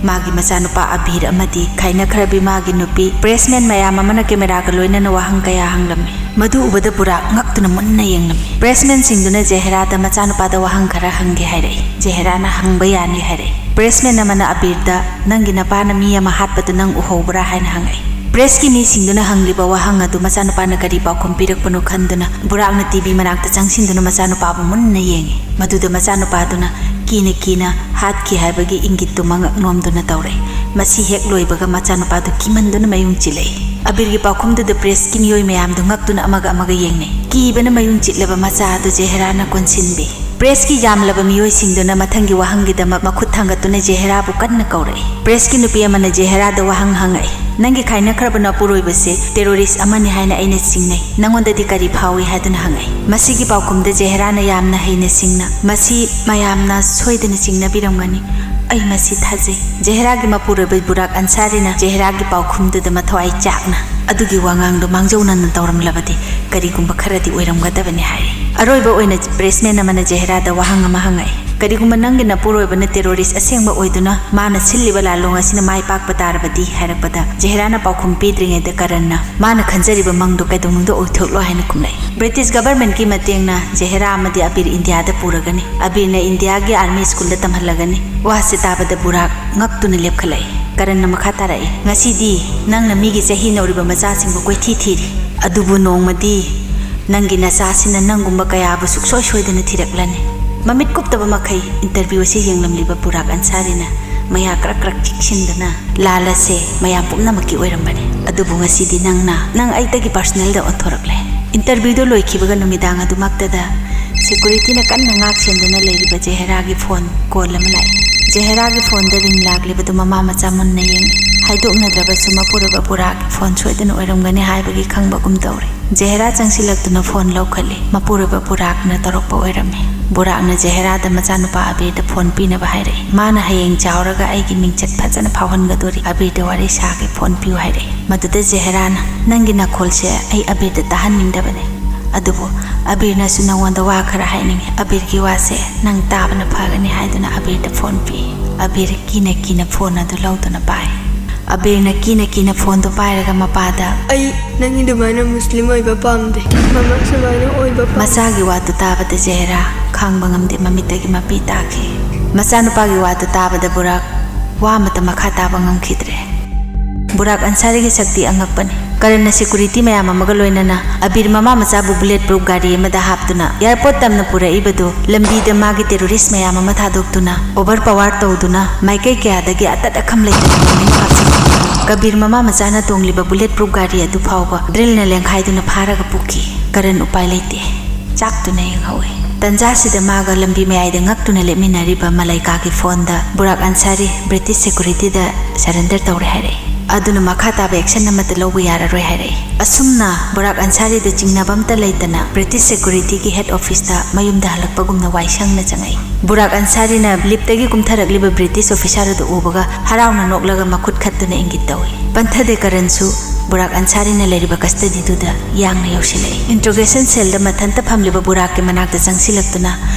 ꯃꯥꯒꯤ ꯃꯆꯥꯅꯨꯄꯥ ꯑꯕꯤꯔ ꯑꯃꯗꯤ ꯈꯥꯏꯅꯈ꯭ꯔꯕꯤ ꯃꯥꯒꯤ ꯅꯨꯄꯤ ꯄ꯭ꯔꯦꯁꯃꯦꯟ ꯃꯌꯥꯝ ꯑꯃꯅ ꯀꯦꯃꯦꯔꯥꯒ ꯂꯣꯏꯅꯅ ꯋꯥꯍꯪ ꯀꯌꯥ ꯍꯪꯂꯝꯃꯤ꯫ ꯃꯗꯨ ꯎꯕꯗ ꯕꯨꯔꯥꯛ ꯉꯛꯇꯨꯅ ꯃꯨꯟꯅ ꯌꯦꯡꯂꯝꯃꯤ꯫ ꯄ꯭ꯔꯦꯁꯃꯦꯟꯁꯤꯡꯗꯨꯅ ꯖꯦꯍꯦꯔꯥꯗ ꯃꯆꯥꯅꯨꯄꯥꯗ ꯋꯥꯍꯪ ꯈꯔ ꯍꯪꯒꯦ ꯍꯥꯏꯔꯛꯏ꯫ ꯖꯦꯍꯦꯔꯥꯅ ꯍꯪꯕ ꯌꯥꯅꯤ ꯍꯥꯏꯔꯛꯏ꯫ ꯄ꯭ꯔꯦꯁꯃꯦꯟ ꯑꯃꯅ ꯑꯕꯤꯔꯗ, "ꯅꯪꯒꯤ ꯅꯄꯥꯅ ꯃꯤ ꯑꯃ ꯍꯥꯠꯄꯗꯨ ꯅꯪ ꯎꯍꯧꯕ꯭ꯔꯥ?" ꯍꯥꯏꯅ ꯍꯪꯉꯛꯏ꯫ ꯄ꯭ꯔꯦꯁꯀꯤ ꯃꯤꯁꯤꯡꯗꯨꯅ ꯍꯪꯂꯤꯕ ꯋꯥꯍꯪ ꯑꯗꯨ ꯃꯆꯥꯅꯨꯄꯥꯅ ꯀꯔꯤ ꯄꯥꯎꯈꯨꯝ ꯄꯤꯔꯛꯄꯅꯣ ꯈꯟꯗꯨꯅ ꯕꯨꯔꯥꯛꯅ ꯇꯤ ꯚꯤ ꯃꯅꯥꯛꯇ ꯆꯪꯁꯤꯟꯗꯨꯅ ꯃꯆꯥꯅꯨꯄꯥꯕꯨ ꯃꯨꯟꯅ ꯌꯦꯡꯉꯤ꯫ ꯃꯗꯨꯗ ꯃꯆꯥꯅꯨꯄꯥꯗꯨꯅ ꯀꯤꯅ ꯀꯤꯅ ꯍꯥꯠꯈꯤ ꯍꯥꯏꯕꯒꯤ ꯏꯪꯒꯤꯠꯇꯨ ꯃꯉꯛ ꯅꯣꯝꯗꯨꯅ ꯇꯧꯔꯛꯏ꯫ ꯃꯁꯤ ꯍꯦꯛ ꯂꯣꯏꯕꯒ ꯃꯆꯥꯅꯨꯄꯥꯗꯨ ꯀꯤꯃꯟꯗꯨꯅ ꯃꯌꯨꯡ ꯆꯤꯜꯂꯛꯏ꯫ ꯑꯕꯤꯔꯒꯤ ꯄꯥꯎꯈꯨꯝꯗꯨꯗ ꯄ꯭ꯔꯦꯁꯀꯤ ꯃꯤꯑꯣꯏ ꯃꯌꯥꯝꯗꯨ ꯉꯛꯇꯨꯅ ꯑꯃꯒ ꯑꯃꯒ ꯌꯦꯡꯅꯩ꯫ ꯀꯤꯕꯅ ꯃꯌꯨꯡ ꯆꯤꯠꯂꯕ ꯃꯆꯥ ꯑꯗꯨ ꯖꯦꯍꯦꯔꯥꯅ ꯀꯣꯟꯁꯤꯟꯕꯤ꯫ ꯄ꯭ꯔꯦꯁꯀꯤ ꯌꯥꯝꯂꯕ ꯃꯤꯑꯣꯏꯁꯤꯡꯗꯨꯅ ꯃꯊꯪꯒꯤ ꯋꯥꯍꯪꯒꯤꯗꯃꯛ ꯃꯈꯨꯠ ꯊꯥꯡꯒꯠꯇꯨꯅ ꯖꯦꯍꯦꯔꯥꯕꯨ ꯀꯟꯅ ꯀꯧꯔꯛꯏ꯫ ꯄ꯭ꯔꯦꯁꯀꯤ ꯅꯨꯄꯤ ꯑꯃꯅ ꯖꯦꯍꯦꯔꯥꯗ ꯋꯥꯍꯪ ꯍꯪꯉꯛꯏ, "ꯅꯪꯒꯤ ꯈꯥꯏꯅꯈ꯭ꯔꯕ ꯅꯄꯨꯔꯣꯏꯕꯁꯦ ꯇꯦꯔꯣꯔꯤꯁ ꯑꯃꯅꯤ ꯍꯥꯏꯅ ꯑꯩꯅ ꯆꯤꯡꯅꯩ꯫ ꯅꯪꯉꯣꯟꯗꯗꯤ ꯀꯔꯤ ꯐꯥꯎꯏ?" ꯍꯥꯏꯗꯨꯅ ꯍꯪꯉꯛꯏ꯫ ꯃꯁꯤꯒꯤ ꯄꯥꯎꯈꯨꯝꯗ ꯖꯦꯍꯦꯔꯥꯅ ꯌꯥꯝꯅ ꯍꯩꯅ ꯁꯤꯡꯅ, "ꯃꯁꯤ ꯃꯌꯥꯝꯅ ꯁꯣꯏꯗꯅ ꯆꯤꯡꯅꯕꯤꯔꯝꯒꯅꯤ꯫ ꯑꯩ ꯃꯁꯤ ꯊꯥꯖꯩ꯫" ꯖꯦꯍꯦꯔꯥꯒꯤ ꯃꯄꯨꯔꯣꯏꯕ ꯕꯨꯔꯥꯛ ꯑꯟꯁꯥꯔꯤꯅ ꯖꯦꯍꯦꯔꯥꯒꯤ ꯄꯥꯎꯈꯨꯝꯗꯨꯗ ꯃꯊꯋꯥꯏ ꯆꯥꯛꯅ, "ꯑꯗꯨꯒꯤ ꯋꯥꯉꯥꯡꯗꯣ ꯃꯥꯡꯖꯧꯅꯅ ꯇꯧꯔꯝꯂꯕꯗꯤ ꯀꯔꯤꯒꯨꯝꯕ ꯈꯔꯗꯤ ꯑꯣꯏꯔꯝꯒꯗꯕꯅꯤ" ꯍꯥꯏꯔꯤ꯫ ꯑꯔꯣꯏꯕ ꯑꯣꯏꯅ ꯄ꯭ꯔꯦꯁꯃꯦꯟ ꯑꯃꯅ ꯖꯦꯍꯦꯔꯥꯗ ꯋꯥꯍꯪ ꯑꯃ ꯍꯪꯉꯛꯏ, "ꯀꯔꯤꯒꯨꯝꯕ ꯅꯪꯒꯤ ꯅꯄꯨꯔꯣꯏꯕꯅ ꯇꯦꯔꯣꯔꯤꯁ ꯑꯁꯦꯡꯕ ꯑꯣꯏꯗꯨꯅ ꯃꯥꯅ ꯁꯤꯜꯂꯤꯕ ꯂꯥꯜꯂꯣꯡ ꯑꯁꯤꯅ ꯃꯥꯏ ꯄꯥꯛꯄ ꯇꯥꯔꯕꯗꯤ?" ꯍꯥꯏꯔꯛꯄꯗ ꯖꯦꯍꯦꯔꯥꯅ ꯄꯥꯎꯈꯨꯝ ꯄꯤꯗ꯭ꯔꯤꯉꯩꯗ ꯀꯔꯟꯅ, "ꯃꯥꯅ ꯈꯟꯖꯔꯤꯕ ꯃꯪꯗꯣ ꯀꯩꯗꯧꯅꯨꯡꯗ ꯑꯣꯏꯊꯣꯛꯂꯣ" ꯍꯥꯏꯅ ꯈꯨꯝꯂꯛꯏ꯫ ꯕ꯭ꯔꯤꯇꯤꯁ ꯒꯚꯔꯟꯃꯦꯟꯠꯀꯤ ꯃꯇꯦꯡꯅ ꯖꯦꯍꯦꯔꯥ ꯑꯃꯗꯤ ꯑꯕꯤꯔ ꯏꯟꯗꯤꯌꯥꯗ ꯄꯨꯔꯒꯅꯤ꯫ ꯑꯕꯤꯔꯅ ꯏꯟꯗꯤꯌꯥꯒꯤ ꯑꯥꯔꯃꯤ ꯁ꯭ꯀꯨꯜꯗ ꯇꯝꯍꯜꯂꯒꯅꯤ꯫ ꯋꯥꯁꯤ ꯇꯥꯕꯗ ꯕꯨꯔꯥꯛ ꯉꯛꯇꯨꯅ ꯂꯦꯞꯈꯠꯂꯛꯏ꯫ ꯀꯔꯟꯅ ꯃꯈꯥ ꯇꯥꯔꯛꯏ, "ꯉꯁꯤꯗꯤ ꯅꯪꯅ ꯃꯤꯒꯤ ꯆꯍꯤ ꯅꯧꯔꯤꯕ ꯃꯆꯥꯁꯤꯡꯕꯨ ꯀꯣꯏꯊꯤ ꯊꯤꯔꯤ, ꯑꯗꯨꯕꯨ ꯅꯣꯡꯃꯗꯤ ꯅꯪꯒꯤ ꯅꯆꯥꯁꯤꯅ ꯅꯪꯒꯨꯝꯕ ꯀꯌꯥꯕꯨ ꯁꯨꯛꯁꯣꯏ ꯁꯣꯏꯗꯅ ꯊꯤꯔꯛꯂꯅꯤ꯫" ꯃꯃꯤꯠ ꯀꯨꯞꯇꯕ ꯃꯈꯩ ꯏꯟꯇꯔꯚ꯭ꯌꯨ ꯑꯁꯤ ꯌꯦꯡꯂꯝꯂꯤꯕ ꯕꯨꯔꯥꯛ ꯑꯟꯁꯥꯔꯤꯅ ꯃꯌꯥ ꯀ꯭ꯔꯛ ꯀ꯭ꯔꯛ ꯆꯤꯛꯁꯤꯟꯗꯨꯅ, "ꯂꯥꯜ ꯑꯁꯦ ꯃꯌꯥꯝ ꯄꯨꯝꯅꯃꯛꯀꯤ ꯑꯣꯏꯔꯝꯕꯅꯤ, ꯑꯗꯨꯕꯨ ꯉꯁꯤꯗꯤ ꯅꯪꯅ, ꯅꯪ ꯑꯩꯇꯒꯤ ꯄꯔꯁꯅꯦꯜꯗ ꯑꯣꯟꯊꯣꯔꯛꯂꯦ꯫" ꯏꯟꯇꯔꯚ꯭ꯌꯨꯗꯨ ꯂꯣꯏꯈꯤꯕꯒ ꯅꯨꯃꯤꯗꯥꯡ ꯑꯗꯨꯃꯛꯇꯗ ꯁꯦꯀꯨꯔꯤꯇꯤꯅ ꯀꯟꯅ ꯉꯥꯛ ꯁꯦꯟꯗꯨꯅ ꯂꯩꯔꯤꯕ ꯖꯦꯍꯦꯔꯥꯒꯤ ꯐꯣꯟ ꯀꯣꯜ ꯑꯃ ꯂꯥꯛꯏ꯫ ꯖꯦꯍꯦꯔꯥꯒꯤ ꯐꯣꯟꯗ ꯔꯤꯡ ꯂꯥꯛꯂꯤꯕꯗꯨ ꯃꯃꯥ ꯃꯆꯥ ꯃꯨꯟꯅ ꯌꯦꯡꯏ꯫ ꯍꯥꯏꯗꯣꯛꯅꯗ꯭ꯔꯕꯁꯨ ꯃꯄꯨꯔꯣꯏꯕ ꯕꯨꯔꯥꯛ ꯐꯣꯟ ꯁꯣꯏꯗꯅ ꯑꯣꯏꯔꯝꯒꯅꯤ ꯍꯥꯏꯕꯒꯤ ꯈꯪꯕꯒꯨꯝ ꯇꯧꯔꯦ꯫ ꯖꯦꯍꯦꯔꯥ ꯆꯪꯁꯤꯜꯂꯛꯇꯨꯅ ꯐꯣꯟ ꯂꯧꯈꯠꯂꯤ꯫ ꯃꯄꯨꯔꯣꯏꯕ ꯕꯨꯔꯥꯛꯅ ꯇꯧꯔꯛꯄ ꯑꯣꯏꯔꯝꯃꯤ꯫ ꯕꯨꯔꯥꯛꯅ ꯖꯦꯍꯦꯔꯥꯗ ꯃꯆꯥꯅꯨꯄꯥ ꯑꯕꯤꯔꯗ ꯐꯣꯟ ꯄꯤꯅꯕ ꯍꯥꯏꯔꯛꯏ꯫ ꯃꯥꯅ ꯍꯌꯦꯡ ꯆꯥꯎꯔꯒ ꯑꯩꯒꯤ ꯃꯤꯡꯆꯠ ꯐꯖꯅ ꯐꯥꯎꯍꯟꯒꯗꯣꯔꯤ꯫ ꯑꯕꯤꯔꯗ ꯋꯥꯔꯤ ꯁꯥꯒꯦ, ꯐꯣꯟ ꯄꯤꯌꯨ ꯍꯥꯏꯔꯛꯏ꯫ ꯃꯗꯨꯗ ꯖꯦꯍꯦꯔꯥꯅ, "ꯅꯪꯒꯤ ꯅꯈꯣꯜꯁꯦ ꯑꯩ ꯑꯕꯤꯔꯗ ꯇꯥꯍꯟꯅꯤꯡꯗꯕꯅꯤ꯫ ꯑꯗꯨꯕꯨ ꯑꯕꯤꯔꯅꯁꯨ ꯅꯉꯣꯟꯗ ꯋꯥ ꯈꯔ ꯍꯥꯏꯅꯤꯡꯉꯤ꯫ ꯑꯕꯤꯔꯒꯤ ꯋꯥꯁꯦ ꯅꯪ ꯇꯥꯕꯅ ꯐꯒꯅꯤ ꯍꯥꯏꯗꯨꯅ ꯑꯕꯤꯔꯗ ꯐꯣꯟ ꯄꯤ꯫ ꯑꯕꯤꯔ ꯀꯤꯅ ꯀꯤꯅ ꯐꯣꯟ ꯑꯗꯨ ꯂꯧꯗꯨꯅ ꯄꯥꯏ꯫ ꯑꯕꯤꯔꯅ ꯀꯤꯅ ꯀꯤꯅ ꯐꯣꯟꯗꯨ ꯄꯥꯏꯔꯒ ꯃꯄꯥꯗ, "ꯑꯩ ꯅꯪꯒꯤ ꯑꯗꯨꯃꯥꯏꯅ ꯃꯨꯁꯂꯤꯝ ꯑꯣꯏꯕ ꯄꯥꯝꯗꯦ꯫ ꯃꯃꯥ ꯁꯨꯃꯥꯏꯅ ꯑꯣꯏꯕ ꯄꯥꯝꯗꯦ꯫" ꯃꯆꯥꯒꯤ ꯋꯥꯗꯨ ꯇꯥꯕꯗ ꯖꯦꯍꯔꯥ ꯈꯥꯡꯕ ꯉꯝꯗꯦ, ꯃꯃꯤꯠꯇꯒꯤ ꯃꯄꯤ ꯇꯥꯈꯤ꯫ ꯃꯆꯥꯅꯨꯄꯥꯒꯤ ꯋꯥꯗꯨ ꯇꯥꯕꯗ ꯕꯨꯔꯥꯛ ꯋꯥ ꯑꯃꯠꯇ ꯃꯈꯥ ꯇꯥꯕ ꯉꯝꯈꯤꯗ꯭ꯔꯦ꯫ ꯕꯨꯔꯥꯛ ꯑꯟꯁꯥꯔꯤꯒꯤ ꯁꯛꯇꯤ ꯑꯉꯛꯄꯅꯤ꯫ ꯀꯔꯟꯅ ꯁꯦꯀꯨꯔꯤꯇꯤ ꯃꯌꯥꯝ ꯑꯃꯒ ꯂꯣꯏꯅꯅ ꯑꯕꯤꯔ ꯃꯃꯥ ꯃꯆꯥꯕꯨ ꯕꯨꯂꯦꯠ ꯄ꯭ꯔꯨꯐ ꯒꯥꯔꯤ ꯑꯃꯗ ꯍꯥꯞꯇꯨꯅ ꯑꯦꯌꯥꯔꯄꯣꯔꯠ ꯇꯝꯅ ꯄꯨꯔꯛꯏꯕꯗꯨ ꯂꯝꯕꯤꯗ ꯃꯥꯒꯤ ꯇꯦꯔꯣꯔꯤꯁ ꯃꯌꯥꯝ ꯑꯃ ꯊꯥꯗꯣꯛꯇꯨꯅ ꯑꯣꯚꯔ ꯄꯋꯥꯔ ꯇꯧꯗꯨꯅ ꯃꯥꯏꯀꯩ ꯀꯌꯥꯗꯒꯤ ꯑꯇꯠ ꯑꯈꯝ ꯂꯩꯇꯅ ꯃꯃꯤꯡ ꯍꯥꯞꯆꯤꯟꯈꯤ꯫ ꯀꯕꯤꯔ ꯃꯃꯥ ꯃꯆꯥꯅ ꯇꯣꯡꯂꯤꯕ ꯕꯨꯂꯦꯠ ꯄ꯭ꯔꯨꯐ ꯒꯥꯔꯤ ꯑꯗꯨ ꯐꯥꯎꯕ ꯗ꯭ꯔꯤꯜꯅ ꯂꯦꯡꯈꯥꯏꯗꯨꯅ ꯐꯥꯔꯒ ꯄꯨꯈꯤ꯫ ꯀꯔꯟ ꯎꯄꯥꯏ ꯂꯩꯇꯦ꯫ ꯆꯥꯛꯇꯨꯅ ꯌꯦꯡꯍꯧꯏ꯫ ꯇꯟꯖꯥꯁꯤꯗ ꯃꯥꯒ ꯂꯝꯕꯤ ꯃꯌꯥꯏꯗ ꯉꯛꯇꯨꯅ ꯂꯦꯞꯃꯤꯟꯅꯔꯤꯕ ꯃꯂꯩꯀꯥꯒꯤ ꯐꯣꯟꯗ ꯕꯨꯔꯥꯛ ꯑꯟꯁꯥꯔꯤ ꯕ꯭ꯔꯤꯇꯤꯁ ꯁꯦꯀꯨꯔꯤꯇꯤꯗ ꯁꯔꯦꯟꯗꯔ ꯇꯧꯔꯦ ꯍꯥꯏꯔꯛꯏ꯫ ꯑꯗꯨꯅ ꯃꯈꯥ ꯇꯥꯕ ꯑꯦꯛꯁꯟ ꯑꯃꯠꯇ ꯂꯧꯕ ꯌꯥꯔꯔꯣꯏ ꯍꯥꯏꯔꯛꯏ꯫ ꯑꯁꯨꯝꯅ ꯕꯨꯔꯥꯛ ꯑꯟꯁꯥꯔꯤꯗ ꯆꯤꯡꯅꯕ ꯑꯃꯠꯇ ꯂꯩꯇꯅ ꯕ꯭ꯔꯤꯇꯤꯁ ꯁꯦꯀꯨꯔꯤꯇꯤꯒꯤ ꯍꯦꯗ ꯑꯣꯐꯤꯁꯇ ꯃꯌꯨꯝꯗ ꯍꯜꯂꯛꯄꯒꯨꯝꯅ ꯋꯥꯏꯁꯪꯅ ꯆꯪꯉꯛꯏ꯫ ꯕꯨꯔꯥꯛ ꯑꯟꯁꯥꯔꯤꯅ ꯂꯤꯞꯇꯒꯤ ꯀꯨꯝꯊꯔꯛꯂꯤꯕ ꯕ꯭ꯔꯤꯇꯤꯁ ꯑꯣꯐꯤꯁꯥꯔ ꯑꯗꯨ ꯎꯕꯒ ꯍꯔꯥꯎꯅ ꯅꯣꯛꯂꯒ ꯃꯈꯨꯠ ꯈꯠꯇꯨꯅ ꯏꯪꯒꯤꯠ ꯇꯧꯏ꯫ ꯄꯟꯊꯗꯦ ꯀꯔꯟꯁꯨ ꯕꯨꯔꯥꯛ ꯑꯟꯁꯥꯔꯤꯅ ꯂꯩꯔꯤꯕ ꯀꯁꯇꯗꯤꯗꯨꯗ ꯌꯥꯡꯅ ꯌꯧꯁꯤꯜꯂꯛꯏ꯫ ꯏꯟꯇ꯭ꯔꯣꯒꯦꯁꯟ ꯁꯦꯜꯗ ꯃꯊꯟꯇ ꯐꯝꯂꯤꯕ ꯕꯨꯔꯥꯛꯀꯤ ꯃꯅꯥꯛꯇ ꯆꯪꯁꯤꯜꯂꯛꯇꯨꯅ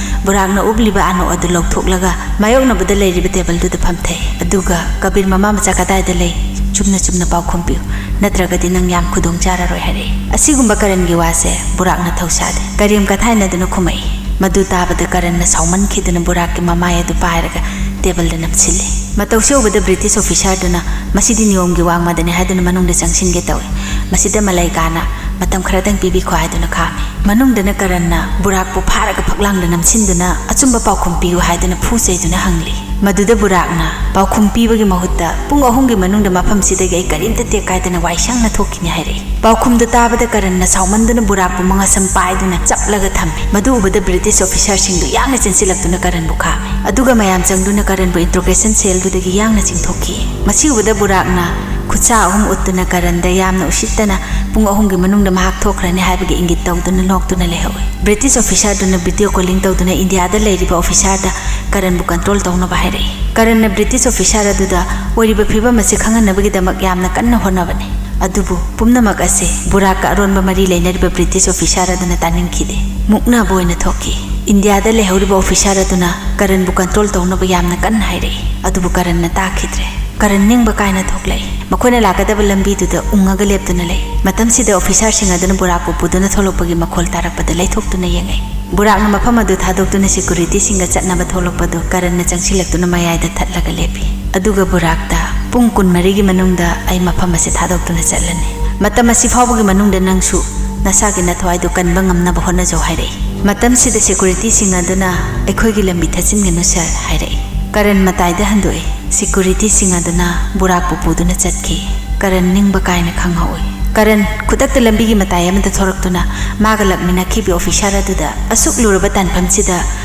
ꯕꯨꯔꯥꯛꯅ ꯎꯞꯂꯤꯕ ꯑꯥꯅꯣꯛ ꯑꯗꯨ ꯂꯧꯊꯣꯛꯂꯒ ꯃꯥꯌꯣꯛꯅꯕꯗ ꯂꯩꯔꯤꯕ ꯇꯦꯕꯜꯗꯨꯗ ꯐꯝꯊꯩ꯫ ꯑꯗꯨꯒ "ꯀꯕꯤꯔ ꯃꯃꯥ ꯃꯆꯥ ꯀꯗꯥꯏꯗ ꯂꯩ? ꯆꯨꯝꯅ ꯆꯨꯝꯅ ꯄꯥꯎꯈꯨꯝ ꯄꯤꯌꯨ, ꯅꯠꯇ꯭ꯔꯒꯗꯤ ꯅꯪ ꯌꯥꯝ ꯈꯨꯗꯣꯡ ꯆꯥꯔꯔꯣꯏ" ꯍꯥꯏꯔꯛꯏ꯫ ꯑꯁꯤꯒꯨꯝꯕ ꯀꯔꯟꯒꯤ ꯋꯥꯁꯦ ꯕꯨꯔꯥꯛꯅ ꯊꯧꯁꯥꯗꯦ꯫ ꯀꯔꯦꯝ ꯀꯊꯥꯏꯅꯗꯨꯅ ꯈꯨꯝꯃꯛꯏ꯫ ꯃꯗꯨ ꯇꯥꯕꯗ ꯀꯔꯟꯅ ꯁꯥꯎꯃꯟꯈꯤꯗꯨꯅ ꯕꯨꯔꯥꯛꯀꯤ ꯃꯃꯥꯏ ꯑꯗꯨ ꯄꯥꯏꯔꯒ ꯇꯦꯕꯜꯗ ꯅꯞꯁꯤꯜꯂꯤ꯫ ꯃꯇꯧꯁꯤ ꯎꯕꯗ ꯕ꯭ꯔꯤꯇꯤꯁ ꯑꯣꯐꯤꯁꯥꯔꯗꯨꯅ "ꯃꯁꯤꯗꯤ ꯅꯤꯌꯣꯝꯒꯤ ꯋꯥꯡꯃꯗꯅꯤ" ꯍꯥꯏꯗꯨꯅ ꯃꯅꯨꯡꯗ ꯆꯪꯁꯤꯟꯒꯦ ꯇꯧꯏ꯫ ꯃꯁꯤꯗ ꯃꯂꯩꯀꯥꯅ "ꯃꯇꯝ ꯈꯔꯗꯪ ꯄꯤꯕꯤꯈꯣ" ꯍꯥꯏꯗꯨꯅ ꯈꯥꯝꯃꯤ꯫ ꯃꯅꯨꯡꯗꯅ ꯀꯔꯟꯅ ꯕꯨꯔꯥꯛꯄꯨ ꯐꯥꯔꯒ ꯐꯛꯂꯥꯡꯗ ꯅꯝꯁꯤꯟꯗꯨꯅ "ꯑꯆꯨꯝꯕ ꯄꯥꯎꯈꯨꯝ ꯄꯤꯌꯨ" ꯍꯥꯏꯗꯨꯅ ꯐꯨ ꯆꯩꯗꯨꯅ ꯍꯪꯂꯤ꯫ ꯃꯗꯨꯗ ꯕꯨꯔꯥꯛꯅ "ꯄꯥꯎꯈꯨꯝ ꯄꯤꯕꯒꯤ ꯃꯍꯨꯠꯇ ꯄꯨꯡ ꯑꯍꯨꯝꯒꯤ ꯃꯅꯨꯡꯗ ꯃꯐꯝꯁꯤꯗꯒꯤ ꯑꯩ ꯀꯔꯤꯝꯇ ꯇꯦꯛ ꯀꯥꯏꯗꯅ ꯋꯥꯏꯁꯪꯅ ꯊꯣꯛꯈꯤꯅꯤ" ꯍꯥꯏꯔꯛꯏ꯫ ꯄꯥꯎꯈꯨꯝꯗꯨ ꯇꯥꯕꯗ ꯀꯔꯟꯅ ꯁꯥꯎꯃꯟꯗꯨꯅ ꯕꯨꯔꯥꯛꯄꯨ ꯃꯉꯥꯁꯝ ꯄꯥꯏꯗꯨꯅ ꯆꯞꯂꯒ ꯊꯝꯃꯤ꯫ ꯃꯗꯨ ꯎꯕꯗ ꯕ꯭ꯔꯤꯇꯤꯁ ꯑꯣꯐꯤꯁꯥꯔꯁꯤꯡꯗꯨ ꯌꯥꯡꯅ ꯆꯦꯟꯁꯤꯜꯂꯛꯇꯨꯅ ꯀꯔꯟꯕꯨ ꯈꯥꯝꯃꯤ꯫ ꯑꯗꯨꯒ ꯃꯌꯥꯝ ꯆꯪꯗꯨꯅ ꯀꯔꯟꯕꯨ ꯏꯟꯇ꯭ꯔꯣꯒꯦꯁꯟ ꯁꯦꯜꯗꯨꯗꯒꯤ ꯌꯥꯡꯅ ꯆꯤꯡꯊꯣꯛꯈꯤ꯫ ꯃꯁꯤ ꯎꯕꯗ ꯕꯨꯔꯥꯛꯅ ꯈꯨꯠꯁꯥ ꯑꯍꯨꯝ ꯎꯠꯇꯨꯅ ꯀꯔꯟꯗ ꯌꯥꯝꯅ ꯎꯁꯤꯠꯇꯅ ꯄꯨꯡ ꯑꯍꯨꯝꯒꯤ ꯃꯅꯨꯡꯗ ꯃꯍꯥꯛ ꯊꯣꯛꯈ꯭ꯔꯅꯤ ꯍꯥꯏꯕꯒꯤ ꯏꯪꯒꯤꯠ ꯇꯧꯗꯨꯅ ꯅꯣꯛꯇꯨꯅ ꯂꯩꯍꯧꯏ꯫ ꯕ꯭ꯔꯤꯇꯤꯁ ꯑꯣꯐꯤꯁꯥꯔꯗꯨꯅ ꯚꯤꯗꯤꯑꯣ ꯀꯣꯂꯤꯡ ꯇꯧꯗꯨꯅ ꯏꯟꯗꯤꯌꯥꯗ ꯂꯩꯔꯤꯕ ꯑꯣꯐꯤꯁꯥꯔꯗ ꯀꯔꯟꯕꯨ ꯀꯟꯇ꯭ꯔꯣꯜ ꯇꯧꯅꯕ ꯍꯥꯏꯔꯛꯏ꯫ ꯀꯔꯟꯅ ꯕ꯭ꯔꯤꯇꯤꯁ ꯑꯣꯐꯤꯁꯥꯔ ꯑꯗꯨꯗ ꯑꯣꯏꯔꯤꯕ ꯐꯤꯕꯝ ꯑꯁꯤ ꯈꯪꯍꯟꯅꯕꯒꯤꯗꯃꯛ ꯌꯥꯝꯅ ꯀꯟꯅ ꯍꯣꯠꯅꯕꯅꯤ꯫ ꯑꯗꯨꯕꯨ ꯄꯨꯝꯅꯃꯛ ꯑꯁꯤ ꯕꯨꯔꯥꯛꯀ ꯑꯔꯣꯟꯕ ꯃꯔꯤ ꯂꯩꯅꯔꯤꯕ ꯕ꯭ꯔꯤꯇꯤꯁ ꯑꯣꯐꯤꯁꯥꯔ ꯑꯗꯨꯅ ꯇꯥꯅꯤꯡꯈꯤꯗꯦ꯫ ꯃꯨꯛꯅꯕ ꯑꯣꯏꯅ ꯊꯣꯛꯈꯤ꯫ ꯏꯟꯗꯤꯌꯥꯗ ꯂꯩꯍꯧꯔꯤꯕ ꯑꯣꯐꯤꯁꯥꯔ ꯑꯗꯨꯅ ꯀꯔꯟꯕꯨ ꯀꯟꯇ꯭ꯔꯣꯜ ꯇꯧꯅꯕ ꯌꯥꯝꯅ ꯀꯟꯅ ꯍꯥꯏꯔꯛꯏ꯫ ꯑꯗꯨꯕꯨ ꯀꯔꯟꯅ ꯇꯥꯈꯤꯗ꯭ꯔꯦ꯫ ꯀꯔꯟ ꯅꯤꯡꯕ ꯀꯥꯏꯅ ꯊꯣꯛꯂꯛꯏ꯫ ꯃꯈꯣꯏꯅ ꯂꯥꯛꯀꯗꯕ ꯂꯝꯕꯤꯗꯨꯗ ꯎꯪꯉꯒ ꯂꯦꯞꯇꯨꯅ ꯂꯩ꯫ ꯃꯇꯝꯁꯤꯗ ꯑꯣꯐꯤꯁꯥꯔꯁꯤꯡ ꯑꯗꯨꯅ ꯕꯨꯔꯥꯛꯄꯨ ꯄꯨꯗꯨꯅ ꯊꯣꯛꯂꯛꯄꯒꯤ ꯃꯈꯣꯜ ꯇꯥꯔꯛꯄꯗ ꯂꯩꯊꯣꯛꯇꯨꯅ ꯌꯦꯡꯉꯛꯏ꯫ ꯕꯨꯔꯥꯛꯅ ꯃꯐꯝ ꯑꯗꯨ ꯊꯥꯗꯣꯛꯇꯨꯅ ꯁꯦꯀ꯭ꯌꯨꯔꯤꯇꯤꯁꯤꯡꯒ ꯆꯠꯅꯕ ꯊꯣꯛꯂꯛꯄꯗꯨ ꯀꯔꯟꯅ ꯆꯪꯁꯤꯜꯂꯛꯇꯨꯅ ꯃꯌꯥꯏꯗ ꯊꯠꯂꯒ ꯂꯦꯞꯄꯤ꯫ ꯑꯗꯨꯒ ꯕꯨꯔꯥꯛꯇ, "ꯄꯨꯡ ꯀꯨꯟꯃꯔꯤꯒꯤ ꯃꯅꯨꯡꯗ ꯑꯩ ꯃꯐꯝ ꯑꯁꯤ ꯊꯥꯗꯣꯛꯇꯨꯅ ꯆꯠꯂꯅꯤ꯫ ꯃꯇꯝ ꯑꯁꯤ ꯐꯥꯎꯕꯒꯤ ꯃꯅꯨꯡꯗ ꯅꯪꯁꯨ ꯅꯁꯥꯒꯤ ꯅꯊꯋꯥꯏꯗꯨ ꯀꯟꯕ ꯉꯝꯅꯕ ꯍꯣꯠꯅꯖꯧ" ꯍꯥꯏꯔꯛꯏ꯫ ꯃꯇꯝꯁꯤꯗ ꯁꯦꯀ꯭ꯌꯨꯔꯤꯇꯤꯁꯤꯡ ꯑꯗꯨꯅ, "ꯑꯩꯈꯣꯏꯒꯤ ꯂꯝꯕꯤ ꯊꯠꯆꯤꯟꯒꯅꯨ ꯁꯥꯔ" ꯍꯥꯏꯔꯛꯏ꯫ ꯀꯔꯟ ꯃꯇꯥꯏꯗ ꯍꯟꯗꯣꯛꯏ꯫ ꯁꯦꯀ꯭ꯌꯨꯔꯤꯇꯤꯁꯤꯡ ꯑꯗꯨꯅ ꯕꯨꯔꯥꯛꯄꯨ ꯄꯨꯗꯨꯅ ꯆꯠꯈꯤ꯫ ꯀꯔꯟ ꯅꯤꯡꯕ ꯀꯥꯏꯅ ꯈꯪꯍꯧꯏ꯫ ꯀꯔꯟ ꯈꯨꯗꯛꯇ ꯂꯝꯕꯤꯒꯤ ꯃꯇꯥꯏ ꯑꯃꯗ ꯊꯣꯔꯛꯇꯨꯅ ꯃꯥꯒ ꯂꯥꯛꯃꯤꯟꯅꯈꯤꯕ ꯑꯣꯐꯤꯁꯥꯔ ꯑꯗꯨꯗ, "ꯑꯁꯨꯛ ꯂꯨꯔꯕ ꯇꯥꯟꯐꯝꯁꯤꯗ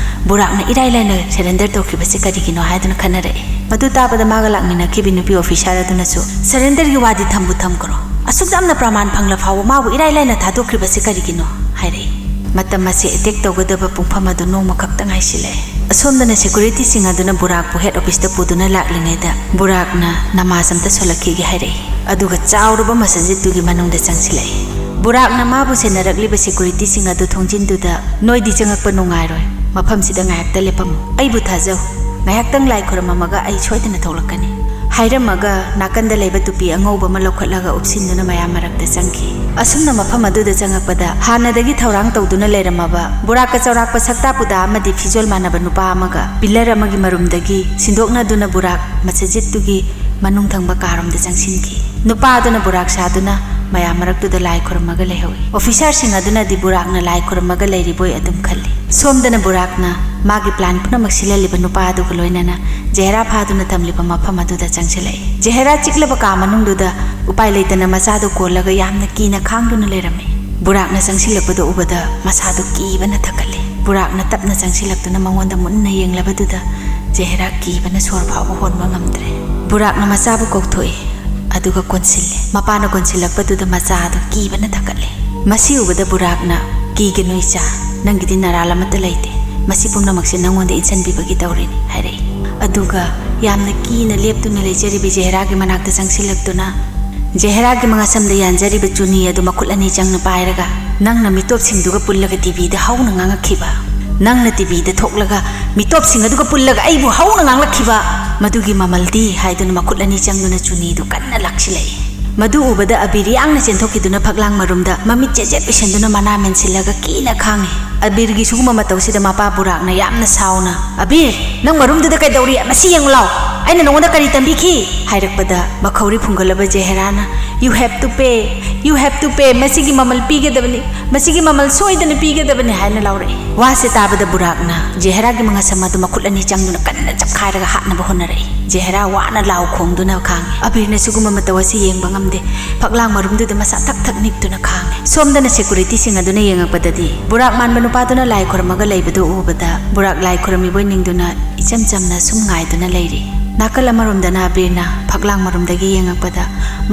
ꯕꯨꯔꯥꯛꯅ ꯏꯔꯥꯏ ꯂꯥꯏꯅ ꯁꯔꯦꯟꯗꯔ ꯇꯧꯈꯤꯕꯁꯤ ꯀꯔꯤꯒꯤꯅꯣ?" ꯍꯥꯏꯗꯨꯅ ꯈꯟꯅꯔꯛꯏ꯫ ꯃꯗꯨ ꯇꯥꯕꯗ ꯃꯥꯒ ꯂꯥꯛꯃꯤꯟꯅꯈꯤꯕ ꯅꯨꯄꯤ ꯑꯣꯐꯤꯁꯥꯔ ꯑꯗꯨꯅꯁꯨ, "ꯁꯔꯦꯟꯗꯔꯒꯤ ꯋꯥꯗꯤ ꯊꯝꯕꯨ ꯊꯝꯈ꯭ꯔꯣ, ꯑꯁꯨꯛ ꯌꯥꯝꯅ ꯄ꯭ꯔꯃꯥꯟ ꯐꯪꯂ ꯐꯥꯎꯕ ꯃꯥꯕꯨ ꯏꯔꯥꯏ ꯂꯥꯏꯅ ꯊꯥꯗꯣꯛꯈ꯭ꯔꯤꯕꯁꯤ ꯀꯔꯤꯒꯤꯅꯣ?" ꯍꯥꯏꯔꯛꯏ꯫ ꯃꯇꯝ ꯑꯁꯤ ꯑꯦꯇꯦꯛ ꯇꯧꯒꯗꯕ ꯄꯨꯡꯐꯝ ꯑꯗꯨ ꯅꯣꯡꯃ ꯈꯛꯇ ꯉꯥꯏꯁꯤꯜꯂꯛꯑꯦ꯫ ꯑꯁꯣꯝꯗꯅ ꯁꯦꯀ꯭ꯌꯨꯔꯤꯇꯤꯁꯤꯡ ꯑꯗꯨꯅ ꯕꯨꯔꯥꯛꯄꯨ ꯍꯦꯗ ꯑꯣꯐꯤꯁꯇ ꯄꯨꯗꯨꯅ ꯂꯥꯛꯂꯤꯉꯩꯗ, ꯕꯨꯔꯥꯛꯅ ꯅꯃꯥꯖ ꯑꯝꯇ ꯁꯣꯜꯂꯛꯈꯤꯒꯦ ꯍꯥꯏꯔꯛꯏ꯫ ꯑꯗꯨꯒ ꯆꯥꯎꯔꯕ ꯃꯁꯖꯤꯗꯇꯨꯒꯤ ꯃꯅꯨꯡꯗ ꯆꯪꯁꯤꯜꯂꯛꯏ꯫ ꯕꯨꯔꯥꯛꯅ ꯃꯥꯕꯨ ꯁꯦꯟꯅꯔꯛꯂꯤꯕ ꯁꯦꯀ꯭ꯌꯨꯔꯤꯇꯤꯁꯤꯡ ꯑꯗꯨ ꯊꯣꯡꯖꯤꯟꯗꯨꯗ, "ꯅꯣꯏꯗꯤ ꯆꯪꯉꯛꯄ ꯅꯨꯡꯉꯥꯏꯔꯣꯏ, ꯃꯐꯝꯁꯤꯗ ꯉꯥꯏꯍꯥꯛꯇ ꯂꯦꯞꯄꯝꯃꯨ, ꯑꯩꯕꯨ ꯊꯥꯖꯧ, ꯉꯥꯏꯍꯥꯛꯇꯪ ꯂꯥꯏ ꯈꯨꯔꯝꯃꯝꯃꯒ ꯑꯩ ꯁꯣꯏꯗꯅ ꯊꯣꯛꯂꯛꯀꯅꯤ" ꯍꯥꯏꯔꯝꯃꯒ, ꯅꯥꯀꯟꯗ ꯂꯩꯕ ꯇꯨꯄꯤ ꯑꯉꯧꯕ ꯑꯃ ꯂꯧꯈꯠꯂꯒ ꯎꯞꯁꯤꯟꯗꯨꯅ ꯃꯌꯥꯝ ꯃꯔꯛꯇ ꯆꯪꯈꯤ꯫ ꯑꯁꯨꯝꯅ ꯃꯐꯝ ꯑꯗꯨꯗ ꯆꯪꯉꯛꯄꯗ, ꯍꯥꯟꯅꯗꯒꯤ ꯊꯧꯔꯥꯡ ꯇꯧꯗꯨꯅ ꯂꯩꯔꯝꯃꯕ ꯕꯨꯔꯥꯛꯀ ꯆꯥꯎꯔꯥꯛꯄ ꯁꯛꯇꯥ ꯄꯨꯗꯥ ꯑꯃꯗꯤ ꯐꯤꯖꯣꯜ ꯃꯥꯟꯅꯕ ꯅꯨꯄꯥ ꯑꯃꯒ ꯄꯤꯂꯔ ꯑꯃꯒꯤ ꯃꯔꯨꯝꯗꯒꯤ ꯁꯤꯟꯗꯣꯛꯅꯗꯨꯅ ꯕꯨꯔꯥꯛ ꯃꯁꯖꯤꯗꯇꯨꯒꯤ ꯃꯅꯨꯡ ꯊꯪꯕ ꯀꯥꯔꯣꯝꯗ ꯆꯪꯁꯤꯟꯈꯤ꯫ ꯅꯨꯄꯥ ꯑꯗꯨꯅ ꯕꯨꯔꯥꯛ ꯁꯥꯗꯨꯅ ꯃꯌꯥꯝ ꯃꯔꯛꯇꯨꯗ ꯂꯥꯏ ꯈꯨꯔꯨꯝꯃꯒ ꯂꯩꯍꯧꯏ꯫ ꯑꯣꯐꯤꯁꯥꯔꯁꯤꯡ ꯑꯗꯨꯅꯗꯤ ꯕꯨꯔꯥꯛꯅ ꯂꯥꯏ ꯈꯨꯔꯨꯝꯃꯒ ꯂꯩꯔꯤꯕꯣꯏ ꯑꯗꯨꯝ ꯈꯜꯂꯤ꯫ ꯁꯣꯝꯗꯅ ꯕꯨꯔꯥꯛꯅ ꯃꯥꯒꯤ ꯄ꯭ꯂꯥꯟ ꯄꯨꯝꯅꯃꯛ ꯁꯤꯜꯍꯜꯂꯤꯕ ꯅꯨꯄꯥ ꯑꯗꯨꯒ ꯂꯣꯏꯅꯅ ꯖꯦꯍꯔꯥ ꯐꯥꯗꯨꯅ ꯊꯝꯂꯤꯕ ꯃꯐꯝ ꯑꯗꯨꯗ ꯆꯪꯁꯤꯜꯂꯛꯏ꯫ ꯖꯦꯍꯔꯥ ꯆꯤꯛꯂꯕ ꯀꯥ ꯃꯅꯨꯡꯗꯨꯗ ꯎꯄꯥꯏ ꯂꯩꯇꯅ ꯃꯆꯥꯗꯨ ꯀꯣꯜꯂꯒ ꯌꯥꯝꯅ ꯀꯤꯅ ꯈꯥꯡꯗꯨꯅ ꯂꯩꯔꯝꯃꯤ꯫ ꯕꯨꯔꯥꯛꯅ ꯆꯪꯁꯤꯜꯂꯛꯄꯗꯨ ꯎꯕꯗ ꯃꯁꯥꯗꯨ ꯀꯤꯕꯅ ꯊꯛꯀꯠꯂꯤ꯫ ꯕꯨꯔꯥꯛꯅ ꯇꯞꯅ ꯆꯪꯁꯤꯜꯂꯛꯇꯨꯅ ꯃꯉꯣꯟꯗ ꯃꯨꯟꯅ ꯌꯦꯡꯂꯕꯗꯨꯗ ꯖꯦꯍꯔꯥ ꯀꯤꯕꯅ ꯁꯣꯔ ꯐꯥꯎꯕ ꯍꯣꯟꯕ ꯉꯝꯗ꯭ꯔꯦ꯫ ꯕꯨꯔꯥꯛꯅ ꯃꯆꯥꯕꯨ ꯀꯧꯊꯣꯛꯏ꯫ ꯑꯗꯨꯒ ꯀꯣꯟꯁꯤꯜꯂꯤ꯫ ꯃꯄꯥꯅ ꯀꯣꯟꯁꯤꯜꯂꯛꯄꯗꯨꯗ ꯃꯆꯥ ꯑꯗꯨ ꯀꯤꯕꯅ ꯊꯛꯀꯠꯂꯤ꯫ ꯃꯁꯤ ꯎꯕꯗ ꯕꯨꯔꯥꯛꯅ, "ꯀꯤꯒꯅꯨ ꯏꯆꯥ, ꯅꯪꯒꯤꯗꯤ ꯅꯔꯥꯜ ꯑꯃꯠꯇ ꯂꯩꯇꯦ꯫ ꯃꯁꯤ ꯄꯨꯝꯅꯃꯛꯁꯦ ꯅꯪꯉꯣꯟꯗ ꯏꯟꯁꯤꯟꯕꯤꯕꯒꯤ ꯇꯧꯔꯤꯅꯤ" ꯍꯥꯏꯔꯛꯏ꯫ ꯑꯗꯨꯒ ꯌꯥꯝꯅ ꯀꯤꯅ ꯂꯦꯞꯇꯨꯅ ꯂꯩꯖꯔꯤꯕꯤ ꯖꯦꯍꯔꯥꯒꯤ ꯃꯅꯥꯛꯇ ꯆꯪꯁꯤꯜꯂꯛꯇꯨꯅ, ꯖꯦꯍꯦꯔꯥꯒꯤ ꯃꯉꯥꯁꯝꯗ ꯌꯥꯟꯖꯔꯤꯕ ꯆꯨꯅꯤ ꯑꯗꯨ ꯃꯈꯨꯠ ꯑꯅꯤ ꯆꯪꯅ ꯄꯥꯏꯔꯒ, "ꯅꯪꯅ ꯃꯤꯇꯣꯞꯁꯤꯡꯗꯨꯒ ꯄꯨꯜꯂꯒ ꯇꯤꯚꯤꯗ ꯍꯧꯅ ꯉꯥꯡꯉꯛꯈꯤꯕ, ꯅꯪꯅ ꯇꯤꯚꯤꯗ ꯊꯣꯛꯂꯒ ꯃꯤꯇꯣꯞꯁꯤꯡ ꯑꯗꯨꯒ ꯄꯨꯜꯂꯒ ꯑꯩꯕꯨ ꯍꯧꯅ ꯉꯥꯡꯂꯛꯈꯤꯕ, ꯃꯗꯨꯒꯤ ꯃꯃꯜꯗꯤ?" ꯍꯥꯏꯗꯨꯅ ꯃꯈꯨꯠ ꯑꯅꯤ ꯆꯪꯗꯨꯅ ꯆꯨꯅꯤꯗꯨ ꯀꯟꯅ ꯂꯥꯛꯁꯤꯜꯂꯛꯏ꯫ ꯃꯗꯨ ꯎꯕꯗ ꯑꯕꯤꯔ ꯌꯥꯡꯅ ꯆꯦꯟꯊꯣꯛꯈꯤꯗꯨꯅ ꯐꯛꯂꯥꯡ ꯃꯔꯨꯝꯗ ꯃꯃꯤꯠ ꯆꯦꯖꯦꯠ ꯎꯏꯁꯟꯗꯨꯅ ꯃꯅꯥ ꯃꯦꯟꯁꯤꯜꯂꯒ ꯀꯤꯅ ꯈꯥꯡꯉꯤ꯫ ꯑꯕꯤꯔꯒꯤ ꯁꯤꯒꯨꯝꯕ ꯃꯇꯧꯁꯤꯗ ꯃꯄꯥ ꯕꯨꯔꯥꯛꯅ ꯌꯥꯝꯅ ꯁꯥꯎꯅ, "ꯑꯕꯤꯔ, ꯅꯪ ꯃꯔꯨꯝꯗꯨꯗ ꯀꯩꯗꯧꯔꯤ? ꯃꯁꯤ ꯌꯦꯡꯉꯨ ꯂꯥꯎ꯫ ꯑꯩꯅ ꯅꯉꯣꯟꯗ ꯀꯔꯤ ꯇꯝꯕꯤꯈꯤ?" ꯍꯥꯏꯔꯛꯄꯗ ꯃꯈꯧꯔꯤ ꯐꯨꯡꯒꯠꯂꯕ ꯖꯦꯍꯦꯔꯥꯅ, "You have to pay, you have to pay, ꯃꯁꯤꯒꯤ ꯃꯃꯜ ꯄꯤꯒꯗꯕꯅꯤ, ꯃꯁꯤꯒꯤ ꯃꯃꯜ ꯁꯣꯏꯗꯅ ꯄꯤꯒꯗꯕꯅꯤ" ꯍꯥꯏꯅ ꯂꯥꯎꯔꯛꯏ꯫ ꯋꯥꯁꯦ ꯇꯥꯕꯗ ꯕꯨꯔꯥꯛꯅ ꯖꯦꯍꯦꯔꯥꯒꯤ ꯃꯉꯥꯁꯝ ꯑꯗꯨ ꯃꯈꯨꯠ ꯑꯅꯤ ꯆꯪꯗꯨꯅ ꯀꯟꯅ ꯆꯞꯈꯥꯏꯔꯒ ꯍꯥꯠꯅꯕ ꯍꯣꯠꯅꯔꯛꯏ꯫ ꯖꯦꯍꯦꯔꯥ ꯋꯥꯅ ꯂꯥꯎ ꯈꯣꯡꯗꯨꯅ ꯈꯥꯡꯉꯤ꯫ ꯑꯕꯤꯔꯅ ꯁꯤꯒꯨꯝꯕ ꯃꯇꯧ ꯑꯁꯤ ꯌꯦꯡꯕ ꯉꯝꯗꯦ꯫ ꯐꯛꯂꯥꯡ ꯃꯔꯨꯝꯗꯨꯗ ꯃꯁꯥ ꯊꯛ ꯊꯛ ꯅꯤꯛꯇꯨꯅ ꯈꯥꯡꯉꯤ꯫ ꯁꯣꯝꯗꯅ ꯁꯦꯀꯨꯔꯤꯇꯤꯁꯤꯡ ꯑꯗꯨꯅ ꯌꯦꯡꯉꯛꯄꯗꯗꯤ ꯕꯨꯔꯥꯛ ꯃꯥꯟꯕ ꯅꯨꯄꯥꯗꯨꯅ ꯂꯥꯏ ꯈꯨꯔꯝꯃꯒ ꯂꯩꯕꯗꯨ ꯎꯕꯗ ꯕꯨꯔꯥꯛ ꯂꯥꯏ ꯈꯨꯔꯝꯃꯤꯕꯣꯏ ꯅꯤꯡꯗꯨꯅ ꯏꯆꯝ ꯆꯝꯅ ꯁꯨꯝ ꯉꯥꯏꯗꯨꯅ ꯂꯩꯔꯤ꯫ ꯅꯥꯀꯜ ꯑꯃꯔꯣꯝꯗꯅ ꯑꯕꯤꯔꯅ ꯐꯛꯂꯥꯡ ꯃꯔꯨꯝꯗꯒꯤ ꯌꯦꯡꯉꯛꯄꯗ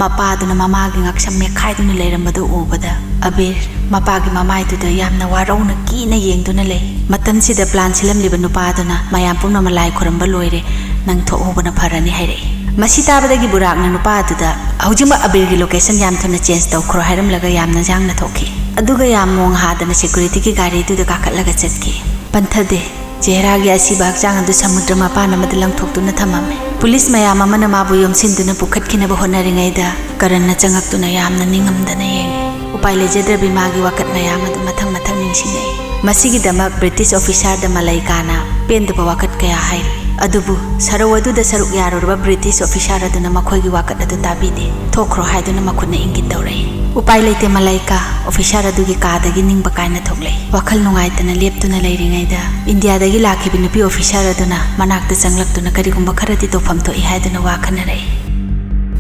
ꯃꯄꯥꯗꯨꯅ ꯃꯃꯥꯒꯤ ꯉꯛꯁꯝ ꯃꯦꯠꯈꯥꯏꯗꯨꯅ ꯂꯩꯔꯝꯕꯗꯨ ꯎꯕꯗ ꯑꯕꯤꯔ ꯃꯄꯥꯒꯤ ꯃꯃꯥꯏꯗꯨꯗ ꯌꯥꯝꯅ ꯋꯥꯔꯧꯅ ꯀꯤꯅ ꯌꯦꯡꯗꯨꯅ ꯂꯩ꯫ ꯃꯇꯝꯁꯤꯗ ꯄ꯭ꯂꯥꯟ ꯁꯤꯜꯂꯝꯂꯤꯕ ꯅꯨꯄꯥꯗꯨꯅ ꯃꯌꯥꯝ ꯄꯨꯝꯅꯃꯛ ꯂꯥꯏ ꯈꯨꯔꯝꯕ ꯂꯣꯏꯔꯦ, ꯅꯪ ꯊꯣꯛꯍꯧꯕꯅ ꯐꯔꯅꯤ ꯍꯥꯏꯔꯛꯏ꯫ ꯃꯁꯤ ꯇꯥꯕꯗꯒꯤ ꯕꯨꯔꯥꯛꯅ ꯅꯨꯄꯥ ꯑꯗꯨꯗ ꯍꯧꯖꯤꯛꯃꯛ ꯑꯕꯤꯔꯒꯤ ꯂꯣꯀꯦꯁꯟ ꯌꯥꯝ ꯊꯨꯅ ꯆꯦꯟꯖ ꯇꯧꯈ꯭ꯔꯣ ꯍꯥꯏꯔꯝꯂꯒ ꯌꯥꯝꯅ ꯌꯥꯡꯅ ꯊꯣꯛꯈꯤ꯫ ꯑꯗꯨꯒ ꯌꯥꯝ ꯃꯣꯡ ꯍꯥꯗꯅ ꯁꯦꯀꯨꯔꯤꯇꯤꯒꯤ ꯒꯥꯔꯤꯗꯨꯗ ꯀꯥꯈꯠꯂꯒ ꯆꯠꯈꯤ꯫ ꯄꯟꯊꯗꯦ꯫ ꯖꯦꯍꯔꯥꯒꯤ ꯑꯁꯤꯕ ꯍꯛꯆꯥꯡ ꯑꯗꯨ ꯁꯃꯨꯗ꯭ꯔ ꯃꯄꯥꯟ ꯑꯃꯗ ꯂꯪꯊꯣꯛꯇꯨꯅ ꯊꯝꯃꯝꯃꯤ꯫ ꯄꯨꯂꯤꯁ ꯃꯌꯥꯝ ꯑꯃꯅ ꯃꯥꯕꯨ ꯌꯣꯝꯁꯤꯟꯗꯨꯅ ꯄꯨꯈꯠꯈꯤꯅꯕ ꯍꯣꯠꯅꯔꯤꯉꯩꯗ ꯀꯔꯟꯅ ꯆꯪꯉꯛꯇꯨꯅ ꯌꯥꯝꯅ ꯅꯤꯡꯉꯝꯗꯅ ꯌꯦꯡꯉꯤ꯫ ꯎꯄꯥꯏ ꯂꯩꯖꯗ꯭ꯔꯕꯤ ꯃꯥꯒꯤ ꯋꯥꯀꯠ ꯃꯌꯥꯝ ꯑꯗꯨ ꯃꯊꯪ ꯃꯊꯪ ꯅꯤꯡꯁꯤꯡꯂꯛꯏ꯫ ꯃꯁꯤꯒꯤꯗꯃꯛ ꯕ꯭ꯔꯤꯇꯤꯁ ꯑꯣꯐꯤꯁꯥꯔꯗ ꯃꯂꯩꯀꯥꯅ ꯄꯦꯟꯗꯕ ꯋꯥꯀꯠ ꯀꯌꯥ ꯍꯥꯏꯔꯤ꯫ ꯑꯗꯨꯕꯨ ꯁꯔꯧ ꯑꯗꯨꯗ ꯁꯔꯨꯛ ꯌꯥꯔꯨꯔꯕ ꯕ꯭ꯔꯤꯇꯤꯁ ꯑꯣꯐꯤꯁꯥꯔ ꯑꯗꯨꯅ ꯃꯈꯣꯏꯒꯤ ꯋꯥꯀꯠ ꯑꯗꯨ ꯇꯥꯕꯤꯗꯦ꯫ "ꯊꯣꯛꯈ꯭ꯔꯣ" ꯍꯥꯏꯗꯨꯅ ꯃꯈꯨꯠꯅ ꯏꯪꯒꯤꯠ ꯇꯧꯔꯛꯏ꯫ ꯎꯄꯥꯏ ꯂꯩꯇꯦ, ꯃꯂꯩꯀꯥ ꯑꯣꯐꯤꯁꯥꯔ ꯑꯗꯨꯒꯤ ꯀꯥꯗꯒꯤ ꯅꯤꯡꯕ ꯀꯥꯏꯅ ꯊꯣꯛꯂꯛꯏ꯫ ꯋꯥꯈꯜ ꯅꯨꯡꯉꯥꯏꯇꯅ ꯂꯦꯞꯇꯨꯅ ꯂꯩꯔꯤꯉꯩꯗ ꯏꯟꯗꯤꯌꯥꯗꯒꯤ ꯂꯥꯛꯈꯤꯕ ꯅꯨꯄꯤ ꯑꯣꯐꯤꯁꯥꯔ ꯑꯗꯨꯅ ꯃꯅꯥꯛꯇ ꯆꯪꯂꯛꯇꯨꯅ ꯀꯔꯤꯒꯨꯝꯕ ꯈꯔꯗꯤ ꯇꯧꯐꯝ ꯊꯣꯛꯏ ꯍꯥꯏꯗꯨꯅ ꯋꯥ ꯈꯟꯅꯔꯛꯏ꯫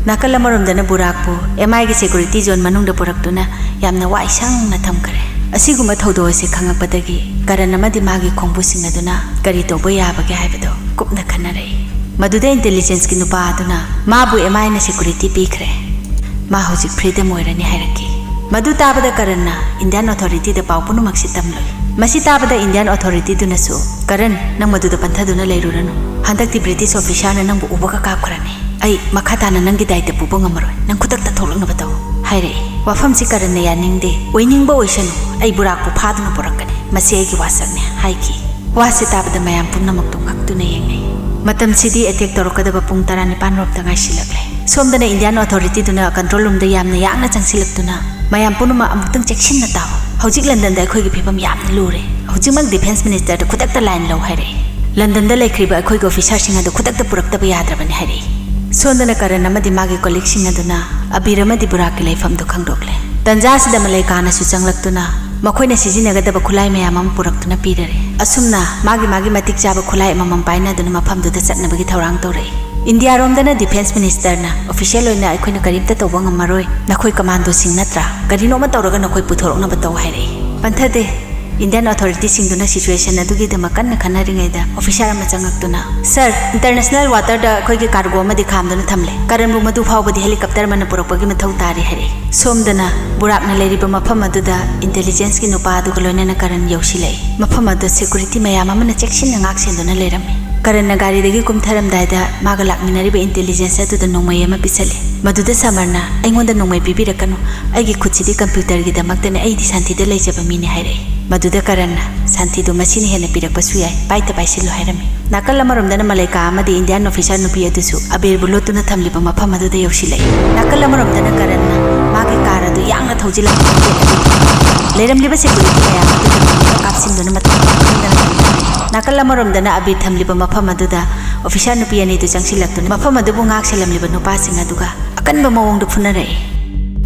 ꯅꯥꯀꯜ ꯑꯃꯔꯣꯝꯗꯅ ꯕꯨꯔꯥꯛꯄꯨ ꯑꯦꯝ ꯑꯥꯏꯒꯤ ꯁꯦꯀꯨꯔꯤꯇꯤ ꯖꯣꯟ ꯃꯅꯨꯡꯗ ꯄꯨꯔꯛꯇꯨꯅ ꯌꯥꯝꯅ ꯋꯥꯏ ꯁꯪꯅ ꯊꯝꯈ꯭ꯔꯦ꯫ ꯑꯁꯤꯒꯨꯝꯕ ꯊꯧꯗꯣꯛ ꯑꯁꯤ ꯈꯪꯂꯛꯄꯗꯒꯤ ꯀꯔꯟ ꯑꯃꯗꯤ ꯃꯥꯒꯤ ꯈꯣꯡꯕꯨꯁꯤꯡ ꯑꯗꯨꯅ ꯀꯔꯤ ꯇꯧꯕ ꯌꯥꯕꯒꯦ ꯍꯥꯏꯕꯗꯨ ꯀꯨꯞꯅ ꯈꯟꯅꯔꯛꯏ꯫ ꯃꯗꯨꯗ ꯏꯟꯇꯦꯂꯤꯖꯦꯟꯁꯀꯤ ꯅꯨꯄꯥ ꯑꯗꯨꯅ ꯃꯥꯕꯨ ꯑꯦꯝ ꯑꯥꯏꯅ ꯁꯦꯀꯨꯔꯤꯇꯤ ꯄꯤꯈ꯭ꯔꯦ, ꯃꯥ ꯍꯧꯖꯤꯛ ꯐ꯭ꯔꯤꯗꯝ ꯑꯣꯏꯔꯅꯤ ꯍꯥꯏꯔꯛꯈꯤ꯫ ꯃꯗꯨ ꯇꯥꯕꯗ ꯀꯔꯟꯅ ꯏꯟꯗꯤꯌꯥꯟ ꯑꯣꯊꯣꯔꯤꯇꯤꯗ ꯄꯥꯎ ꯄꯨꯝꯅꯃꯛꯁꯤ ꯇꯝꯂꯨꯏ꯫ ꯃꯁꯤ ꯇꯥꯕꯗ ꯏꯟꯗꯤꯌꯥꯟ ꯑꯣꯊꯣꯔꯤꯇꯤꯗꯨꯅꯁꯨ, "ꯀꯔꯟ, ꯅꯪ ꯃꯗꯨꯗ ꯄꯟꯊꯗꯨꯅ ꯂꯩꯔꯨꯔꯅꯨ꯫ ꯍꯟꯗꯛꯇꯤ ꯕ꯭ꯔꯤꯇꯤꯁ ꯑꯣꯐꯤꯁꯥꯔꯅ ꯅꯪꯕꯨ ꯎꯕꯒ ꯀꯥꯞꯈ꯭ꯔꯅꯤ꯫ "ꯑꯩ ꯃꯈꯥ ꯇꯥꯅ ꯅꯪꯒꯤ ꯗꯥꯏꯇ ꯄꯨꯕ ꯉꯝꯃꯔꯣꯏ꯫ ꯅꯪ ꯈꯨꯗꯛꯇ ꯊꯣꯛꯂꯛꯅꯕ ꯇꯧ" ꯍꯥꯏꯔꯛꯏ꯫ ꯋꯥꯐꯝꯁꯤ ꯀꯔꯟꯅ ꯌꯥꯅꯤꯡꯗꯦ꯫ "ꯑꯣꯏꯅꯤꯡꯕ ꯑꯣꯏꯁꯅꯨ, ꯑꯩ ꯕꯨꯔꯥꯛꯄꯨ ꯐꯥꯗꯨꯅ ꯄꯨꯔꯛꯀꯅꯤ꯫ ꯃꯁꯤ ꯑꯩꯒꯤ ꯋꯥꯁꯛꯅꯤ" ꯍꯥꯏꯈꯤ꯫ ꯋꯥꯁꯤ ꯇꯥꯕꯗ ꯃꯌꯥꯝ ꯄꯨꯝꯅꯃꯛꯇꯨ ꯉꯛꯇꯨꯅ ꯌꯦꯡꯅꯩ꯫ ꯃꯇꯝꯁꯤꯗꯤ ꯑꯦꯇꯦꯛ ꯇꯧꯔꯛꯀꯗꯕ ꯄꯨꯡ ꯇꯔꯥꯅꯤꯄꯥꯟ ꯔꯣꯝꯇ ꯉꯥꯏꯁꯤꯜꯂꯛꯂꯦ꯫ ꯁꯣꯝꯗꯅ ꯏꯟꯗꯤꯌꯥꯟ ꯑꯣꯊꯣꯔꯤꯇꯤꯗꯨꯅ ꯀꯟꯇ꯭ꯔꯣꯜ ꯔꯨꯝꯗ ꯌꯥꯝꯅ ꯌꯥꯡꯅ ꯆꯪꯁꯤꯜꯂꯛꯇꯨꯅ ꯃꯌꯥꯝ ꯄꯨꯝꯅꯃꯛ ꯑꯃꯨꯛꯇꯪ ꯆꯦꯛꯁꯤꯟꯅ ꯇꯥꯎ꯫ ꯍꯧꯖꯤꯛ ꯂꯟꯗꯟꯗ ꯑꯩꯈꯣꯏꯒꯤ ꯐꯤꯕꯝ ꯌꯥꯝꯅ ꯂꯨꯔꯦ꯫ ꯍꯧꯖꯤꯛꯃꯛ ꯗꯤꯐꯦꯟꯁ ꯃꯤꯅꯤꯁꯇꯔꯗ ꯈꯨꯗꯛꯇ ꯂꯥꯏꯟ ꯂꯧ ꯍꯥꯏꯔꯛꯏ꯫ ꯂꯟꯗꯟꯗ ꯂꯩꯈ꯭ꯔꯤꯕ ꯑꯩꯈꯣꯏꯒꯤ ꯑꯣꯐꯤꯁꯥꯔꯁꯤꯡ ꯑꯗꯨ ꯈꯨꯗꯛꯇ ꯄꯨꯔꯛꯇꯕ ꯌꯥꯗ꯭ꯔꯕꯅꯤ ꯍꯥꯏꯔꯛꯏ꯫ ꯁꯣꯝꯗꯅ ꯀꯔꯟ ꯑꯃꯗꯤ ꯃꯥꯒꯤ ꯀꯣꯂꯤꯛꯁꯤꯡ ꯑꯗꯨꯅ ꯑꯕꯤꯔ ꯑꯃꯗꯤ ꯕꯨꯔꯥꯛꯀꯤ ꯂꯩꯐꯝꯗꯨ ꯈꯪꯗꯣꯛꯂꯦ꯫ ꯇꯟꯖꯥ ꯑꯁꯤꯗ ꯃꯂꯩꯀꯥꯅꯁꯨ ꯆꯪꯂꯛꯇꯨꯅ ꯃꯈꯣꯏꯅ ꯁꯤꯖꯤꯟꯅꯒꯗꯕ ꯈꯨꯠꯂꯥꯏ ꯃꯌꯥꯝ ꯑꯃ ꯄꯨꯔꯛꯇꯨꯅ ꯄꯤꯔꯔꯦ꯫ ꯑꯁꯨꯝꯅ ꯃꯥꯒꯤ ꯃꯥꯒꯤ ꯃꯇꯤꯛ ꯆꯥꯕ ꯈꯨꯠꯂꯥꯏ ꯑꯃꯃꯝ ꯄꯥꯏꯅꯗꯨꯅ ꯃꯐꯝꯗꯨꯗ ꯆꯠꯅꯕꯒꯤ ꯊꯧꯔꯥꯡ ꯇꯧꯔꯛꯏ꯫ ꯏꯟꯗꯤꯌꯥꯔꯣꯝꯗꯅ ꯗꯤꯐꯦꯟꯁ ꯃꯤꯅꯤꯁꯇꯔꯅ, "ꯑꯣꯐꯤꯁꯤꯌꯦꯜ ꯑꯣꯏꯅ ꯑꯩꯈꯣꯏꯅ ꯀꯔꯤꯝꯇ ꯇꯧꯕ ꯉꯝꯃꯔꯣꯏ, ꯅꯈꯣꯏ ꯀꯃꯥꯟꯗꯣꯁꯤꯡ ꯅꯠꯇ꯭ꯔꯥ? ꯀꯔꯤꯅꯣꯃ ꯇꯧꯔꯒ ꯅꯈꯣꯏ ꯄꯨꯊꯣꯔꯛꯅꯕ ꯇꯧ" ꯍꯥꯏꯔꯛꯏ꯫ ꯄꯟꯊꯗꯦ꯫ ꯏꯟꯗꯤꯌꯟ ꯑꯣꯊꯣꯔꯤꯇꯤꯁꯤꯡꯗꯨꯅ ꯁꯤꯆꯨꯋꯦꯁꯟ ꯑꯗꯨꯒꯤꯗꯃꯛ ꯀꯟꯅ ꯈꯟꯅꯔꯤꯉꯩꯗ ꯑꯣꯐꯤꯁꯥꯔ ꯑꯃ ꯆꯪꯉꯛꯇꯨꯅ, "ꯁꯥꯔ, ꯏꯟꯇꯔꯅꯦꯁꯅꯦꯜ ꯋꯥꯇꯔꯗ ꯑꯩꯈꯣꯏꯒꯤ ꯀꯥꯔꯒꯣ ꯑꯃꯗꯤ ꯈꯥꯝꯗꯨꯅ ꯊꯝꯂꯦ꯫ ꯀꯔꯟꯕꯨ ꯃꯗꯨ ꯐꯥꯎꯕꯗꯤ ꯍꯦꯂꯤꯀꯣꯞꯇꯔ ꯑꯃꯅ ꯄꯨꯔꯛꯄꯒꯤ ꯃꯊꯧ ꯇꯥꯔꯤ" ꯍꯥꯏꯔꯛꯏ꯫ ꯁꯣꯝꯗꯅ ꯕꯨꯔꯥꯛꯅ ꯂꯩꯔꯤꯕ ꯃꯐꯝ ꯑꯗꯨꯗ ꯏꯟꯇꯦꯂꯤꯖꯦꯟꯁꯀꯤ ꯅꯨꯄꯥ ꯑꯗꯨꯒ ꯂꯣꯏꯅꯅ ꯀꯔꯟ ꯌꯧꯁꯤꯜꯂꯛꯏ꯫ ꯃꯐꯝ ꯑꯗꯨ ꯁꯦꯀꯨꯔꯤꯇꯤ ꯃꯌꯥꯝ ꯑꯃꯅ ꯆꯦꯛꯁꯤꯟꯅ ꯉꯥꯛ ꯁꯦꯟꯗꯨꯅ ꯂꯩꯔꯝꯃꯤ꯫ ꯀꯔꯟꯅ ꯒꯥꯔꯤꯗꯒꯤ ꯀꯨꯝꯊꯔꯝꯗꯥꯏꯗ ꯃꯥꯒ ꯂꯥꯛꯃꯤꯟꯅꯔꯤꯕ ꯏꯟꯇꯦꯂꯤꯖꯦꯟꯁ ꯑꯗꯨꯗ ꯅꯣꯡꯃꯩ ꯑꯃ ꯄꯤꯁꯜꯂꯤ꯫ ꯃꯗꯨꯗ ꯁꯃꯔꯅ, "ꯑꯩꯉꯣꯟꯗ ꯅꯣꯡꯃꯩ ꯄꯤꯕꯤꯔꯛꯀꯅꯨ, ꯑꯩꯒꯤ ꯈꯨꯠꯁꯤꯗꯤ ꯀꯝꯄ꯭ꯌꯨꯇꯔꯒꯤꯗꯃꯛꯇꯅꯤ, ꯑꯩꯗꯤ ꯁꯥꯟꯇꯤꯗ ꯂꯩꯖꯕ ꯃꯤꯅꯤ" ꯍꯥꯏꯔꯛꯏ꯫ ꯃꯗꯨꯗ ꯀꯔꯟꯅ, "ꯁꯥꯟꯇꯤꯗꯨ ꯃꯁꯤꯅ ꯍꯦꯟꯅ ꯄꯤꯔꯛꯄꯁꯨ ꯌꯥꯏ, ꯄꯥꯏꯇ ꯄꯥꯏꯁꯤꯜꯂꯨ" ꯍꯥꯏꯔꯝꯃꯤ꯫ ꯅꯥꯀꯜ ꯑꯃꯔꯣꯝꯗꯅ ꯃꯂꯩꯀꯥ ꯑꯃꯗꯤ ꯏꯟꯗꯤꯌꯥꯟ ꯑꯣꯐꯤꯁꯥꯔ ꯅꯨꯄꯤ ꯑꯗꯨꯁꯨ ꯑꯕꯤꯔꯕꯨ ꯂꯣꯠꯇꯨꯅ ꯊꯝꯂꯤꯕ ꯃꯐꯝ ꯑꯗꯨꯗ ꯌꯧꯁꯤꯜꯂꯛꯏ꯫ ꯅꯥꯀꯜ ꯑꯃꯔꯣꯝꯗꯅ ꯀꯔꯟꯅ ꯃꯥꯒꯤ ꯀꯥꯔ ꯑꯗꯨ ꯌꯥꯡꯅ ꯊꯧꯖꯤꯜꯂꯛꯇꯨꯅ ꯂꯩꯔꯝꯂꯤꯕ ꯁꯦꯀꯨꯔꯤꯇꯤ ꯃꯌꯥꯝ ꯑꯗꯨ ꯀꯥꯞꯁꯤꯟꯗꯨꯅ ꯃꯇꯝ ꯈꯪꯗꯅ ꯂꯩꯔꯝꯃꯤ꯫ ꯅꯥꯀꯜ ꯑꯃꯔꯣꯝꯗꯅ ꯑꯕꯤꯔ ꯊꯝꯂꯤꯕ ꯃꯐꯝ ꯑꯗꯨꯗ ꯑꯣꯐꯤꯁꯥꯔ ꯅꯨꯄꯤ ꯑꯅꯤꯗꯨ ꯆꯪꯁꯤꯜꯂꯛꯇꯨꯅ ꯃꯐꯝ ꯑꯗꯨꯕꯨ ꯉꯥꯛ ꯁꯦꯜꯂꯝꯂꯤꯕ ꯅꯨꯄꯥꯁꯤꯡ ꯑꯗꯨꯒ ꯑꯀꯟꯕ ꯃꯑꯣꯡꯗ ꯐꯨꯅꯔꯛꯏ꯫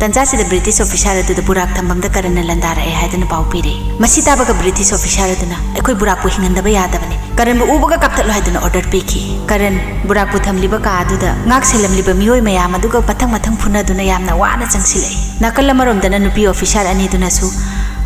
ꯇꯟꯖꯥꯁꯤꯗ ꯕ꯭ꯔꯤꯇꯤꯁ ꯑꯣꯐꯤꯁꯥꯔ ꯑꯗꯨꯗ ꯕꯨꯔꯥꯛ ꯊꯝꯐꯝꯗ ꯀꯔꯟꯅ ꯂꯟꯗꯥꯔꯛꯑꯦ ꯍꯥꯏꯗꯨꯅ ꯄꯥꯎ ꯄꯤꯔꯛꯏ꯫ ꯃꯁꯤ ꯇꯥꯕꯒ ꯕ꯭ꯔꯤꯇꯤꯁ ꯑꯣꯐꯤꯁꯥꯔ ꯑꯗꯨꯅ, "ꯑꯩꯈꯣꯏ ꯕꯨꯔꯥꯛꯄꯨ ꯍꯤꯡꯍꯟꯗꯕ ꯌꯥꯗꯕꯅꯤ, ꯀꯔꯟꯕꯨ ꯎꯕꯒ ꯀꯥꯞꯊꯠꯂꯨ" ꯍꯥꯏꯗꯨꯅ ꯑꯣꯔꯗꯔ ꯄꯤꯈꯤ꯫ ꯀꯔꯟ ꯕꯨꯔꯥꯛꯄꯨ ꯊꯝꯂꯤꯕ ꯀꯥ ꯑꯗꯨꯗ ꯉꯥꯛ ꯁꯦꯜꯂꯝꯂꯤꯕ ꯃꯤꯑꯣꯏ ꯃꯌꯥꯝ ꯑꯗꯨꯒ ꯃꯊꯪ ꯃꯊꯪ ꯐꯨꯅꯗꯨꯅ ꯌꯥꯝꯅ ꯋꯥꯅ ꯆꯪꯁꯤꯜꯂꯛꯏ꯫ ꯅꯥꯀꯜ ꯑꯃꯔꯣꯝꯗꯅ ꯅꯨꯄꯤ ꯑꯣꯐꯤꯁꯥꯔ ꯑꯅꯤꯗꯨꯅꯁꯨ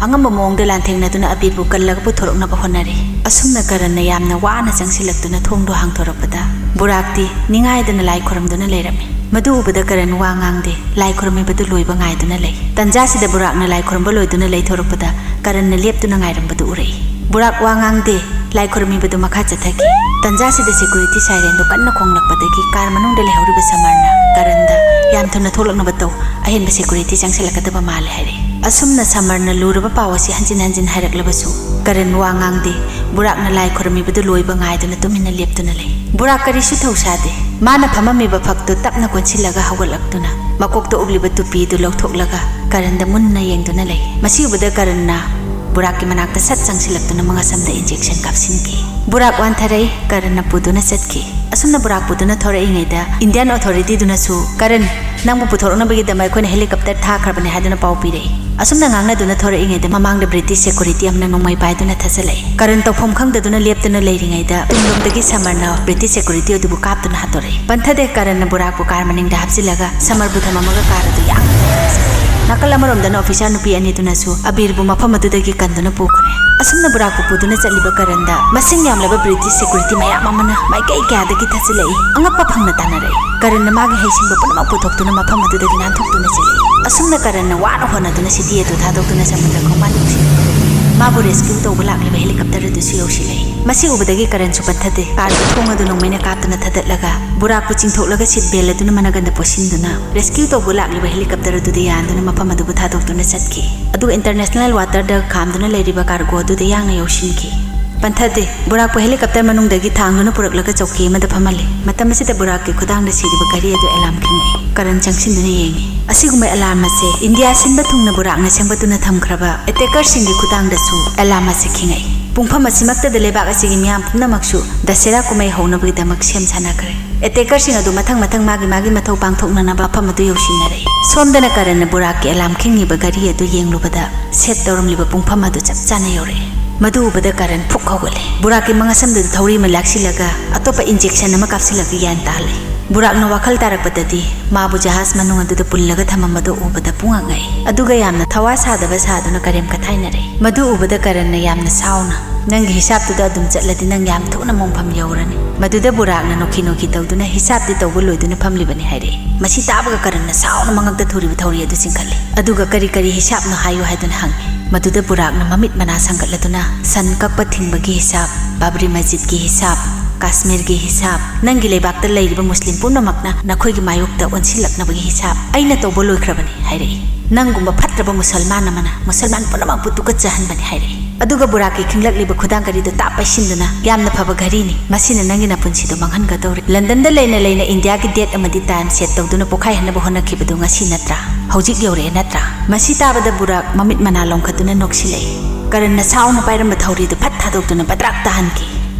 ꯑꯉꯝꯕ ꯃꯑꯣꯡꯗ ꯂꯥꯟꯊꯦꯡꯅꯗꯨꯅ ꯑꯕꯤꯔꯕꯨ ꯀꯜꯂꯒ ꯄꯨꯊꯣꯔꯛꯅꯕ ꯍꯣꯠꯅꯔꯤ꯫ ꯑꯁꯨꯝꯅ ꯀꯔꯟꯅ ꯌꯥꯝꯅ ꯋꯥꯅ ꯆꯪꯁꯤꯜꯂꯛꯇꯨꯅ ꯊꯣꯡꯗꯨ ꯍꯥꯡꯗꯣꯔꯛꯄꯗ ꯕꯨꯔꯥꯛꯇꯤ ꯅꯤꯡꯉꯥꯏꯗꯅ ꯂꯥꯏ ꯈꯨꯔꯝꯗꯨꯅ ꯂꯩꯔꯝꯃꯤ꯫ ꯃꯗꯨ ꯎꯕꯗ ꯀꯔꯟ ꯋꯥ ꯉꯥꯡꯗꯦ, ꯂꯥꯏ ꯈꯨꯔꯝꯃꯤꯕꯗꯨ ꯂꯣꯏꯕ ꯉꯥꯏꯗꯨꯅ ꯂꯩ꯫ ꯇꯟꯖꯥꯁꯤꯗ ꯕꯨꯔꯥꯛꯅ ꯂꯥꯏ ꯈꯨꯔꯝꯕ ꯂꯣꯏꯗꯨꯅ ꯂꯩꯊꯣꯔꯛꯄꯗ ꯀꯔꯟꯅ ꯂꯦꯞꯇꯨꯅ ꯉꯥꯏꯔꯝꯕꯗꯨ ꯎꯔꯛꯏ꯫ ꯕꯨꯔꯥꯛ ꯋꯥ ꯉꯥꯡꯗꯦ, ꯂꯥꯏ ꯈꯨꯔꯨꯝꯃꯤꯕꯗꯨ ꯃꯈꯥ ꯆꯠꯊꯈꯤ꯫ ꯇꯟꯖꯥꯁꯤꯗ ꯁꯦꯀ꯭ꯌꯨꯔꯤꯇꯤ ꯁꯥꯏꯔꯦꯟꯗꯨ ꯀꯟꯅ ꯈꯣꯡꯂꯛꯄꯗꯒꯤ ꯀꯥꯔ ꯃꯅꯨꯡꯗ ꯂꯩꯍꯧꯔꯤꯕ ꯁꯃꯔꯅ ꯀꯔꯟꯗ, "ꯌꯥꯝ ꯊꯨꯅ ꯊꯣꯛꯂꯛꯅꯕ ꯇꯧ, ꯑꯍꯦꯟꯕ ꯁꯦꯀ꯭ꯌꯨꯔꯤꯇꯤ ꯆꯪꯁꯤꯜꯂꯛꯀꯗꯕ ꯃꯥꯜꯂꯦ" ꯍꯥꯏꯔꯛꯏ꯫ ꯑꯁꯨꯝꯅ ꯁꯃꯔꯅ ꯂꯨꯔꯕ ꯄꯥꯎ ꯑꯁꯤ ꯍꯟꯖꯤꯟ ꯍꯟꯖꯤꯟ ꯍꯥꯏꯔꯛꯂꯕꯁꯨ ꯀꯔꯟ ꯋꯥ ꯉꯥꯡꯗꯦ꯫ ꯕꯨꯔꯥꯛꯅ ꯂꯥꯏ ꯈꯨꯔꯨꯝꯃꯤꯕꯗꯨ ꯂꯣꯏꯕ ꯉꯥꯏꯗꯨꯅ ꯇꯨꯃꯤꯟꯅ ꯂꯦꯞꯇꯨꯅ ꯂꯩ꯫ ꯕꯨꯔꯥꯛ ꯀꯔꯤꯁꯨ ꯊꯧꯁꯥꯗꯦ꯫ ꯃꯥꯅ ꯐꯝꯃꯝꯃꯤꯕ ꯐꯛꯇꯨ ꯇꯞꯅ ꯀꯣꯟꯁꯤꯜꯂꯒ ꯍꯧꯒꯠꯂꯛꯇꯨꯅ ꯃꯀꯣꯛꯇ ꯎꯞꯂꯤꯕ ꯇꯨꯄꯤꯗꯨ ꯂꯧꯊꯣꯛꯂꯒ ꯀꯔꯟꯗ ꯃꯨꯟꯅ ꯌꯦꯡꯗꯨꯅ ꯂꯩ꯫ ꯃꯁꯤ ꯎꯕꯗ ꯀꯔꯟꯅ ꯕꯨꯔꯥꯛꯀꯤ ꯃꯅꯥꯛꯇ ꯁꯠ ꯆꯪꯁꯤꯜꯂꯛꯇꯨꯅ ꯃꯉꯛꯁꯝꯗ ꯏꯟꯖꯦꯛꯁꯟ ꯀꯥꯞꯁꯤꯟꯈꯤ꯫ ꯕꯨꯔꯥꯛ ꯋꯥꯟꯊꯔꯩ, ꯀꯔꯟꯅ ꯄꯨꯗꯨꯅ ꯆꯠꯈꯤ꯫ ꯑꯁꯨꯝꯅ ꯕꯨꯔꯥꯛ ꯄꯨꯗꯨꯅ ꯊꯣꯔꯛꯏꯉꯩꯗ ꯏꯟꯗꯤꯌꯥꯟ ꯑꯣꯊꯣꯔꯤꯇꯤꯗꯨꯅꯁꯨ, "ꯀꯔꯟ, ꯅꯪꯕꯨ ꯄꯨꯊꯣꯔꯛꯅꯕꯒꯤꯗꯃꯛ ꯑꯩꯈꯣꯏꯅ ꯍꯦꯂꯤꯀꯣꯞꯇꯔ ꯊꯥꯈ꯭ꯔꯕꯅꯤ" ꯍꯥꯏꯗꯨꯅ ꯄꯥꯎ ꯄꯤꯔꯛꯏ꯫ ꯑꯁꯨꯝꯅ ꯉꯥꯡꯅꯗꯨꯅ ꯊꯣꯔꯛꯏꯉꯩꯗ ꯃꯃꯥꯡꯗ ꯕ꯭ꯔꯤꯇꯤꯁ ꯁꯦꯀ꯭ꯌꯨꯔꯤꯇꯤ ꯑꯃꯅ ꯅꯣꯡꯃꯩ ꯄꯥꯏꯗꯨꯅ ꯊꯠꯆꯜꯂꯛꯏ꯫ ꯀꯔꯟ ꯇꯧꯐꯝ ꯈꯪꯗꯗꯨꯅ ꯂꯦꯞꯇꯨꯅ ꯂꯩꯔꯤꯉꯩꯗ ꯇꯨꯡꯂꯣꯝꯗꯒꯤ ꯁꯃꯔꯅ ꯕ꯭ꯔꯤꯇꯤꯁ ꯁꯦꯀ꯭ꯌꯨꯔꯤꯇꯤ ꯑꯗꯨꯕꯨ ꯀꯥꯞꯇꯨꯅ ꯍꯥꯠꯇꯣꯔꯛꯏ꯫ ꯄꯟꯊꯗꯦ, ꯀꯔꯟꯅ ꯕꯨꯔꯥꯛꯄꯨ ꯀꯥꯔ ꯃꯅꯤꯡꯗ ꯍꯥꯞꯆꯤꯜꯂꯒ ꯁꯃꯔꯕꯨ ꯊꯝꯃꯝꯃꯒ ꯀꯥꯔ ꯑꯗꯨ ꯌꯥꯡꯅ ꯊꯧꯗꯨꯅ ꯆꯠꯈꯤ꯫ ꯅꯥꯀꯜ ꯑꯃꯔꯣꯝꯗꯅ ꯑꯣꯐꯤꯁꯥꯔ ꯅꯨꯄꯤ ꯑꯅꯤꯗꯨꯅꯁꯨ ꯑꯕꯤꯔꯕꯨ ꯃꯐꯝ ꯑꯗꯨꯗꯒꯤ ꯀꯟꯗꯨꯅ ꯄꯨꯈ꯭ꯔꯦ꯫ ꯑꯁꯨꯝꯅ ꯕꯨꯔꯥꯛꯄꯨ ꯄꯨꯗꯨꯅ ꯆꯠꯂꯤꯕ ꯀꯔꯟꯗ ꯃꯁꯤꯡ ꯌꯥꯝꯂꯕ ꯕ꯭ꯔꯤꯇꯤꯁ ꯁꯦꯀ꯭ꯌꯨꯔꯤꯇꯤ ꯃꯌꯥꯝ ꯑꯃꯅ ꯃꯥꯏꯀꯩ ꯀꯌꯥꯗꯒꯤ ꯊꯠꯆꯤꯜꯂꯛꯏ꯫ ꯑꯉꯛꯄ ꯐꯪꯅ ꯇꯥꯟꯅꯔꯛꯏ꯫ ꯀꯔꯟꯅ ꯃꯥꯒꯤ ꯍꯩꯁꯤꯡꯕ ꯄꯨꯝꯅꯃꯛ ꯄꯨꯊꯣꯛꯇꯨꯅ ꯃꯐꯝ ꯑꯗꯨꯗꯒꯤ ꯅꯥꯟꯊꯣꯛꯇꯨꯅ ꯆꯦꯜꯂꯛꯏ꯫ ꯑꯁꯨꯝꯅ ꯀꯔꯟꯅ ꯋꯥꯅ ꯍꯣꯠꯅꯗꯨꯅ ꯁꯤꯇꯤ ꯑꯗꯨ ꯊꯥꯗꯣꯛꯇꯨꯅ ꯁꯃꯨꯗ꯭ꯔ ꯈꯣꯡꯕꯥꯟ ꯌꯧꯁꯤꯜꯂꯛꯄꯗꯒꯤ ꯃꯥꯕꯨ ꯔꯦꯁꯀ꯭ꯌꯨ ꯇꯧꯕ ꯂꯥꯛꯂꯤꯕ ꯍꯦꯂꯤꯀꯣꯞꯇꯔ ꯑꯗꯨꯁꯨ ꯌꯧꯁꯤꯜꯂꯛꯏ꯫ ꯃꯁꯤ ꯎꯕꯗꯒꯤ ꯀꯔꯟꯁꯨ ꯄꯟꯊꯗꯦ꯫ ꯀꯥꯔꯒꯤ ꯊꯣꯡ ꯑꯗꯨ ꯅꯣꯡꯃꯩꯅ ꯀꯥꯞꯇꯨꯅ ꯊꯥꯗꯠꯂꯒ ꯕꯨꯔꯥꯛꯄꯨ ꯆꯤꯡꯊꯣꯛꯂꯒ ꯁꯤꯠ ꯕꯦꯜ ꯑꯗꯨꯅ ꯃꯅꯥꯒꯟꯗ ꯄꯣꯠꯁꯤꯟꯗꯨꯅ ꯔꯦꯁꯀ꯭ꯌꯨ ꯇꯧꯕ ꯂꯥꯛꯂꯤꯕ ꯍꯦꯂꯤꯀꯣꯞꯇꯔ ꯑꯗꯨꯗ ꯌꯥꯟꯗꯨꯅ ꯃꯐꯝ ꯑꯗꯨꯕꯨ ꯊꯥꯗꯣꯛꯇꯨꯅ ꯆꯠꯈꯤ꯫ ꯑꯗꯨꯒ ꯏꯟꯇꯔꯅꯦꯁꯅꯦꯜ ꯋꯥꯇꯔꯗ ꯈꯥꯝꯗꯨꯅ ꯂꯩꯔꯤꯕ ꯀꯥꯔꯒꯣ ꯑꯗꯨꯗ ꯌꯥꯡꯅ ꯌꯧꯁꯤꯟꯈꯤ꯫ ꯄꯟꯊꯗꯦ꯫ ꯕꯨꯔꯥꯛꯄꯨ ꯍꯦꯂꯤꯀꯣꯞꯇꯔ ꯃꯅꯨꯡꯗꯒꯤ ꯊꯥꯡꯗꯨꯅ ꯄꯨꯔꯛꯂꯒ ꯆꯧꯀꯤ ꯑꯃꯗ ꯐꯝꯍꯜꯂꯤ꯫ ꯃꯇꯝ ꯑꯁꯤꯗ ꯕꯨꯔꯥꯛꯀꯤ ꯈꯨꯗꯥꯡꯗ ꯁꯤꯔꯤꯕ ꯘꯔꯤ ꯑꯗꯨ ꯑꯦꯂꯥꯝ ꯈꯤꯡꯉꯛꯏ꯫ ꯀꯔꯟ ꯆꯪꯁꯤꯟꯗꯨꯅ ꯌꯦꯡꯉꯤ꯫ ꯑꯁꯤꯒꯨꯝꯕ ꯑꯦꯂꯥꯝ ꯑꯁꯦ ꯏꯟꯗꯤꯌꯥ ꯁꯤꯟꯕ ꯊꯨꯡꯅ ꯕꯨꯔꯥꯛꯅ ꯁꯦꯝꯒꯠꯇꯨꯅ ꯊꯝꯈ꯭ꯔꯕ ꯑꯦꯇꯦꯀꯔꯁꯤꯡꯒꯤ ꯈꯨꯗꯥꯡꯗꯁꯨ ꯑꯦꯂꯥꯝ ꯑꯁꯤ ꯈꯤꯡꯉꯛꯏ꯫ ꯄꯨꯡꯐꯝ ꯑꯁꯤꯃꯛꯇꯗ ꯂꯩꯕꯥꯛ ꯑꯁꯤꯒꯤ ꯃꯤꯌꯥꯝ ꯄꯨꯝꯅꯃꯛꯁꯨ ꯗꯁꯦꯔꯥ ꯀꯨꯝꯍꯩ ꯍꯧꯅꯕꯒꯤꯗꯃꯛ ꯁꯦꯝ ꯁꯥꯅꯈ꯭ꯔꯦ꯫ ꯑꯦꯇꯦꯀꯔꯁꯤꯡ ꯑꯗꯨ ꯃꯊꯪ ꯃꯊꯪ ꯃꯥꯒꯤ ꯃꯥꯒꯤ ꯃꯊꯧ ꯄꯥꯡꯊꯣꯛꯅꯅꯕ ꯃꯐꯝ ꯑꯗꯨ ꯌꯧꯁꯤꯟꯅꯔꯛꯏ꯫ ꯁꯣꯝꯗꯅ ꯀꯔꯟꯅ ꯕꯨꯔꯥꯛꯀꯤ ꯑꯦꯂꯥꯝ ꯈꯤꯡꯉꯤꯕ ꯘꯔꯤ ꯑꯗꯨ ꯌꯦꯡꯂꯨꯕꯗ ꯁꯦꯠ ꯇꯧꯔꯝꯂꯤꯕ ꯄꯨꯡꯐꯝ ꯑꯗꯨ ꯆꯞ ꯆꯥꯅ ꯌꯧꯔꯛꯏ꯫ ꯃꯗꯨ ꯎꯕꯗ ꯀꯔꯟ ꯐꯨꯛ ꯍꯧꯒꯠꯂꯦ꯫ ꯕꯨꯔꯥꯛꯀꯤ ꯃꯉꯛꯁꯝꯗꯨꯗ ꯊꯧꯔꯤ ꯑꯃ ꯂꯥꯛꯁꯤꯜꯂꯒ ꯑꯇꯣꯞꯄ ꯏꯟꯖꯦꯛꯁꯟ ꯑꯃ ꯀꯥꯞꯁꯤꯜꯂꯒ ꯒ꯭ꯌꯥꯟ ꯇꯥꯍꯜꯂꯦ꯫ ꯕꯨꯔꯥꯛꯅ ꯋꯥꯈꯜ ꯇꯥꯔꯛꯄꯗꯗꯤ ꯃꯥꯕꯨ ꯖꯍꯥꯖ ꯃꯅꯨꯡ ꯑꯗꯨꯗ ꯄꯨꯜꯂꯒ ꯊꯝꯃꯝꯕꯗꯨ ꯎꯕꯗ ꯄꯨꯡꯉꯛ ꯉꯛꯏ꯫ ꯑꯗꯨꯒ ꯌꯥꯝꯅ ꯊꯋꯥ ꯁꯥꯗꯕ ꯁꯥꯗꯨꯅ ꯀꯔꯦꯝ ꯀꯊꯥꯏꯅꯔꯦ꯫ ꯃꯗꯨ ꯎꯕꯗ ꯀꯔꯟꯅ ꯌꯥꯝꯅ ꯁꯥꯎꯅ, "ꯅꯪꯒꯤ ꯍꯤꯁꯥꯞꯇꯨꯗ ꯑꯗꯨꯝ ꯆꯠꯂꯗꯤ ꯅꯪ ꯌꯥꯝ ꯊꯨꯅ ꯃꯣꯡꯐꯝ ꯌꯧꯔꯅꯤ"꯫ ꯃꯗꯨꯗ ꯕꯨꯔꯥꯛꯅ ꯅꯣꯛꯈꯤ ꯅꯣꯛꯈꯤ ꯇꯧꯗꯨꯅ, "ꯍꯤꯁꯥꯞꯇꯤ ꯇꯧꯕ ꯂꯣꯏꯗꯨꯅ ꯐꯝꯂꯤꯕꯅꯤ" ꯍꯥꯏꯔꯛꯏ꯫ ꯃꯁꯤ ꯇꯥꯕꯒ ꯀꯔꯟꯅ ꯁꯥꯎꯅ ꯃꯉꯛꯇ ꯊꯨꯔꯤꯕ ꯊꯧꯔꯤ ꯑꯗꯨ ꯆꯤꯡꯈꯠꯂꯤ꯫ ꯑꯗꯨꯒ "ꯀꯔꯤ ꯀꯔꯤ ꯍꯤꯁꯥꯞꯅꯣ ꯍꯥꯏꯌꯨ" ꯍꯥꯏꯗꯨꯅ ꯍꯪꯉꯤ꯫ ꯃꯗꯨꯗ ꯕꯨꯔꯥꯛꯅ ꯃꯃꯤꯠ ꯃꯅꯥ ꯁꯪꯒꯠꯂꯗꯨꯅ, ꯁꯟ ꯀꯛꯄ ꯊꯤꯡꯕꯒꯤ ꯍꯤꯁꯥꯕ, ꯕꯥꯕ꯭ꯔꯤ ꯃꯁꯖꯤꯗꯀꯤ ꯍꯤꯁꯥꯕ, ꯀꯥꯁꯃꯤꯔꯒꯤ ꯍꯤꯁꯥꯕ, ꯅꯪꯒꯤ ꯂꯩꯕꯥꯛꯇ ꯂꯩꯔꯤꯕ ꯃꯨꯁꯂꯤꯝ ꯄꯨꯝꯅꯃꯛꯅ ꯅꯈꯣꯏꯒꯤ ꯃꯥꯌꯣꯛꯇ ꯑꯣꯟꯁꯤꯜꯂꯛꯅꯕꯒꯤ ꯍꯤꯁꯥꯕ ꯑꯩꯅ ꯇꯧꯕ ꯂꯣꯏꯈ꯭ꯔꯕꯅꯤ ꯍꯥꯏꯔꯛꯏ꯫ ꯅꯪꯒꯨꯝꯕ ꯐꯠꯇ꯭ꯔꯕ ꯃꯨꯁꯜꯃꯥꯟ ꯑꯃꯅ ꯃꯨꯁꯜꯃꯥꯟ ꯄꯨꯝꯅꯃꯛꯄꯨ ꯇꯨꯀꯠꯆꯍꯟꯕꯅꯤ ꯍꯥꯏꯔꯛꯏ꯫ ꯑꯗꯨꯒ ꯕꯨꯔꯥꯛꯀꯤ ꯈꯤꯡꯂꯛꯂꯤꯕ ꯈꯨꯗꯥꯡ ꯘꯔꯤꯗꯨ ꯇꯥꯞ ꯄꯩꯁꯤꯟꯗꯨꯅ, "ꯌꯥꯝꯅ ꯐꯕ ꯘꯔꯤꯅꯤ, ꯃꯁꯤꯅ ꯅꯪꯒꯤ ꯅꯄꯨꯟꯁꯤꯗꯨ ꯃꯥꯡꯍꯟꯒꯗꯧꯔꯦ꯫ ꯂꯟꯗꯟꯗ ꯂꯩꯅ ꯂꯩꯅ ꯏꯟꯗꯤꯌꯥꯒꯤ date ꯑꯃꯗꯤ time set ꯇꯧꯗꯨꯅ ꯄꯣꯈꯥꯏꯍꯟꯅꯕ ꯍꯣꯠꯅꯈꯤꯕꯗꯨ ꯉꯁꯤ ꯅꯠꯇ꯭ꯔꯥ? ꯍꯧꯖꯤꯛ ꯌꯧꯔꯛꯑꯦ ꯅꯠꯇ꯭ꯔꯥ?" ꯃꯁꯤ ꯇꯥꯕꯗ ꯕꯨꯔꯥꯛ ꯃꯃꯤꯠ ꯃꯅꯥ ꯂꯣꯝꯈꯠꯇꯨꯅ ꯅꯣꯛꯁꯤꯜꯂꯛꯏ꯫ ꯀꯔꯟꯅ ꯁꯥꯎꯅ ꯄꯥꯏꯔꯝꯕ ꯊꯧꯔꯤꯗꯨ ꯐꯠ ꯊꯥꯗꯣꯛꯇꯨꯅ ꯕꯗ꯭ꯔꯥꯛ ꯇꯥꯍꯟꯈꯤ꯫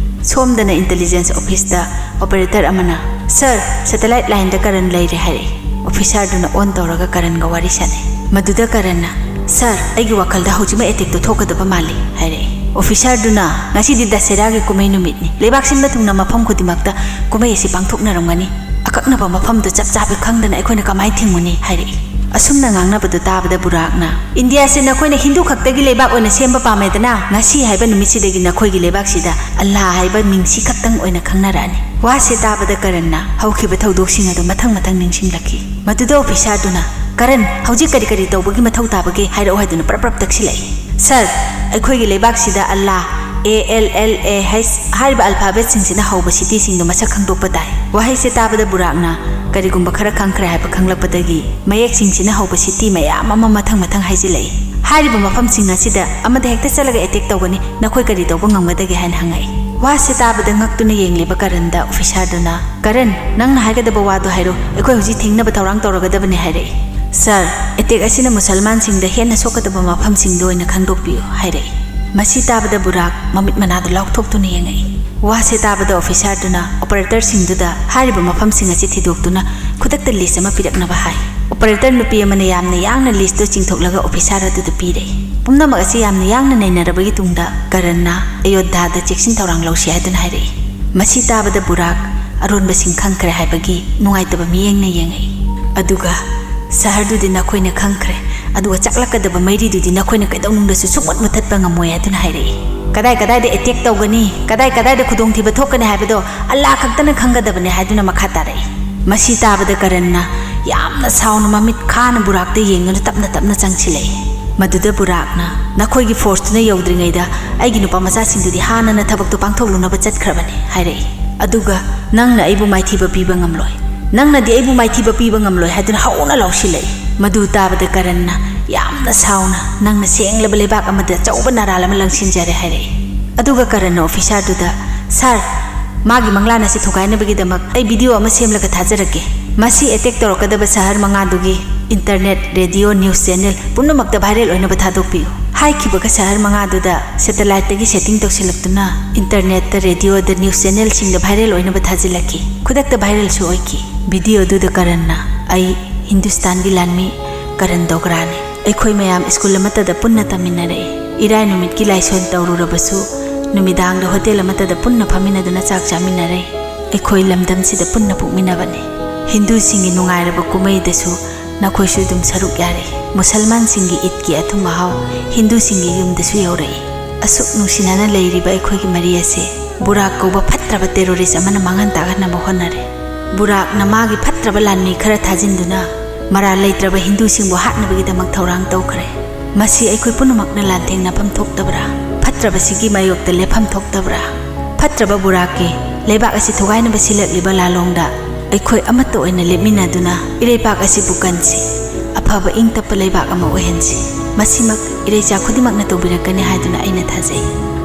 ꯁꯣꯝꯗꯅ intelligence officeꯇ operator ꯑꯃꯅ, "Sir, satellite lineꯗ ꯀꯔꯟ ꯂꯩꯔꯦ," ꯍꯥꯏꯔꯛꯏ꯫ Officerꯗꯨꯅ on ꯇꯧꯔꯒ ꯀꯔꯟꯒ ꯋꯥꯔꯤ ꯁꯥꯟꯅꯩ꯫ ꯃꯗꯨꯗ ꯀꯔꯟꯅ, "Sir, ꯑꯩꯒꯤ ꯋꯥꯈꯜꯗ ꯍꯧꯖꯤꯛꯃꯛ attackꯇꯨ ꯊꯣꯛꯀꯗꯕ ꯃꯥꯜꯂꯤ," ꯍꯥꯏꯔꯛꯏ꯫ Officerꯗꯨꯅ, "ꯉꯁꯤꯗꯤ ꯗꯁꯦꯔꯥꯒꯤ ꯀꯨꯝꯍꯩ ꯅꯨꯃꯤꯠꯅꯤ꯫ ꯂꯩꯕꯥꯛ ꯁꯤꯟꯕ ꯊꯨꯡꯅ ꯃꯐꯝ ꯈꯨꯗꯤꯡꯃꯛꯇ ꯀꯨꯝꯍꯩ ꯑꯁꯤ ꯄꯥꯡꯊꯣꯛꯅꯔꯝꯒꯅꯤ꯫ ꯑꯀꯛꯅꯕ ꯃꯐꯝꯗꯨ ꯆꯞ ꯆꯥꯕꯤ ꯈꯪꯗꯅ ꯑꯩꯈꯣꯏꯅ ꯀꯃꯥꯏꯅ ꯊꯤꯡꯉꯨꯅꯤ?" ꯍꯥꯏꯔꯛꯏ꯫ ꯑꯁꯨꯝꯅ ꯉꯥꯡꯅꯕꯗꯨ ꯇꯥꯕꯗ ꯕꯨꯔꯥꯛꯅ, "ꯏꯟꯗꯤꯌꯥꯁꯦ ꯅꯈꯣꯏꯅ ꯍꯤꯟꯗꯨ ꯈꯛꯇꯒꯤ ꯂꯩꯕꯥꯛ ꯑꯣꯏꯅ ꯁꯦꯝꯕ ꯄꯥꯝꯃꯦꯗꯅ, ꯉꯁꯤ ꯍꯥꯏꯕ ꯅꯨꯃꯤꯠꯁꯤꯗꯒꯤ ꯅꯈꯣꯏꯒꯤ ꯂꯩꯕꯥꯛꯁꯤꯗ ꯑꯜꯂꯥ ꯍꯥꯏꯕ ꯃꯤꯡꯁꯤ ꯈꯛꯇꯪ ꯑꯣꯏꯅ ꯈꯪꯅꯔꯛꯑꯅꯤ꯫" ꯋꯥꯁꯦ ꯇꯥꯕꯗ ꯀꯔꯟꯅ ꯍꯧꯈꯤꯕ ꯊꯧꯗꯣꯛꯁꯤꯡ ꯑꯗꯨ ꯃꯊꯪ ꯃꯊꯪ ꯅꯤꯡꯁꯤꯡꯂꯛꯈꯤ꯫ ꯃꯗꯨꯗ officerꯗꯨꯅ, "ꯀꯔꯟ, ꯍꯧꯖꯤꯛ ꯀꯔꯤ ꯀꯔꯤ ꯇꯧꯕꯒꯤ ꯃꯊꯧ ꯇꯥꯕꯒꯦ ꯍꯥꯏꯔꯛꯑꯣ," ꯍꯥꯏꯗꯨꯅ ꯄ꯭ꯔꯞ ꯄ꯭ꯔꯞ ꯇꯛꯁꯤꯜꯂꯛꯏ꯫ "Sir, ꯑꯩꯈꯣꯏꯒꯤ ꯂꯩꯕꯥꯛꯁꯤꯗ ꯑꯜꯂꯥ, A L L A H, ꯍꯥꯏꯔꯤꯕ alphabetꯁꯤꯡꯁꯤꯅ ꯍꯧꯕ cityꯁꯤꯡꯗꯨ ꯃꯁꯛ ꯈꯪꯗꯣꯛꯄ ꯇꯥꯏ꯫" ꯋꯥꯍꯩꯁꯦ ꯇꯥꯕꯗ ꯕꯨꯔꯥꯛꯅ ꯀꯔꯤꯒꯨꯝꯕ ꯈꯔ ꯈꯪꯈ꯭ꯔꯦ ꯍꯥꯏꯕ ꯈꯪꯂꯛꯄꯗꯒꯤ ꯃꯌꯦꯛꯁꯤꯡꯁꯤꯅ ꯍꯧꯕ city ꯃꯌꯥꯝ ꯑꯃ ꯃꯊꯪ ꯃꯊꯪ ꯍꯥꯏꯖꯤꯜꯂꯛꯏ꯫ "ꯍꯥꯏꯔꯤꯕ ꯃꯐꯝꯁꯤꯡ ꯑꯁꯤꯗ ꯑꯃꯗ ꯍꯦꯛꯇ ꯆꯠꯂꯒ attack ꯇꯧꯒꯅꯤ, ꯅꯈꯣꯏ ꯀꯔꯤ ꯇꯧꯕ ꯉꯝꯒꯗꯒꯦ?" ꯍꯥꯏꯅ ꯍꯪꯉꯛꯏ꯫ ꯋꯥꯁꯦ ꯇꯥꯕꯗ ꯉꯛꯇꯨꯅ ꯌꯦꯡꯂꯤꯕ ꯀꯔꯟꯗ officerꯗꯨꯅ, "ꯀꯔꯟ, ꯅꯪꯅ ꯍꯥꯏꯒꯗꯕ ꯋꯥꯗꯨ ꯍꯥꯏꯔꯣ, ꯑꯩꯈꯣꯏ ꯍꯧꯖꯤꯛ ꯊꯤꯡꯅꯕ ꯊꯧꯔꯥꯡ ꯇꯧꯔꯒꯗꯕꯅꯤ," ꯍꯥꯏꯔꯛꯏ꯫ "Sir, attack ꯑꯁꯤꯅ ꯃꯨꯁꯜꯃꯥꯟꯁꯤꯡꯗ ꯍꯦꯟꯅ ꯁꯣꯛꯀꯗꯕ ꯃꯐꯝꯁꯤꯡꯗꯨ ꯑꯣꯏꯅ ꯈꯪꯗꯣꯛꯄꯤꯌꯨ," ꯍꯥꯏꯔꯛꯏ꯫ ꯃꯁꯤ ꯇꯥꯕꯗ ꯕꯨꯔꯥꯛ ꯃꯃꯤꯠ ꯃꯅꯥꯗꯨ ꯂꯥꯎꯊꯣꯛꯇꯨꯅ ꯌꯦꯡꯉꯛꯏ꯫ ꯋꯥꯁꯦ ꯇꯥꯕꯗ officerꯗꯨꯅ operatorꯁꯤꯡꯗꯨꯗ ꯍꯥꯏꯔꯤꯕ ꯃꯐꯝꯁꯤꯡ ꯑꯁꯤ ꯊꯤꯗꯣꯛꯇꯨꯅ ꯈꯨꯗꯛꯇ list ꯑꯃ ꯄꯤꯔꯛꯅꯕ ꯍꯥꯏ꯫ Operator ꯅꯨꯄꯤ ꯑꯃꯅ ꯌꯥꯝꯅ ꯌꯥꯡꯅ listꯇꯨ ꯆꯤꯡꯊꯣꯛꯂꯒ officer ꯑꯗꯨꯗ ꯄꯤꯔꯦ꯫ ꯄꯨꯝꯅꯃꯛ ꯑꯁꯤ ꯌꯥꯝꯅ ꯌꯥꯡꯅ ꯅꯩꯅꯔꯕꯒꯤ ꯇꯨꯡꯗ ꯀꯔꯟꯅ ꯑꯌꯣꯙ꯭ꯌꯥꯗ ꯆꯦꯛꯁꯤꯟ ꯊꯧꯔꯥꯡ ꯂꯧꯁꯤ ꯍꯥꯏꯗꯨꯅ ꯍꯥꯏꯔꯛꯏ꯫ ꯃꯁꯤ ꯇꯥꯕꯗ ꯕꯨꯔꯥꯛ ꯑꯔꯣꯟꯕꯁꯤꯡ ꯈꯪꯈ꯭ꯔꯦ ꯍꯥꯏꯕꯒꯤ ꯅꯨꯡꯉꯥꯏꯇꯕ ꯃꯤꯠꯌꯦꯡꯅ ꯌꯦꯡꯉꯛꯏ꯫ ꯑꯗꯨꯒ, "ꯁꯍꯔꯗꯨꯗꯤ ꯅꯈꯣꯏꯅ ꯈꯪꯈ꯭ꯔꯦ, ꯑꯗꯨꯒ ꯆꯥꯛꯂꯛꯀꯗꯕ ꯃꯩꯔꯤꯗꯨꯗꯤ ꯅꯈꯣꯏꯅ ꯀꯩꯗꯧꯅꯨꯡꯗꯁꯨ ꯁꯨꯡꯃꯨꯠ ꯃꯨꯊꯠꯄ ꯉꯝꯃꯣꯏ" ꯍꯥꯏꯗꯨꯅ ꯍꯥꯏꯔꯛꯏ꯫ "ꯀꯗꯥꯏ ꯀꯗꯥꯏꯗ attack ꯇꯧꯒꯅꯤ, ꯀꯗꯥꯏ ꯀꯗꯥꯏꯗ ꯈꯨꯗꯣꯡꯊꯤꯕ ꯊꯣꯛꯀꯅꯤ ꯍꯥꯏꯕꯗꯣ ꯑꯜꯂꯥ ꯈꯛꯇꯅ ꯈꯪꯒꯗꯕꯅꯤ" ꯍꯥꯏꯗꯨꯅ ꯃꯈꯥ ꯇꯥꯔꯛꯏ꯫ ꯃꯁꯤ ꯇꯥꯕꯗ ꯀꯔꯟꯅ ꯌꯥꯝꯅ ꯁꯥꯎꯅ ꯃꯃꯤꯠ ꯈꯥꯅ ꯕꯨꯔꯥꯛꯇ ꯌꯦꯡꯗꯨꯅ ꯇꯞꯅ ꯇꯞꯅ ꯆꯪꯁꯤꯜꯂꯛꯏ꯫ ꯃꯗꯨꯗ ꯕꯨꯔꯥꯛꯅ, "ꯅꯈꯣꯏꯒꯤ ꯐꯣꯔꯁꯇꯨꯅ ꯌꯧꯗ꯭ꯔꯤꯉꯩꯗ ꯑꯩꯒꯤ ꯅꯨꯄꯥ ꯃꯆꯥꯁꯤꯡꯗꯨꯗꯤ ꯍꯥꯟꯅꯅ ꯊꯕꯛꯇꯨ ꯄꯥꯡꯊꯣꯛꯂꯨꯅꯕ ꯆꯠꯈ꯭ꯔꯕꯅꯤ" ꯍꯥꯏꯔꯛꯏ꯫ "ꯑꯗꯨꯒ ꯅꯪꯅ ꯑꯩꯕꯨ ꯃꯥꯏꯊꯤꯕ ꯄꯤꯕ ꯉꯝꯂꯣꯏ꯫ ꯅꯪꯅꯗꯤ ꯑꯩꯕꯨ ꯃꯥꯏꯊꯤꯕ ꯄꯤꯕ ꯉꯝꯂꯣꯏ" ꯍꯥꯏꯗꯨꯅ ꯍꯧꯅ ꯂꯥꯎꯁꯤꯜꯂꯛꯏ꯫ ꯃꯗꯨ ꯇꯥꯕꯗ ꯀꯔꯟꯅ ꯌꯥꯝꯅ ꯁꯥꯎꯅ, "ꯅꯪꯅ ꯁꯦꯡꯂꯕ ꯂꯩꯕꯥꯛ ꯑꯃꯗ ꯑꯆꯧꯕ ꯅꯔꯥꯜ ꯑꯃ ꯂꯪꯁꯤꯟꯖꯔꯦ" ꯍꯥꯏꯔꯛꯏ꯫ ꯑꯗꯨꯒ ꯀꯔꯟꯅ ꯑꯣꯐꯤꯁꯥꯔꯗꯨꯗ, "ꯁꯥꯔ, ꯃꯥꯒꯤ ꯃꯪꯂꯥꯟ ꯑꯁꯤ ꯊꯨꯒꯥꯏꯅꯕꯒꯤꯗꯃꯛ ꯑꯩ ꯚꯤꯗꯤꯑꯣ ꯑꯃ ꯁꯦꯝꯂꯒ ꯊꯥꯖꯔꯛꯀꯦ꯫ ꯃꯁꯤ ꯑꯦꯇꯦꯛ ꯇꯧꯔꯛꯀꯗꯕ ꯁꯍꯔ ꯃꯉꯥꯗꯨꯒꯤ ꯏꯟꯇꯔꯅꯦꯠ, ꯔꯦꯗꯤꯑꯣ, ꯅ꯭ꯌꯨꯁ ꯆꯦꯅꯦꯜ ꯄꯨꯝꯅꯃꯛꯇ ꯚꯥꯏꯔꯦꯜ ꯑꯣꯏꯅꯕ ꯊꯥꯗꯣꯛꯄꯤꯌꯨ" ꯍꯥꯏꯈꯤꯕꯒ ꯁꯍꯔ ꯃꯉꯥꯗꯨꯗ ꯁꯦꯇꯦꯂꯥꯏꯠꯇꯒꯤ ꯁꯦꯇꯤꯡ ꯇꯧꯁꯤꯜꯂꯛꯇꯨꯅ ꯏꯟꯇꯔꯅꯦꯠꯇ, ꯔꯦꯗꯤꯑꯣꯗ, ꯅ꯭ꯌꯨꯁ ꯆꯦꯅꯦꯜꯁꯤꯡꯗ ꯚꯥꯏꯔꯦꯜ ꯑꯣꯏꯅꯕ ꯊꯥꯖꯤꯜꯂꯛꯈꯤ꯫ ꯈꯨꯗꯛꯇ ꯚꯥꯏꯔꯦꯜꯁꯨ ꯑꯣꯏꯈꯤ꯫ ꯚꯤꯗꯤꯑꯣꯗꯨꯗ ꯀꯔꯟꯅ, "ꯑꯩ ꯍꯤꯟꯗꯨꯁꯇꯥꯟꯒꯤ ꯂꯥꯟꯃꯤ ꯀꯔꯟ ꯗꯣꯒ꯭ꯔꯥꯅꯤ꯫ ꯑꯩꯈꯣꯏ ꯃꯌꯥꯝ ꯁ꯭ꯀꯨꯜ ꯑꯃꯠꯇꯗ ꯄꯨꯟꯅ ꯇꯝꯃꯤꯟꯅꯔꯛꯏ꯫ ꯏꯔꯥꯏ ꯅꯨꯃꯤꯠꯀꯤ ꯂꯥꯏꯁꯣꯟ ꯇꯧꯔꯨꯔꯕꯁꯨ ꯅꯨꯃꯤꯗꯥꯡꯗ ꯍꯣꯇꯦꯜ ꯑꯃꯠꯇꯗ ꯄꯨꯟꯅ ꯐꯝꯃꯤꯟꯅꯗꯨꯅ ꯆꯥꯛ ꯆꯥꯃꯤꯟꯅꯔꯛꯏ꯫ ꯑꯩꯈꯣꯏ ꯂꯝꯗꯝꯁꯤꯗ ꯄꯨꯟꯅ ꯄꯣꯛꯃꯤꯟꯅꯕꯅꯤ꯫ ꯍꯤꯟꯗꯨꯁꯤꯡꯒꯤ ꯅꯨꯡꯉꯥꯏꯔꯕ ꯀꯨꯝꯍꯩꯗꯁꯨ ꯅꯈꯣꯏꯁꯨ ꯑꯗꯨꯝ ꯁꯔꯨꯛ ꯌꯥꯔꯤ꯫ ꯃꯨꯁꯜꯃꯥꯟꯁꯤꯡꯒꯤ ꯏꯗꯀꯤ ꯑꯊꯨꯝ ꯑꯍꯥꯎ ꯍꯤꯟꯗꯨꯁꯤꯡꯒꯤ ꯌꯨꯝꯗꯁꯨ ꯌꯧꯔꯛꯏ꯫ ꯑꯁꯨꯛ ꯅꯨꯡꯁꯤꯅꯅ ꯂꯩꯔꯤꯕ ꯑꯩꯈꯣꯏꯒꯤ ꯃꯔꯤ ꯑꯁꯦ ꯕꯨꯔꯥꯛ ꯀꯧꯕ ꯐꯠꯇ꯭ꯔꯕ ꯇꯦꯔꯣꯔꯤꯁ ꯑꯃꯅ ꯃꯥꯡꯍꯟ ꯇꯥꯛꯍꯟꯅꯕ ꯍꯣꯠꯅꯔꯦ꯫ ꯕꯨꯔꯥꯛꯅ ꯃꯥꯒꯤ ꯐꯠꯇ꯭ꯔꯕ ꯂꯥꯟꯃꯤ ꯈꯔ ꯊꯥꯖꯤꯟꯗꯨꯅ ꯃꯔꯥꯜ ꯂꯩꯇ꯭ꯔꯕ ꯍꯤꯟꯗꯨꯁꯤꯡꯕꯨ ꯍꯥꯠꯅꯕꯒꯤꯗꯃꯛ ꯊꯧꯔꯥꯡ ꯇꯧꯈ꯭ꯔꯦ꯫ ꯃꯁꯤ ꯑꯩꯈꯣꯏ ꯄꯨꯝꯅꯃꯛꯅ ꯂꯥꯟꯊꯦꯡꯅꯐꯝ ꯊꯣꯛꯇꯕ꯭ꯔꯥ? ꯐꯠꯇ꯭ꯔꯕꯁꯤꯒꯤ ꯃꯥꯌꯣꯛꯇ ꯂꯦꯞꯐꯝ ꯊꯣꯛꯇꯕ꯭ꯔꯥ? ꯐꯠꯇ꯭ꯔꯕ ꯕꯨꯔꯥꯛꯀꯤ ꯂꯩꯕꯥꯛ ꯑꯁꯤ ꯊꯨꯒꯥꯏꯅꯕ ꯁꯤꯜꯂꯛꯂꯤꯕ ꯂꯥꯂꯣꯡꯗ ꯑꯩꯈꯣꯏ ꯑꯃꯠꯇ ꯑꯣꯏꯅ ꯂꯦꯞꯃꯤꯟꯅꯗꯨꯅ ꯏꯔꯩꯄꯥꯛ ꯑꯁꯤꯕꯨ ꯀꯟꯁꯤ, ꯑꯐꯕ ꯏꯪ ꯇꯞꯄ ꯂꯩꯕꯥꯛ ꯑꯃ ꯑꯣꯏꯍꯟꯁꯤ꯫ ꯃꯁꯤꯃꯛ ꯏꯔꯩꯆꯥ ꯈꯨꯗꯤꯡꯃꯛꯅ ꯇꯧꯕꯤꯔꯛꯀꯅꯤ ꯍꯥꯏꯗꯨꯅ ꯑꯩꯅ ꯊꯥꯖꯩ꯫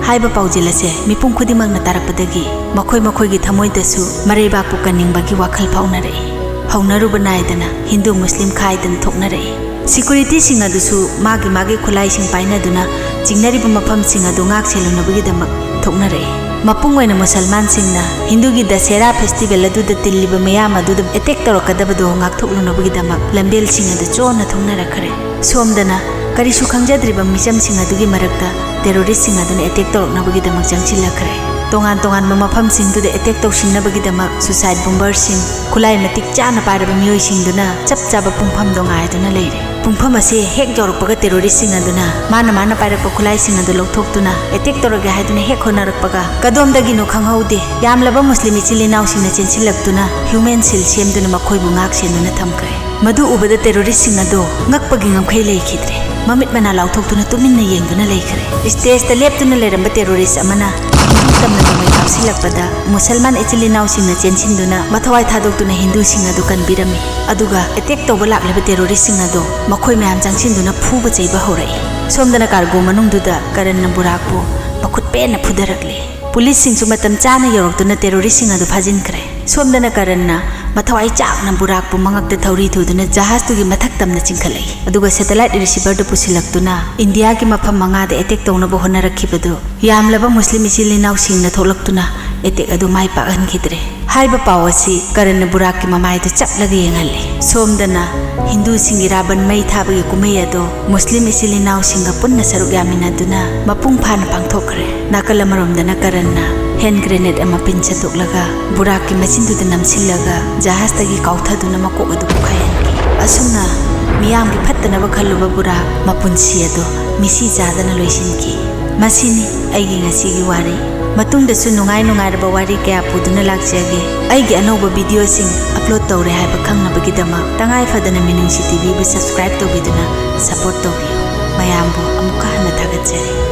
ꯍꯥꯏꯕ ꯄꯥꯎꯖꯦꯜ ꯑꯁꯦ ꯃꯤꯄꯨꯝ ꯈꯨꯗꯤꯡꯃꯛꯅ ꯇꯥꯔꯛꯄꯗꯒꯤ ꯃꯈꯣꯏ ꯃꯈꯣꯏꯒꯤ ꯊꯃꯣꯏꯗꯁꯨ ꯃꯔꯩꯕꯥꯛꯄꯨ ꯀꯟꯅꯤꯡꯕꯒꯤ ꯋꯥꯈꯜ ꯐꯥꯎꯅꯔꯛꯏ꯫ ꯍꯧꯅꯔꯨꯕ ꯅꯥꯏꯗꯅ ꯍꯤꯟꯗꯨ ꯃꯨꯁꯂꯤꯝ ꯈꯥꯏꯗꯅ ꯊꯣꯛꯅꯔꯛꯏ꯫ ꯁꯦꯀ꯭ꯌꯨꯔꯤꯇꯤꯁꯤꯡ ꯑꯗꯨꯁꯨ ꯃꯥꯒꯤ ꯃꯥꯒꯤ ꯈꯨꯠꯂꯥꯏꯁꯤꯡ ꯄꯥꯏꯅꯗꯨꯅ ꯆꯤꯡꯅꯔꯤꯕ ꯃꯐꯝꯁꯤꯡ ꯑꯗꯨ ꯉꯥꯛ ꯁꯦꯜꯂꯨꯅꯕꯒꯤꯗꯃꯛ ꯊꯣꯛꯅꯔꯛꯏ꯫ ꯃꯄꯨꯡ ꯑꯣꯏꯅ ꯃꯨꯁꯜꯃꯥꯟꯁꯤꯡꯅ ꯍꯤꯟꯗꯨꯒꯤ ꯗꯁꯦꯔꯥ ꯐꯦꯁꯇꯤꯚꯦꯜ ꯑꯗꯨꯗ ꯇꯤꯜꯂꯤꯕ ꯃꯤꯌꯥꯝ ꯑꯗꯨꯗ ꯑꯦꯇꯦꯛ ꯇꯧꯔꯛꯀꯗꯕꯗꯨ ꯉꯥꯛꯊꯣꯛꯂꯨꯅꯕꯒꯤꯗꯃꯛ ꯂꯝꯕꯦꯜꯁꯤꯡ ꯑꯗꯨ ꯆꯣꯟꯅ ꯊꯣꯛꯅꯔꯛꯈ꯭ꯔꯦ꯫ ꯁꯣꯝꯗꯅ ꯀꯔꯤꯁꯨ ꯈꯪꯖꯗ꯭ꯔꯤꯕ ꯃꯤꯆꯝꯁꯤꯡ ꯑꯗꯨꯒꯤ ꯃꯔꯛꯇ ꯇꯦꯔꯣꯔꯤꯁꯁꯤꯡ ꯑꯗꯨꯅ ꯑꯦꯇꯦꯛ ꯇꯧꯔꯛꯅꯕꯒꯤꯗꯃꯛ ꯆꯪꯁꯤꯜꯂꯛꯈ꯭ꯔꯦ꯫ ꯇꯣꯉꯥꯟ ꯇꯣꯉꯥꯟꯕ ꯃꯐꯝꯁꯤꯡꯗꯨꯗ ꯑꯦꯇꯦꯛ ꯇꯧꯁꯤꯟꯅꯕꯒꯤꯗꯃꯛ ꯁꯨꯁꯥꯏꯠ ꯕꯣꯝꯕꯔꯁꯤꯡ, ꯈꯨꯠꯂꯥꯏ ꯃꯇꯤꯛ ꯆꯥꯅ ꯄꯥꯏꯔꯕ ꯃꯤꯑꯣꯏꯁꯤꯡꯗꯨꯅ ꯆꯞ ꯆꯥꯕ ꯄꯨꯡꯐꯝꯗꯣ ꯉꯥꯏꯗꯨꯅ ꯂꯩꯔꯦ꯫ ꯄꯨꯡꯐꯝ ꯑꯁꯤ ꯍꯦꯛ ꯌꯧꯔꯛꯄꯒ ꯇꯦꯔꯣꯔꯤꯁꯁꯤꯡ ꯑꯗꯨꯅ ꯃꯥꯅ ꯃꯥꯅ ꯄꯥꯏꯔꯛꯄ ꯈꯨꯠꯂꯥꯏꯁꯤꯡ ꯑꯗꯨ ꯂꯧꯊꯣꯛꯇꯨꯅ ꯑꯦꯇꯦꯛ ꯇꯧꯔꯒꯦ ꯍꯥꯏꯗꯨꯅ ꯍꯦꯛ ꯍꯣꯠꯅꯔꯛꯄꯒ ꯀꯗꯣꯝꯗꯒꯤꯅꯣ ꯈꯪꯍꯧꯗꯦ ꯌꯥꯝꯂꯕ ꯃꯨꯁꯂꯤꯝ ꯏꯆꯤꯜ ꯏꯅꯥꯎꯁꯤꯡꯅ ꯆꯦꯟꯁꯤꯜꯂꯛꯇꯨꯅ ꯍ꯭ꯌꯨꯃꯦꯟ ꯁꯤꯜ ꯁꯦꯝꯗꯨꯅ ꯃꯈꯣꯏꯕꯨ ꯉꯥꯛ ꯁꯦꯟꯗꯨꯅ ꯊꯝꯈ꯭ꯔꯦ꯫ ꯃꯗꯨ ꯎꯕꯗ terroristꯁꯤꯡ ꯑꯗꯨ ꯉꯛꯄꯒꯤ ꯉꯝꯈꯩ ꯂꯩꯈꯤꯗ꯭ꯔꯦ꯫ ꯃꯃꯤꯠ ꯃꯅꯥ ꯂꯥꯎꯊꯣꯛꯇꯨꯅ ꯇꯨꯃꯤꯟꯅ ꯌꯦꯡꯗꯨꯅ ꯂꯩꯈ꯭ꯔꯦ꯫ Stageꯇ ꯂꯦꯞꯇꯨꯅ ꯂꯩꯔꯝꯕ terrorist ꯑꯃꯅ ꯃꯅꯤꯡ ꯇꯝꯅ ꯅꯣꯡꯃꯩ ꯀꯥꯞꯁꯤꯜꯂꯛꯄꯗ ꯃꯨꯁꯜꯃꯥꯟ ꯏꯆꯤꯜ ꯏꯅꯥꯎꯁꯤꯡꯅ ꯆꯦꯟꯁꯤꯟꯗꯨꯅ ꯃꯊꯋꯥꯏ ꯊꯥꯗꯣꯛꯇꯨꯅ ꯍꯤꯟꯗꯨꯁꯤꯡ ꯑꯗꯨ ꯀꯟꯕꯤꯔꯝꯃꯤ꯫ ꯑꯗꯨꯒ attack ꯇꯧꯕ ꯂꯥꯛꯂꯤꯕ terroristꯁꯤꯡ ꯑꯗꯨ ꯃꯈꯣꯏ ꯃꯌꯥꯝ ꯆꯪꯁꯤꯟꯗꯨꯅ ꯐꯨꯕ ꯆꯩꯕ ꯍꯧꯔꯛꯏ꯫ ꯁꯣꯝꯗꯅ cargo ꯃꯅꯨꯡꯗꯨꯗ ꯀꯔꯟꯅ ꯕꯨꯔꯥꯛꯄꯨ ꯃꯈꯨꯠ ꯄꯦꯟꯅ ꯐꯨꯊꯔꯛꯂꯤ꯫ ꯄꯨꯂꯤꯁꯁꯤꯡꯁꯨ ꯃꯇꯝ ꯆꯥꯅ ꯌꯧꯔꯛꯇꯨꯅ terroristꯁꯤꯡ ꯑꯗꯨ ꯐꯥꯖꯤꯟꯈ꯭ꯔꯦ꯫ ꯁꯣꯝꯗꯅ ꯀꯔꯟꯅ ꯃꯊꯋꯥꯏ ꯆꯥꯛꯅ ꯕꯨꯔꯥꯛꯄꯨ ꯃꯉꯛꯇ ꯊꯧꯔꯤ ꯊꯨꯗꯨꯅ ꯖꯍꯥꯖꯇꯨꯒꯤ ꯃꯊꯛ ꯇꯝꯅ ꯆꯤꯡꯈꯠꯂꯛꯏ꯫ ꯑꯗꯨꯒ satellite receiverꯗꯨ ꯄꯨꯁꯤꯜꯂꯛꯇꯨꯅ ꯏꯟꯗꯤꯌꯥꯒꯤ ꯃꯐꯝ ꯃꯉꯥꯗ attack ꯇꯧꯅꯕ ꯍꯣꯠꯅꯔꯛꯈꯤꯕꯗꯨ ꯌꯥꯝꯂꯕ ꯃꯨꯁꯂꯤꯝ ꯏꯆꯤꯜ ꯏꯅꯥꯎꯁꯤꯡꯅ ꯊꯣꯛꯂꯛꯇꯨꯅ attack ꯑꯗꯨ ꯃꯥꯏ ꯄꯥꯛꯍꯟꯈꯤꯗ꯭ꯔꯦ꯫ ꯍꯥꯏꯕ ꯄꯥꯎ ꯑꯁꯤ ꯀꯔꯟꯅ ꯕꯨꯔꯥꯛꯀꯤ ꯃꯃꯥꯏꯗꯨ ꯆꯞꯂꯒ ꯌꯦꯡꯍꯜꯂꯤ꯫ ꯁꯣꯝꯗꯅ ꯍꯤꯟꯗꯨꯁꯤꯡꯒꯤ ꯔꯥꯕꯟ ꯃꯩ ꯊꯥꯕꯒꯤ ꯀꯨꯝꯍꯩ ꯑꯗꯨ ꯃꯨꯁꯂꯤꯝ ꯏꯆꯤꯜ ꯏꯅꯥꯎꯁꯤꯡꯒ ꯄꯨꯟꯅ ꯁꯔꯨꯛ ꯌꯥꯃꯤꯟꯅꯗꯨꯅ ꯃꯄꯨꯡ ꯐꯥꯅ ꯄꯥꯡꯊꯣꯛꯈ꯭ꯔꯦ꯫ ꯅꯥꯀꯜ ꯑꯃꯔꯣꯝꯗꯅ ꯀꯔꯟꯅ hand grenade ꯑꯃ ꯄꯤꯟ ꯁꯠꯇꯣꯛꯂꯒ ꯕꯨꯔꯥꯛꯀꯤ ꯃꯆꯤꯟꯗꯨꯗ ꯅꯝꯁꯤꯜꯂꯒ ꯖꯍꯥꯖꯇꯒꯤ ꯀꯥꯎꯊꯗꯨꯅ ꯃꯀꯣꯛ ꯑꯗꯨ ꯄꯣꯈꯥꯏꯍꯟꯈꯤ꯫ ꯑꯁꯨꯝꯅ ꯃꯤꯌꯥꯝꯒꯤ ꯐꯠꯇꯅꯕ ꯈꯜꯂꯨꯕ ꯕꯨꯔꯥꯛ ꯃꯄꯨꯟꯁꯤ ꯑꯗꯨ ꯃꯤꯁꯤ ꯆꯥꯗꯅ ꯂꯣꯏꯁꯤꯟꯈꯤ꯫ ꯃꯁꯤꯅꯤ ꯑꯩꯒꯤ ꯉꯁꯤꯒꯤ ꯋꯥꯔꯤ꯫ ꯃꯇꯨꯡꯗꯁꯨ ꯅꯨꯡꯉꯥꯏ ꯅꯨꯡꯉꯥꯏꯔꯕ ꯋꯥꯔꯤ ꯀꯌꯥ ꯄꯨꯗꯨꯅ ꯂꯥꯛꯆꯒꯦ꯫ ꯑꯩꯒꯤ ꯑꯅꯧꯕ videoꯁꯤꯡ upload ꯇꯧꯔꯦ ꯍꯥꯏꯕ ꯈꯪꯅꯕꯒꯤꯗꯃꯛ ꯇꯉꯥꯏ ꯐꯗꯅ ꯃꯤꯅꯨꯡꯁꯤ TVꯕꯨ subscribe ꯇꯧꯕꯤꯗꯨꯅ support ꯇꯧꯕꯤꯌꯨ꯫ ꯃꯌꯥꯝꯕꯨ ꯑꯃꯨꯛꯀ ꯍꯟꯅ ꯊꯥꯒꯠꯆꯔꯤ꯫